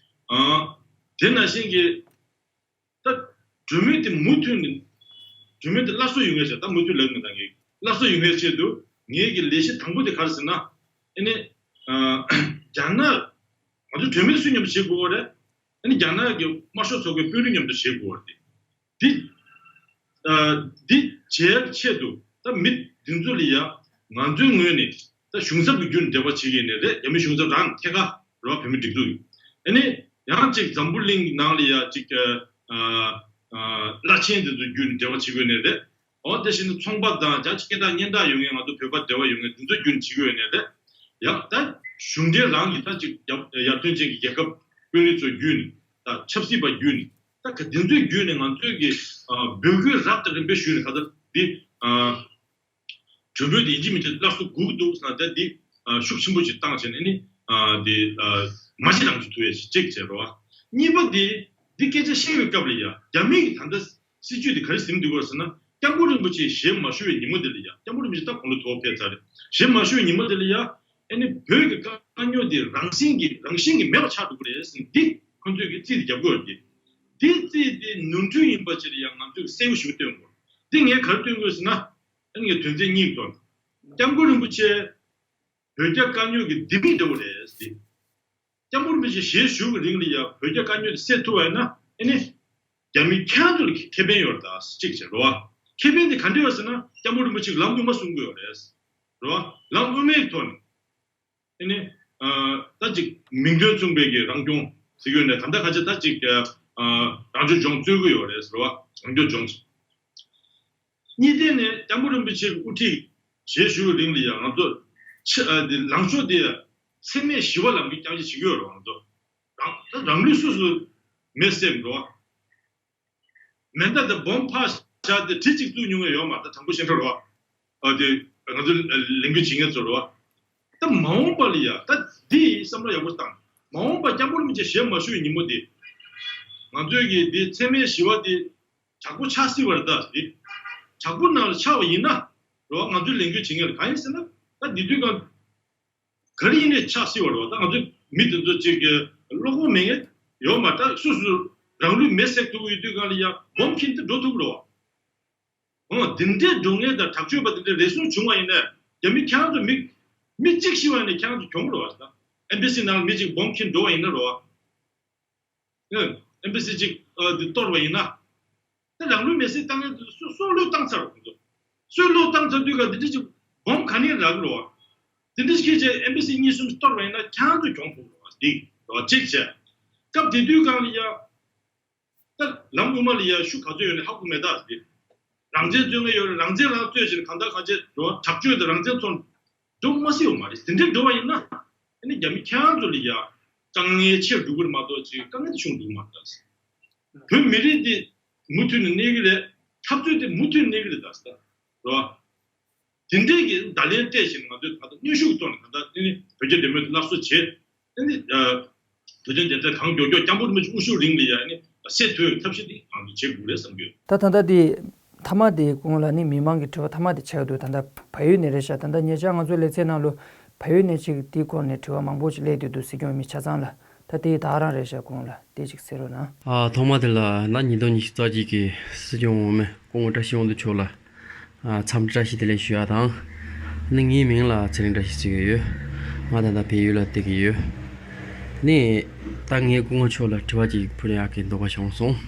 ཨ་དེ་ནང་བཞིན་གྱི་ད་གྲོས་མོལ་དེ་མུ་མཐུད་ནས་གྲོས་མོལ་དེ་སླར་གསོ་ཡོང་ངེས་ཟེར། ད་མུ་མཐུད་ལབ་མི་འདང་གི། སླར་གསོ་ཡོང་ངེས་ཆེད་དུ་ངེད་ཀྱི་ལས་གཞི་དང་པོ་དེ་ག་རེ་ཟེར་ན། ཨ་ནི་ ཨ་རྒྱ་ནག་ང་ཚོ་གྲོས་མོལ་སུ་མཉམ་དུ་བྱེད་དགོས་རེད། ཨ་ནི་རྒྱ་ནག་གི་དམར་ཤོག་ཚོགས་པའི་དཔོན་རིགས་མཉམ་དུ་བྱེད་དགོས་རེད། འདི་ཨ་འདི་བྱེད་ཆེད་དུ་ད་མི་འདི་ཚོ་ལ་ཡ་ང་ཚོའི་ངོས་ནས་ད་གཞུང་ཚབ་ཀྱི་བརྒྱུད་ནས་འབྲེལ་བ་བྱེད་ཀྱི་ཡིན་ནའི་རེད། རྒྱ་མི་གཞུང་ཚབ་རང་ཐད་ཀར་རོགས་བོད་མི་སྒྲིག་འཛུགས་ཀྱི། ཨ་ནི་ཡང་ཅིག་འཛམ་བུ་གླིང་གི་ནང་ལ་ཡ་ཅིག་ཨ་ཨ་བླ་ཆེན་འདི་ཚོ་བརྒྱུད་ནས་འབྲེལ་བ་བྱེད་དགོས་ནའི་རེད། འོ་དེ་བཞིན་ཚོང་པ་དང་རྒྱ་ཆེ་དང་སྙན་གྲགས་ཡོད་མཁན་ང་ཚོ་བོད་པ་འབྲེལ་བ་ཡོད་མཁན་འདི་ཚོ་བརྒྱུད་ནས་བྱེད་དགོས་ནའི་རེད། ཡང་ད་གཞུང་འབྲེལ་རང་གི་ད་ཅིག་ཡར་ཡར་ཐོན་ཅན་གྱི་རྒྱལ་ཁབ་དཔོན་རིགས་ཚོ་བརྒྱུད་ནས་ད་ཆབ་སྲིད་པ་བརྒྱུད་ནས་ད་ག་འདི་ཚོའི་བརྒྱུད་ནས་ང་ཚོའི་གི་ཨ་འབོད་སྐུལ་རབ་དང་རིམ་པས་ཞུས་ནས་ག་ད་འདི་ཨ་གྲོས་མོལ་དེ་ཡིན་གཅིག་མིན་གཅིག་སླར་གསོ་དགོས་ཀྱི་འདུག་ཟེར་ན་ད་འདི་ཨ་ཤུགས་ཆེན་པོ་ཅིག་བཏང་བྱས་ནས་ནི་ཨ་འདི་ཨ་མ་གཞི་རང་གི་ཐུ་ཡས་ཅིག་བྱས་རོགས། གཉིས་པ་འདི་འདི་སྐད་ཆ་བཤད་པའི་སྐབས་ལ་ཡ་རྒྱ་མི་གི་ད་ལྟ་སྲིད་ཇུས་དེ་ག་རེ་ཟིན་འདུག་ག་ཟེར་ན། སྐྱབས་མགོན་རིན་པོ་ཆེ་ཞལ་མ་བཞུགས་པའི་ཉིན་མོ་དེ་ལ་ཡ། སྐྱབས་མགོན་རིན་པོ་ཆེ་ད་དགུང་ལོ་དོ་ཕེབས་ཚར་རེད། ཞལ་མ་བཞུགས་པའི་ཉིན་མོ་དེ་ལ་ཡ། ཨ་ནི་བོད་ཀྱི་དཀའ་རྙོག་དེ་རང་བཞིན་གྱིས་རང་བཞིན་གྱིས་མེད་པ་ཆགས་འགྲོ་གི་རེད་ཟེར་ནས་འདི་ཁོང་ཚོས་ཀྱི་རྩིས་དེ་རྒྱབ་དགོས་རེད། འདི་རྩིས་དེ་ནོར་འཁྲུལ་ཡིན་པ་ཅིག་ལ་ཡ་ང་ཚོས་གསལ་པོ་ཞིག་སྟོན་དགོས། འདི་ངས་ག་རེ་སྟོན་དགོས་ཟེར་ན། ཨ་ནི་ངས་དོན་ཚན་གཉིས་ཀྱི་ཐོག་ནས། སྐྱབས་མགོན་རིན་པོ་ཆེ་བོད་རྒྱ་དཀའ་རྙོག་གི་ལྡེ་མིག་འདྲ་བོ་རེད་ཟེར། སྐྱབས་མགོན་རིན་པོ་ཆེ་ཞལ་བཞུགས་ཀྱི་རིང་ལ་ཡ་བོད་རྒྱ་དཀའ་རྙོག་དེ་སེལ་ཐུབ་པ་ཡིན་ན་ཨ་ནི་རྒྱ་མི་ཁྱེད་རང་ཚོ་ལ་ཁེ་ཕན་ཡོད་རེད་ད་གཅིག་བྱས་རེད་བ། ཁེ་ཕན་དེ་ག་འདྲ་ཡོད་ཟེར་ན་སྐྱབས་མགོན་རིན་པོ་ཆེ་གི་ལམ་དབུ་མ་གསུང་གི་ཡོད་རེད། རེད་བ། ལམ་དབུ་མའི་ཐོག་ནས་ཨ་ནི་ཨ་ད་ཅིག་མིང་དོན་མཚུངས་པའི་གི་རང་སྐྱོང་ཟེར་གྱི་ཡོད་ནས་ད་ལྟ་ཁ་ཆེ་ད་ཅིག་ཨ་རང་སྐྱོང་ལྗོངས་རྩོད་གི་ཡོད་རེད་ཟེར་བ། རང་སྐྱོང་ལྗོངས། གཉིས་ལྡན་ནས་སྐྱབས་མགོན་རིན་པོ་ཆེ་གི་དབུ་ཁྲིད་ཞལ་བཞུགས་རིང་ལ་ཡང་ང་ཚོ་ཆེ་ཨ་དེ་ལངས་ཕྱོགས་དེ་འཚེ་མེད་ཞི་བ་ལམ་གྱི་རྐྱང་རྐྱང་བྱེད་ཀྱི་ཡོད་རེད། ང་ཚོ་རང་ད་རང་ལུས་སོ་སོ་མེ་བསྲེགས་འགྲོ་བ། མེ་མདའ་དང་སྦོམ་ཕར་བཞག་སྟེ་གྲི་གཅིག་བཙུགས་མྱོང་ཡོད་མ་རེད། དྲང་པོ་བཤད་འགྲོ་རེད་བ། ཨ་དེ་ང་ཚོ་ལས་འགུལ་བྱེད་མཁན་ཚོ་རེད་བ། ད་མ་འོངས་པ་ལ་ཡ་ད་འདི་བསམ་བློ་ཡག་པོ་བཏང་། མ་འོངས་པ་སྐྱབས་མགོན་རིན་པོ་ཆེ་ཞལ་མ་བཞུགས་པའི་ཉིན་མོ་དེ་ང་ཚོའི་གི་འདི་འཚེ་མེད་ཞི་བ་དེ་དྲག་པོ་ཆགས་སྲིད་པ་རེད་ད། དེ་དྲག་པོ་ནང་ལ་ཆགས་པ་ཡིན་ན་རོ། ང་ཚོའི་ལས་འགུལ་བྱེད་མཁན་ལ་གང་ཡིན་ཟེར་ན། ད་འདི་དུས་གང་ག་རེ་ཡིན་ནའི་ཆགས་སྲིད་པ་རེད་བ། ད་ང་ཚོའི་མི་དེ་ཚོ་གཅིག་གི་བློ་ཁོག་མེད་མཁན་ཡོད་མ་རེད། ད་སོ་སོ་རང་ལུས་མེ་བསྲེག་ཐུབ་ཀྱི་ཡོད་དུས་གང་ལ་ཡ་སྦོམ་ཁྱེར་ཏེ་འགྲོ་ཐུབ་ཀྱི་རེད་བ། འོ་དེ་འདྲའི་འགྲོ་མཁན་དང་དྲག་སྤྱོད་པ་དེ་འདྲའི་རེ་ཟུང་བྱུང་བ་ཡིན་ན་རྒྱ་མི་ཁྱེད་རང་ཚོ་མི་མི་གཅིག་ཤི་བ་ཡིན་ན་ཁྱེད་རང་ཚོ་གྱོང་རེད་བ། ད་ཨེམ་བྷ་སི་ནང་ལ་མི་གཅིག་སྦོམ་ཁྱེར་འགྲོ་བ་ཡིན་ན་རེད་བ། ཨེམ་བྷ་སི་གཅིག་ཨ་དེ་གཏོར་བ་ཡིན་ན། ད་རང་ལུས་མེ་བསྲེགས་བཏང་མཁན་དེ་ཚོ་སྲོག་བློས་བཏང་ཚར་བ་ཚོ། སྲོག་བློས་བཏང་ཚར་དུས་ག་དེ་འདྲ་ཅིག་སྦོམ་ག་ནས་རག་གི་རེད་བ། དེ་འདྲ་ཅིག་ཁྱེད་ཀྱིས་ཨེམ་བྷ་སི་གཉིས་གསུམ་གཏོར་བ་ཡིན་ན་ཁྱེད་རང་ཚོ་གྱོང་ཕོག་རེད་བ། འདི་རེད་བ་གཅིག་བྱས། སྐབས་དེ་དུས་གང་ལ་ཡ། ད་ལམ་དབུ་མ་ལ་ཡ་ཤུགས་ག་ཚོད་ཡོད་ནས་ཧ་གོ་མེད་ད་ཟེར། རང་བཙན་རྩོད་མཁན་ཡོད་རེད། རང་བཙན་རང་རྩོད་བྱས་ནས་གང་ལྟར་གང་བྱས་འགྲོ་བ་དྲག་སྤྱོད་དང་རང་བཙན་ཚོ་འགྲོ་མ་སྲིད་པ་མ་རེད། དེ་འདྲའི་འགྲོ་བ་ཡིན་ན་ཨ་ནི་རྒྱ་མི་ཁྱེད་རང་ཚོ་ལ་ཡ་དཀའ་ངལ་ཆེར་འགྲོ་གི་རེད་མ་གཏོགས་ཅིག་དཀའ་ངལ་དེ་ཆུང་འགྲོ་གི་མ་རེད་ད་ཟེར། བོད་མི་རིགས་དེ་མུ་མཐུད་ནས་གནས་ཀྱི་རེད། འཐབ་རྩོད་དེ་མུ་མཐུད་གནས་ཀྱི་རེད་ད་ཟེར། རེད་བ། དེ་འདྲའི་གི་བརྡ་ལན་སྤྲད་བཞིན་ང་ཚོས་ད་ལྟ་གནོན་ཤུགས་ཐོག་ནས་ད་ལྟ་ནི་བོད་རྒྱ་འབྲེལ་མོལ་དེ་སླར་གསོ་བྱས། ཨ་ནི་བོད་དོན་བདེན་མཐའ་གང་མགྱོགས་མགྱོགས་སྐྱབས་མགོན་རིན་པོ་ཆེ་དབུ་བཞུགས་རིང་ལ་ཡ་ཨ་ནི་སེལ་ཐུབ་ཐབས་ཤེས་དེ་ང་ཚོས་བྱེད་དགོས་རེད་བསམ་གྱི་ཡོད། ད་ད་ལྟ་དེ་མཐའ་མ་དེ་སྐུ་ངོ་ལ་ནི་མི་མང་གི་དྲི་བ་མཐའ་མ་དེ་ཆགས་འདུག་ད་ལྟ་བལ་ཡུལ་ནས་རེད་ཤག་ད་ལྟ་ཉེ་ཆར་ང་ཚོའི་ལེ་ཚན་ནང་ལོ་བལ་ཡུལ་ནས་ཅིག་དེའི་སྐོར་ནས་དྲི་བ་མང་པོ་ཅིག་སླེབས་བསྡད་འདུག་སྲིད་སྐྱོང་འོས་མི་ཆ་ཚང་ལ། ད་དེ་ད་རང་རེད་ཤག་སྐུ་ངོ་ལ་དེ་ཅིག་གསལ་རོགས་གནང་། ཨ་ཐོག་མ་དེ་ལ་ན་ཉིས་སྟོང་ཉི་ཤུ་རྩ་གཅིག་གི་སྲིད་སྐྱོང་འོས་མི་སྐུ་ངོ་བཀྲ་ཤིས་དབང་འདུས་མཆོག་ལ་ཨ་འཚམས་འདྲི་བཀྲ་ཤིས་བདེ་ལེགས་ཞུ་ཡ་དང་། ནི་ངའི་མིང་ལ་ཚེ་རིང་བཀྲ་ཤིས་ཟེར་གྱི་ཡོད། ང་ད་ལྟ་བལ་ཡུལ་ལ་བསྡད་ཀྱི་ཡོད། ནི་ད་ངས་སྐུ་ངོ་མཆོག་ལ་དྲི་བ་ཅིག་ཕུལ་ཡག་གི་འདོད་པ་བྱུང་སོང་།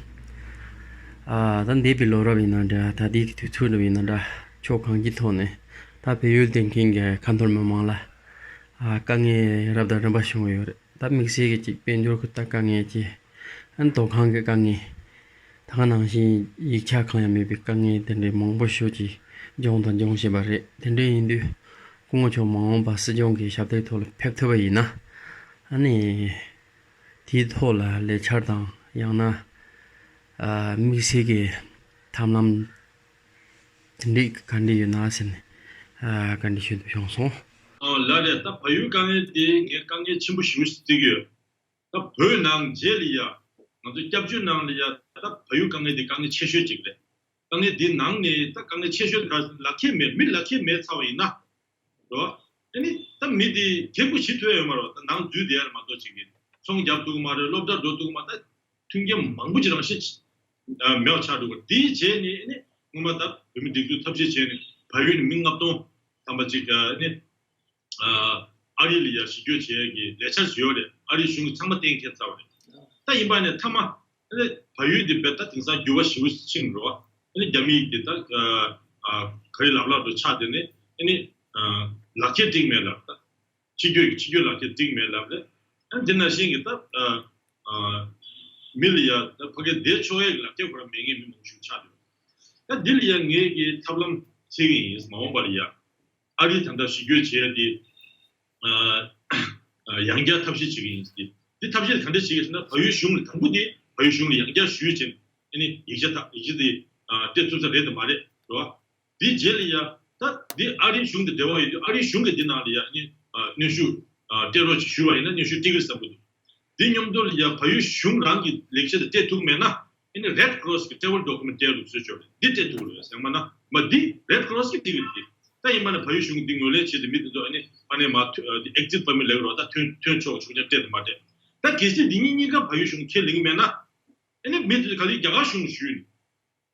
ཨ་ད་འདས་པའི་ལོ་རབས་ཡིན་ན་འདྲ། ད་ལྟའི་གི་དུས་ཚོད་འདྲ་ཡིན་ན་འདྲ། ཕྱོགས་གང་ཅིའི་ཐོག་ནས་ད་བལ་ཡུལ་བསྡད་མཁན་གྱི་ཁ་འཐོར་མི་མང་ལ་ཨ་དཀའ་ངལ་རབ་དང་རིམ་པ་བྱུང་ཡོད་རེད། ད་དམིགས་བསལ་གྱི་ཅིག་དཔལ་འབྱོར་གྱི་ད་དཀའ་ངལ་གྱི་ཨ་ནི་ལྟོ་ཁང་གི་དཀའ་ངལ། ད་ག་ནང་བཞིན་ཡིག་ཆ་གང་ཡང་མེད་པའི་དཀའ་ངལ་དེ་འདྲའི་མང་པོ་ཞིག་ཅིག་བྱུང་དང་འབྱུང་བཞིན་པ་རེད། དེ་འདྲ་ཡིན་དུས་སྐུ་ངོ་མཆོག་མ་འོངས་པ་སྲིད་སྐྱོང་གི་ཞབས་སྟེགས་ཐོག་ལ་ཕེབས་ཐུབ་པ་ཡིན་ན་ཨ་ནི་དེའི་ཐོག་ལ་ལས་འཆར་དང་ཡང་ན་ཨ་དམིགས་བསལ་གྱི་ཐབས་ལམ་དེ་འདྲའི་ག་འདྲ་ཡོད་ན་ཟེར་ནས་ཨ་བཀའ་འདྲི་ཞུ་འདོད་བྱུང་སོང་། ཨ་ལགས་རེད། ད་བལ་ཡུལ་དཀའ་ངལ་དེ་ངས་དཀའ་ངལ་ཆེན་པོ་ཞེ་པོ་ཞིག་བརྩི་གི་ཡོད། ད་བོད་ནང་རྗེས་ལ་ཡ་ང་ཚོ་སྐྱབས་བཅོལ་ནང་ལ་ཡ་ད་བལ་ཡུལ་དཀའ་ངལ་འདི་དཀའ་ངལ་ཆེ་ཤོས་གཅིག་རེད། དཀའ་ངལ་འདི་ནང་ནས་ད་དཀའ་ངལ་ཆེ་ཤོས་དེ་ག་ལག་ཁྱེར་མེད་མི་ལག་ཁྱེར་མེད་ཚར་བ་ཡིན་ན་རོ། ཨ་ནི་ད་མི་འདི་ཁེ་པོ་བྱེད་ཐུབ་ཡ་ཡོད་མ་རོ། ད་ནང་འཛུལ་བསྡད་ཡ་རེད་མ་གཏོགས་གཅིག་གིས་ཚོང་རྒྱབ་ཐུབ་ཀྱི་མ་རེད། སློབ་གྲྭ་འགྲོ་ཐུབ་ཀྱི་མ་རེད། ད་མཐུན་རྐྱེན་མང་པོ་ཅིག་རང་བཞིན་མེད་པ་ཆགས་འགྲོ་གི་རེད། དེའི་རྗེས་ནས་ཨ་ནི་སྔོན་མ་ད་བོད་མི་སྒྲིག་འཛུགས་ཐབས་ཤེས་བྱས་ནས་བལ་ཡུལ་ནས་མི་ལྔ་སྟོང་ཐམ་པ་ཅིག་ཨ་ནི། ཨ་ ཨ་རི་ལ་ཡ་གཞི་བསྐྱོད་བྱེད་ཡ་གི་ལས་འཆར་ཞིག་ཡོད་རེད། ཨ་རིའི་གཞུང་གིས་ཚང་མ་གཏན་འཁེལ་ཚར་བ་རེད། ད་ཡིན་པ་ནས་མཐའ་མ་ཨ་ནི་བལ་ཡུལ་འདི་བས་ད་དེང་སང་འགྱུར་བ་ཞེ་པོ་ཕྱིན་འགྲོ་བ། ཨ་ནི་རྒྱ་མིའི་གི་ད་ཨ་ཨ་ག་རེ་ལབ་ལབ་འགྲོ་ཆགས་དེ་ནས་ཨ་ནི་ཨ་ལག་ཁྱེར་སྒྲིག་མེད་ལབ་ད། ཕྱི་སྐྱོད་ཕྱི་སྐྱོད་ལག་ཁྱེར་སྒྲིག་མེད་ལབ་རེད། ཨ་དེ་ནང་བཞིན་གྱི་ད་ཨ་ཨ་མི་ལ་ཡ་ད་ཕ་གི་བསྡད་ཆོག་ཡས་ཀྱི་ལག་ཁྱེར་ཁོ་རང་མེད་མཁན་མི་མང་ཤོས་ཆགས་འདུག་ད་འདི་ལ་ཡ་ངས་ཀྱི་ཐབས་ལམ་འཚོལ་གྱི་ཡིན། མ་འོངས་པ་ལ་ཡ་ཨ་རི་ད་ལྟ་གཞི་བསྐྱོད་བྱས་ཏེ་ཨ་ཨ་ཡང་བསྐྱར་ཐབས་ཤེས་བྱེད་ཀྱི་ཡིན་ཟེར་ཏེ། འདི་ཐབས་ཤེས་ག་འདྲ་བྱེད་ཀྱི་ཟེར་ན། བལ་ཡུལ་གཞུང་ལ་དང་པོ་དེ་བལ་ཡུལ་གཞུང་ལ་ཡང་བསྐྱར་ཞུས་བྱས་ཨ་ནི་ཡིག་ཆ་དག་ཡིག་ཆ་དེ་ཨ་སྤྲད་ཐུབ་ས་རེད་དམ་མ་རེད་རེད་བ། དེའི་རྗེས་ལ་ཡ་ད་འདི་ཨ་རིའི་གཞུང་དང་འབྲེལ་བ་ཡོད་དུས་ཨ་རིའི་གཞུང་གིས་འདི་ནང་ལ་ཡ་ནི་ཨ་གནོན་ཤུགས་ཨ་སྤྲད་རོགས་ཅིག་ཞུ་བ་ཡིན་ན་གནོན་ཤུགས་སྤྲད་ཀྱི་རེད་བསམ་གྱི་འདུག་དེ་མཉམ་དུ་ལ་ཡ་བལ་ཡུལ་གཞུང་རང་གི་ལེགས་ཆ་དེ་སྤྲད་ཐུབ་མེད་ན་ཨ་ནི་Red Cross་གི་travel document་སྤྲད་རོགས་ཞུ་ཆོག་རེད། འདི་སྤྲད་ཐུབ་རེད་ཟེར་མ་ན་མ་འདི་Red Cross་གིས་སྤྲད་ཀྱི་རེད། ད་ཡིན་པ་ན་བལ་ཡུལ་གཞུང་གིས་འདི་ངོས་ལེན་བྱས་ཏེ་མི་དེ་ཚོ་ཨ་ནི་ཨ་ནི་མ་ཐོན་ཨ་འདི་exit permit་ལབ་རོགས་ད་ཐོན་ཐོན་ཆོག་ཆོག་ཀྱང་སྤྲད་དུ་མ་སྤྲད། ད་གལ་སྲིད་འདི་གཉིས་གཉིས་ཀ་བལ་ཡུལ་གཞུང་ཁས་ལེན་གྱི་མེད་ན་ཨ་ནི་མི་དེ་ཚོ་ག་ལེར་རྒྱ་གར་གཞུང་ལ་ཞུས་ནས།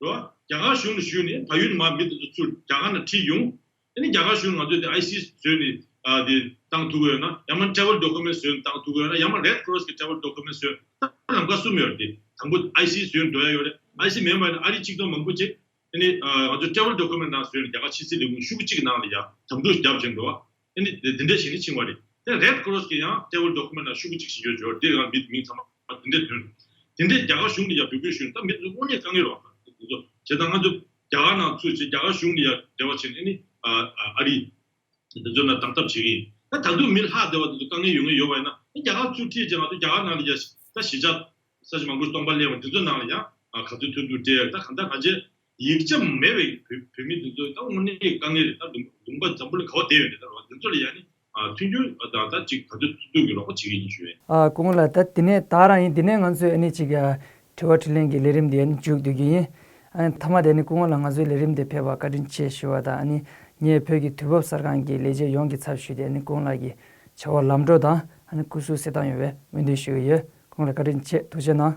རོ། རྒྱ་གར་གཞུང་ལ་ཞུས་ནས་བལ་ཡུལ་ནས་མར་མི་དེ་ཚོ་ཚུར་རྒྱ་གར་ནང་ཁྲིད་ཡོང་། ཨ་ནི་རྒྱ་གར་གཞུང་ང་ཚོས་དེ་ཨའི་སི་བཟོས་ནས་ཨ་དེ་བཏང་ཐུབ་ཀྱི་ཡོད་ན། ཡང་མིན་travel document་བཟོས་ནས་བཏང་ཐུབ་ཀྱི་ཡོད་ན། ཡང་མིན་Red Cross་གི་travel document་བཟོས་ན། ད་ལམ་ཁ་གསུམ་ཡོད་རེད། དེ་དང་པོ་ཨའི་སི་བཟོས་ནས་འགྲོ་ཡ་ཡོད་རེད། ཨའི་སི་མེད་པ་ཡིན་ན་ཨ་རིའི་ཆིག་སྟོང་མང་པོ་ཅིག་ཨ་ནི་ཨ་ང་ཚོ་travel document་ནང་བཟོས་ནས་རྒྱ་གར་ཕྱི་སྲིད་ལས་ཁུངས་ཤོག་གུ་གཅིག་གི་ནང་ལ་ཡ་དམ་ཕྲུག་བརྒྱབ་བྱས་འགྲོ་བ། ཨ་ནི་དེ་དེ་འདྲ་བྱས་ནས་ཕྱིན་པ་རེད། དེ་Red Cross་གི་ཡང་travel document་ནང་ཤོག་གུ་གཅིག་བཞག་ཡོད་ཅོག་དེ་ཡང་མི་མིང་ཚང་མ་དེ་འདྲ་ཐོན། དེ་འདྲའི་རྒྱ་གར་གཞུང་ལ་ཡང་འབོད་སྐུལ་ཞུས་ན་ད་མི་ཚོ་དངོས་གནས་དཀའ་ངལ་རོགས་དེ་ཚོ་བྱས་ཙང་ང་ཚོ་རྒྱ་གར་ནང་ཚུད་བྱས་རྒྱ་གར་གཞུང་ལ་ཡང་འབྲེལ་བ་བྱས་ནས་ཨ་ནི་ཨ་ཨ་རི་དེ་ཚོ་ནང་བཏང་ཐབས་བྱེད་ཀྱི་ཡིན། ད་ད་དུང་མི་ལྷག་བསྡད་པ་དེ་ཚོ་དཀའ་ངལ་ཡོད་ངེས་ཡོད་པ་ཡིན་ན་ཨ་རྒྱ་གར་ཚུར་ཁྲིད་བྱས་ང་ཚོ་རྒྱ་གར་ནང་ལ་ཡང་ད་གཞིས་ཆགས་ས་ཆ་མང་པོ་སྟོང་པ་གླས་པ་དེ་ཚོ་ནང་ལ་ཡང་ག་ཚོད་ཐུབ་ཐུབ་སྤྲད་ཡ། ད་གང་ལྟར་ང་ཚོས་ཡིག་ཆ་མེད་པའི་བོད་བོད་མི་དེ་ཚོ་ད་དངོས་གནས་དཀའ་ངལ་རེད། ད་ལུང་ལུང་པ་འཛམ་བུ་གླིང་ག་པར་བསྡད་ཡོད་རེད། ད་རོ་དེ་ཚོ་ལ་ཡ་ནི་མཐུན་འགྱུར་དང་ད་ཅིག་ག་ཚོད་ཐུབ་ཐུབ་ཀྱི་རོགས་པ་བྱེད་ཀྱི་ཡིན་ཞུ་ཡས། ཨ་སྐུ་ངོ་ལགས། ད་དེ་ནས་ད་རང་ཡིན། དེ་ནས་ང་ཚོས་ཨ་ནི་ཅིག་ཨ་དྲི་བ་དྲིས་ལན་གྱི་ལས་རིམ་དེ་ཨ་ནི་མཇུག་བསྡུ་རྒྱུ་ཡིན། ཨ་ནི་མཐའ་མ་དེ་ཨ་ནི་སྐུ་ངོ་ལགས་ང་ཚོའི་ལས་རིམ་དེ་ཕེབས་པར་བཀའ་དྲིན་ཆེ་ཞུ་བ་དང་། ཨ་ནི་ངས་བོད་ཀྱི་དུས་བབ་གསར་ཁང་གི་ལས་བྱེད་ཡོངས་ཀྱི་ཚབ་ཞུས་ཏེ་ཨ་ནི་སྐུ་ངོ་ལགས་ཀྱི་བྱ་བ་ལམ་འགྲོ་དང་ཨ་ནི་སྐུ་གཟུགས་གསལ་ཐང་ཡོང་བའི་སྨོན་འདུན་ཞུ་གི་ཡོད། སྐུ་ངོ་ལགས་བཀའ་དྲིན་ཆེ། ཐུགས་རྗེ་གནང་།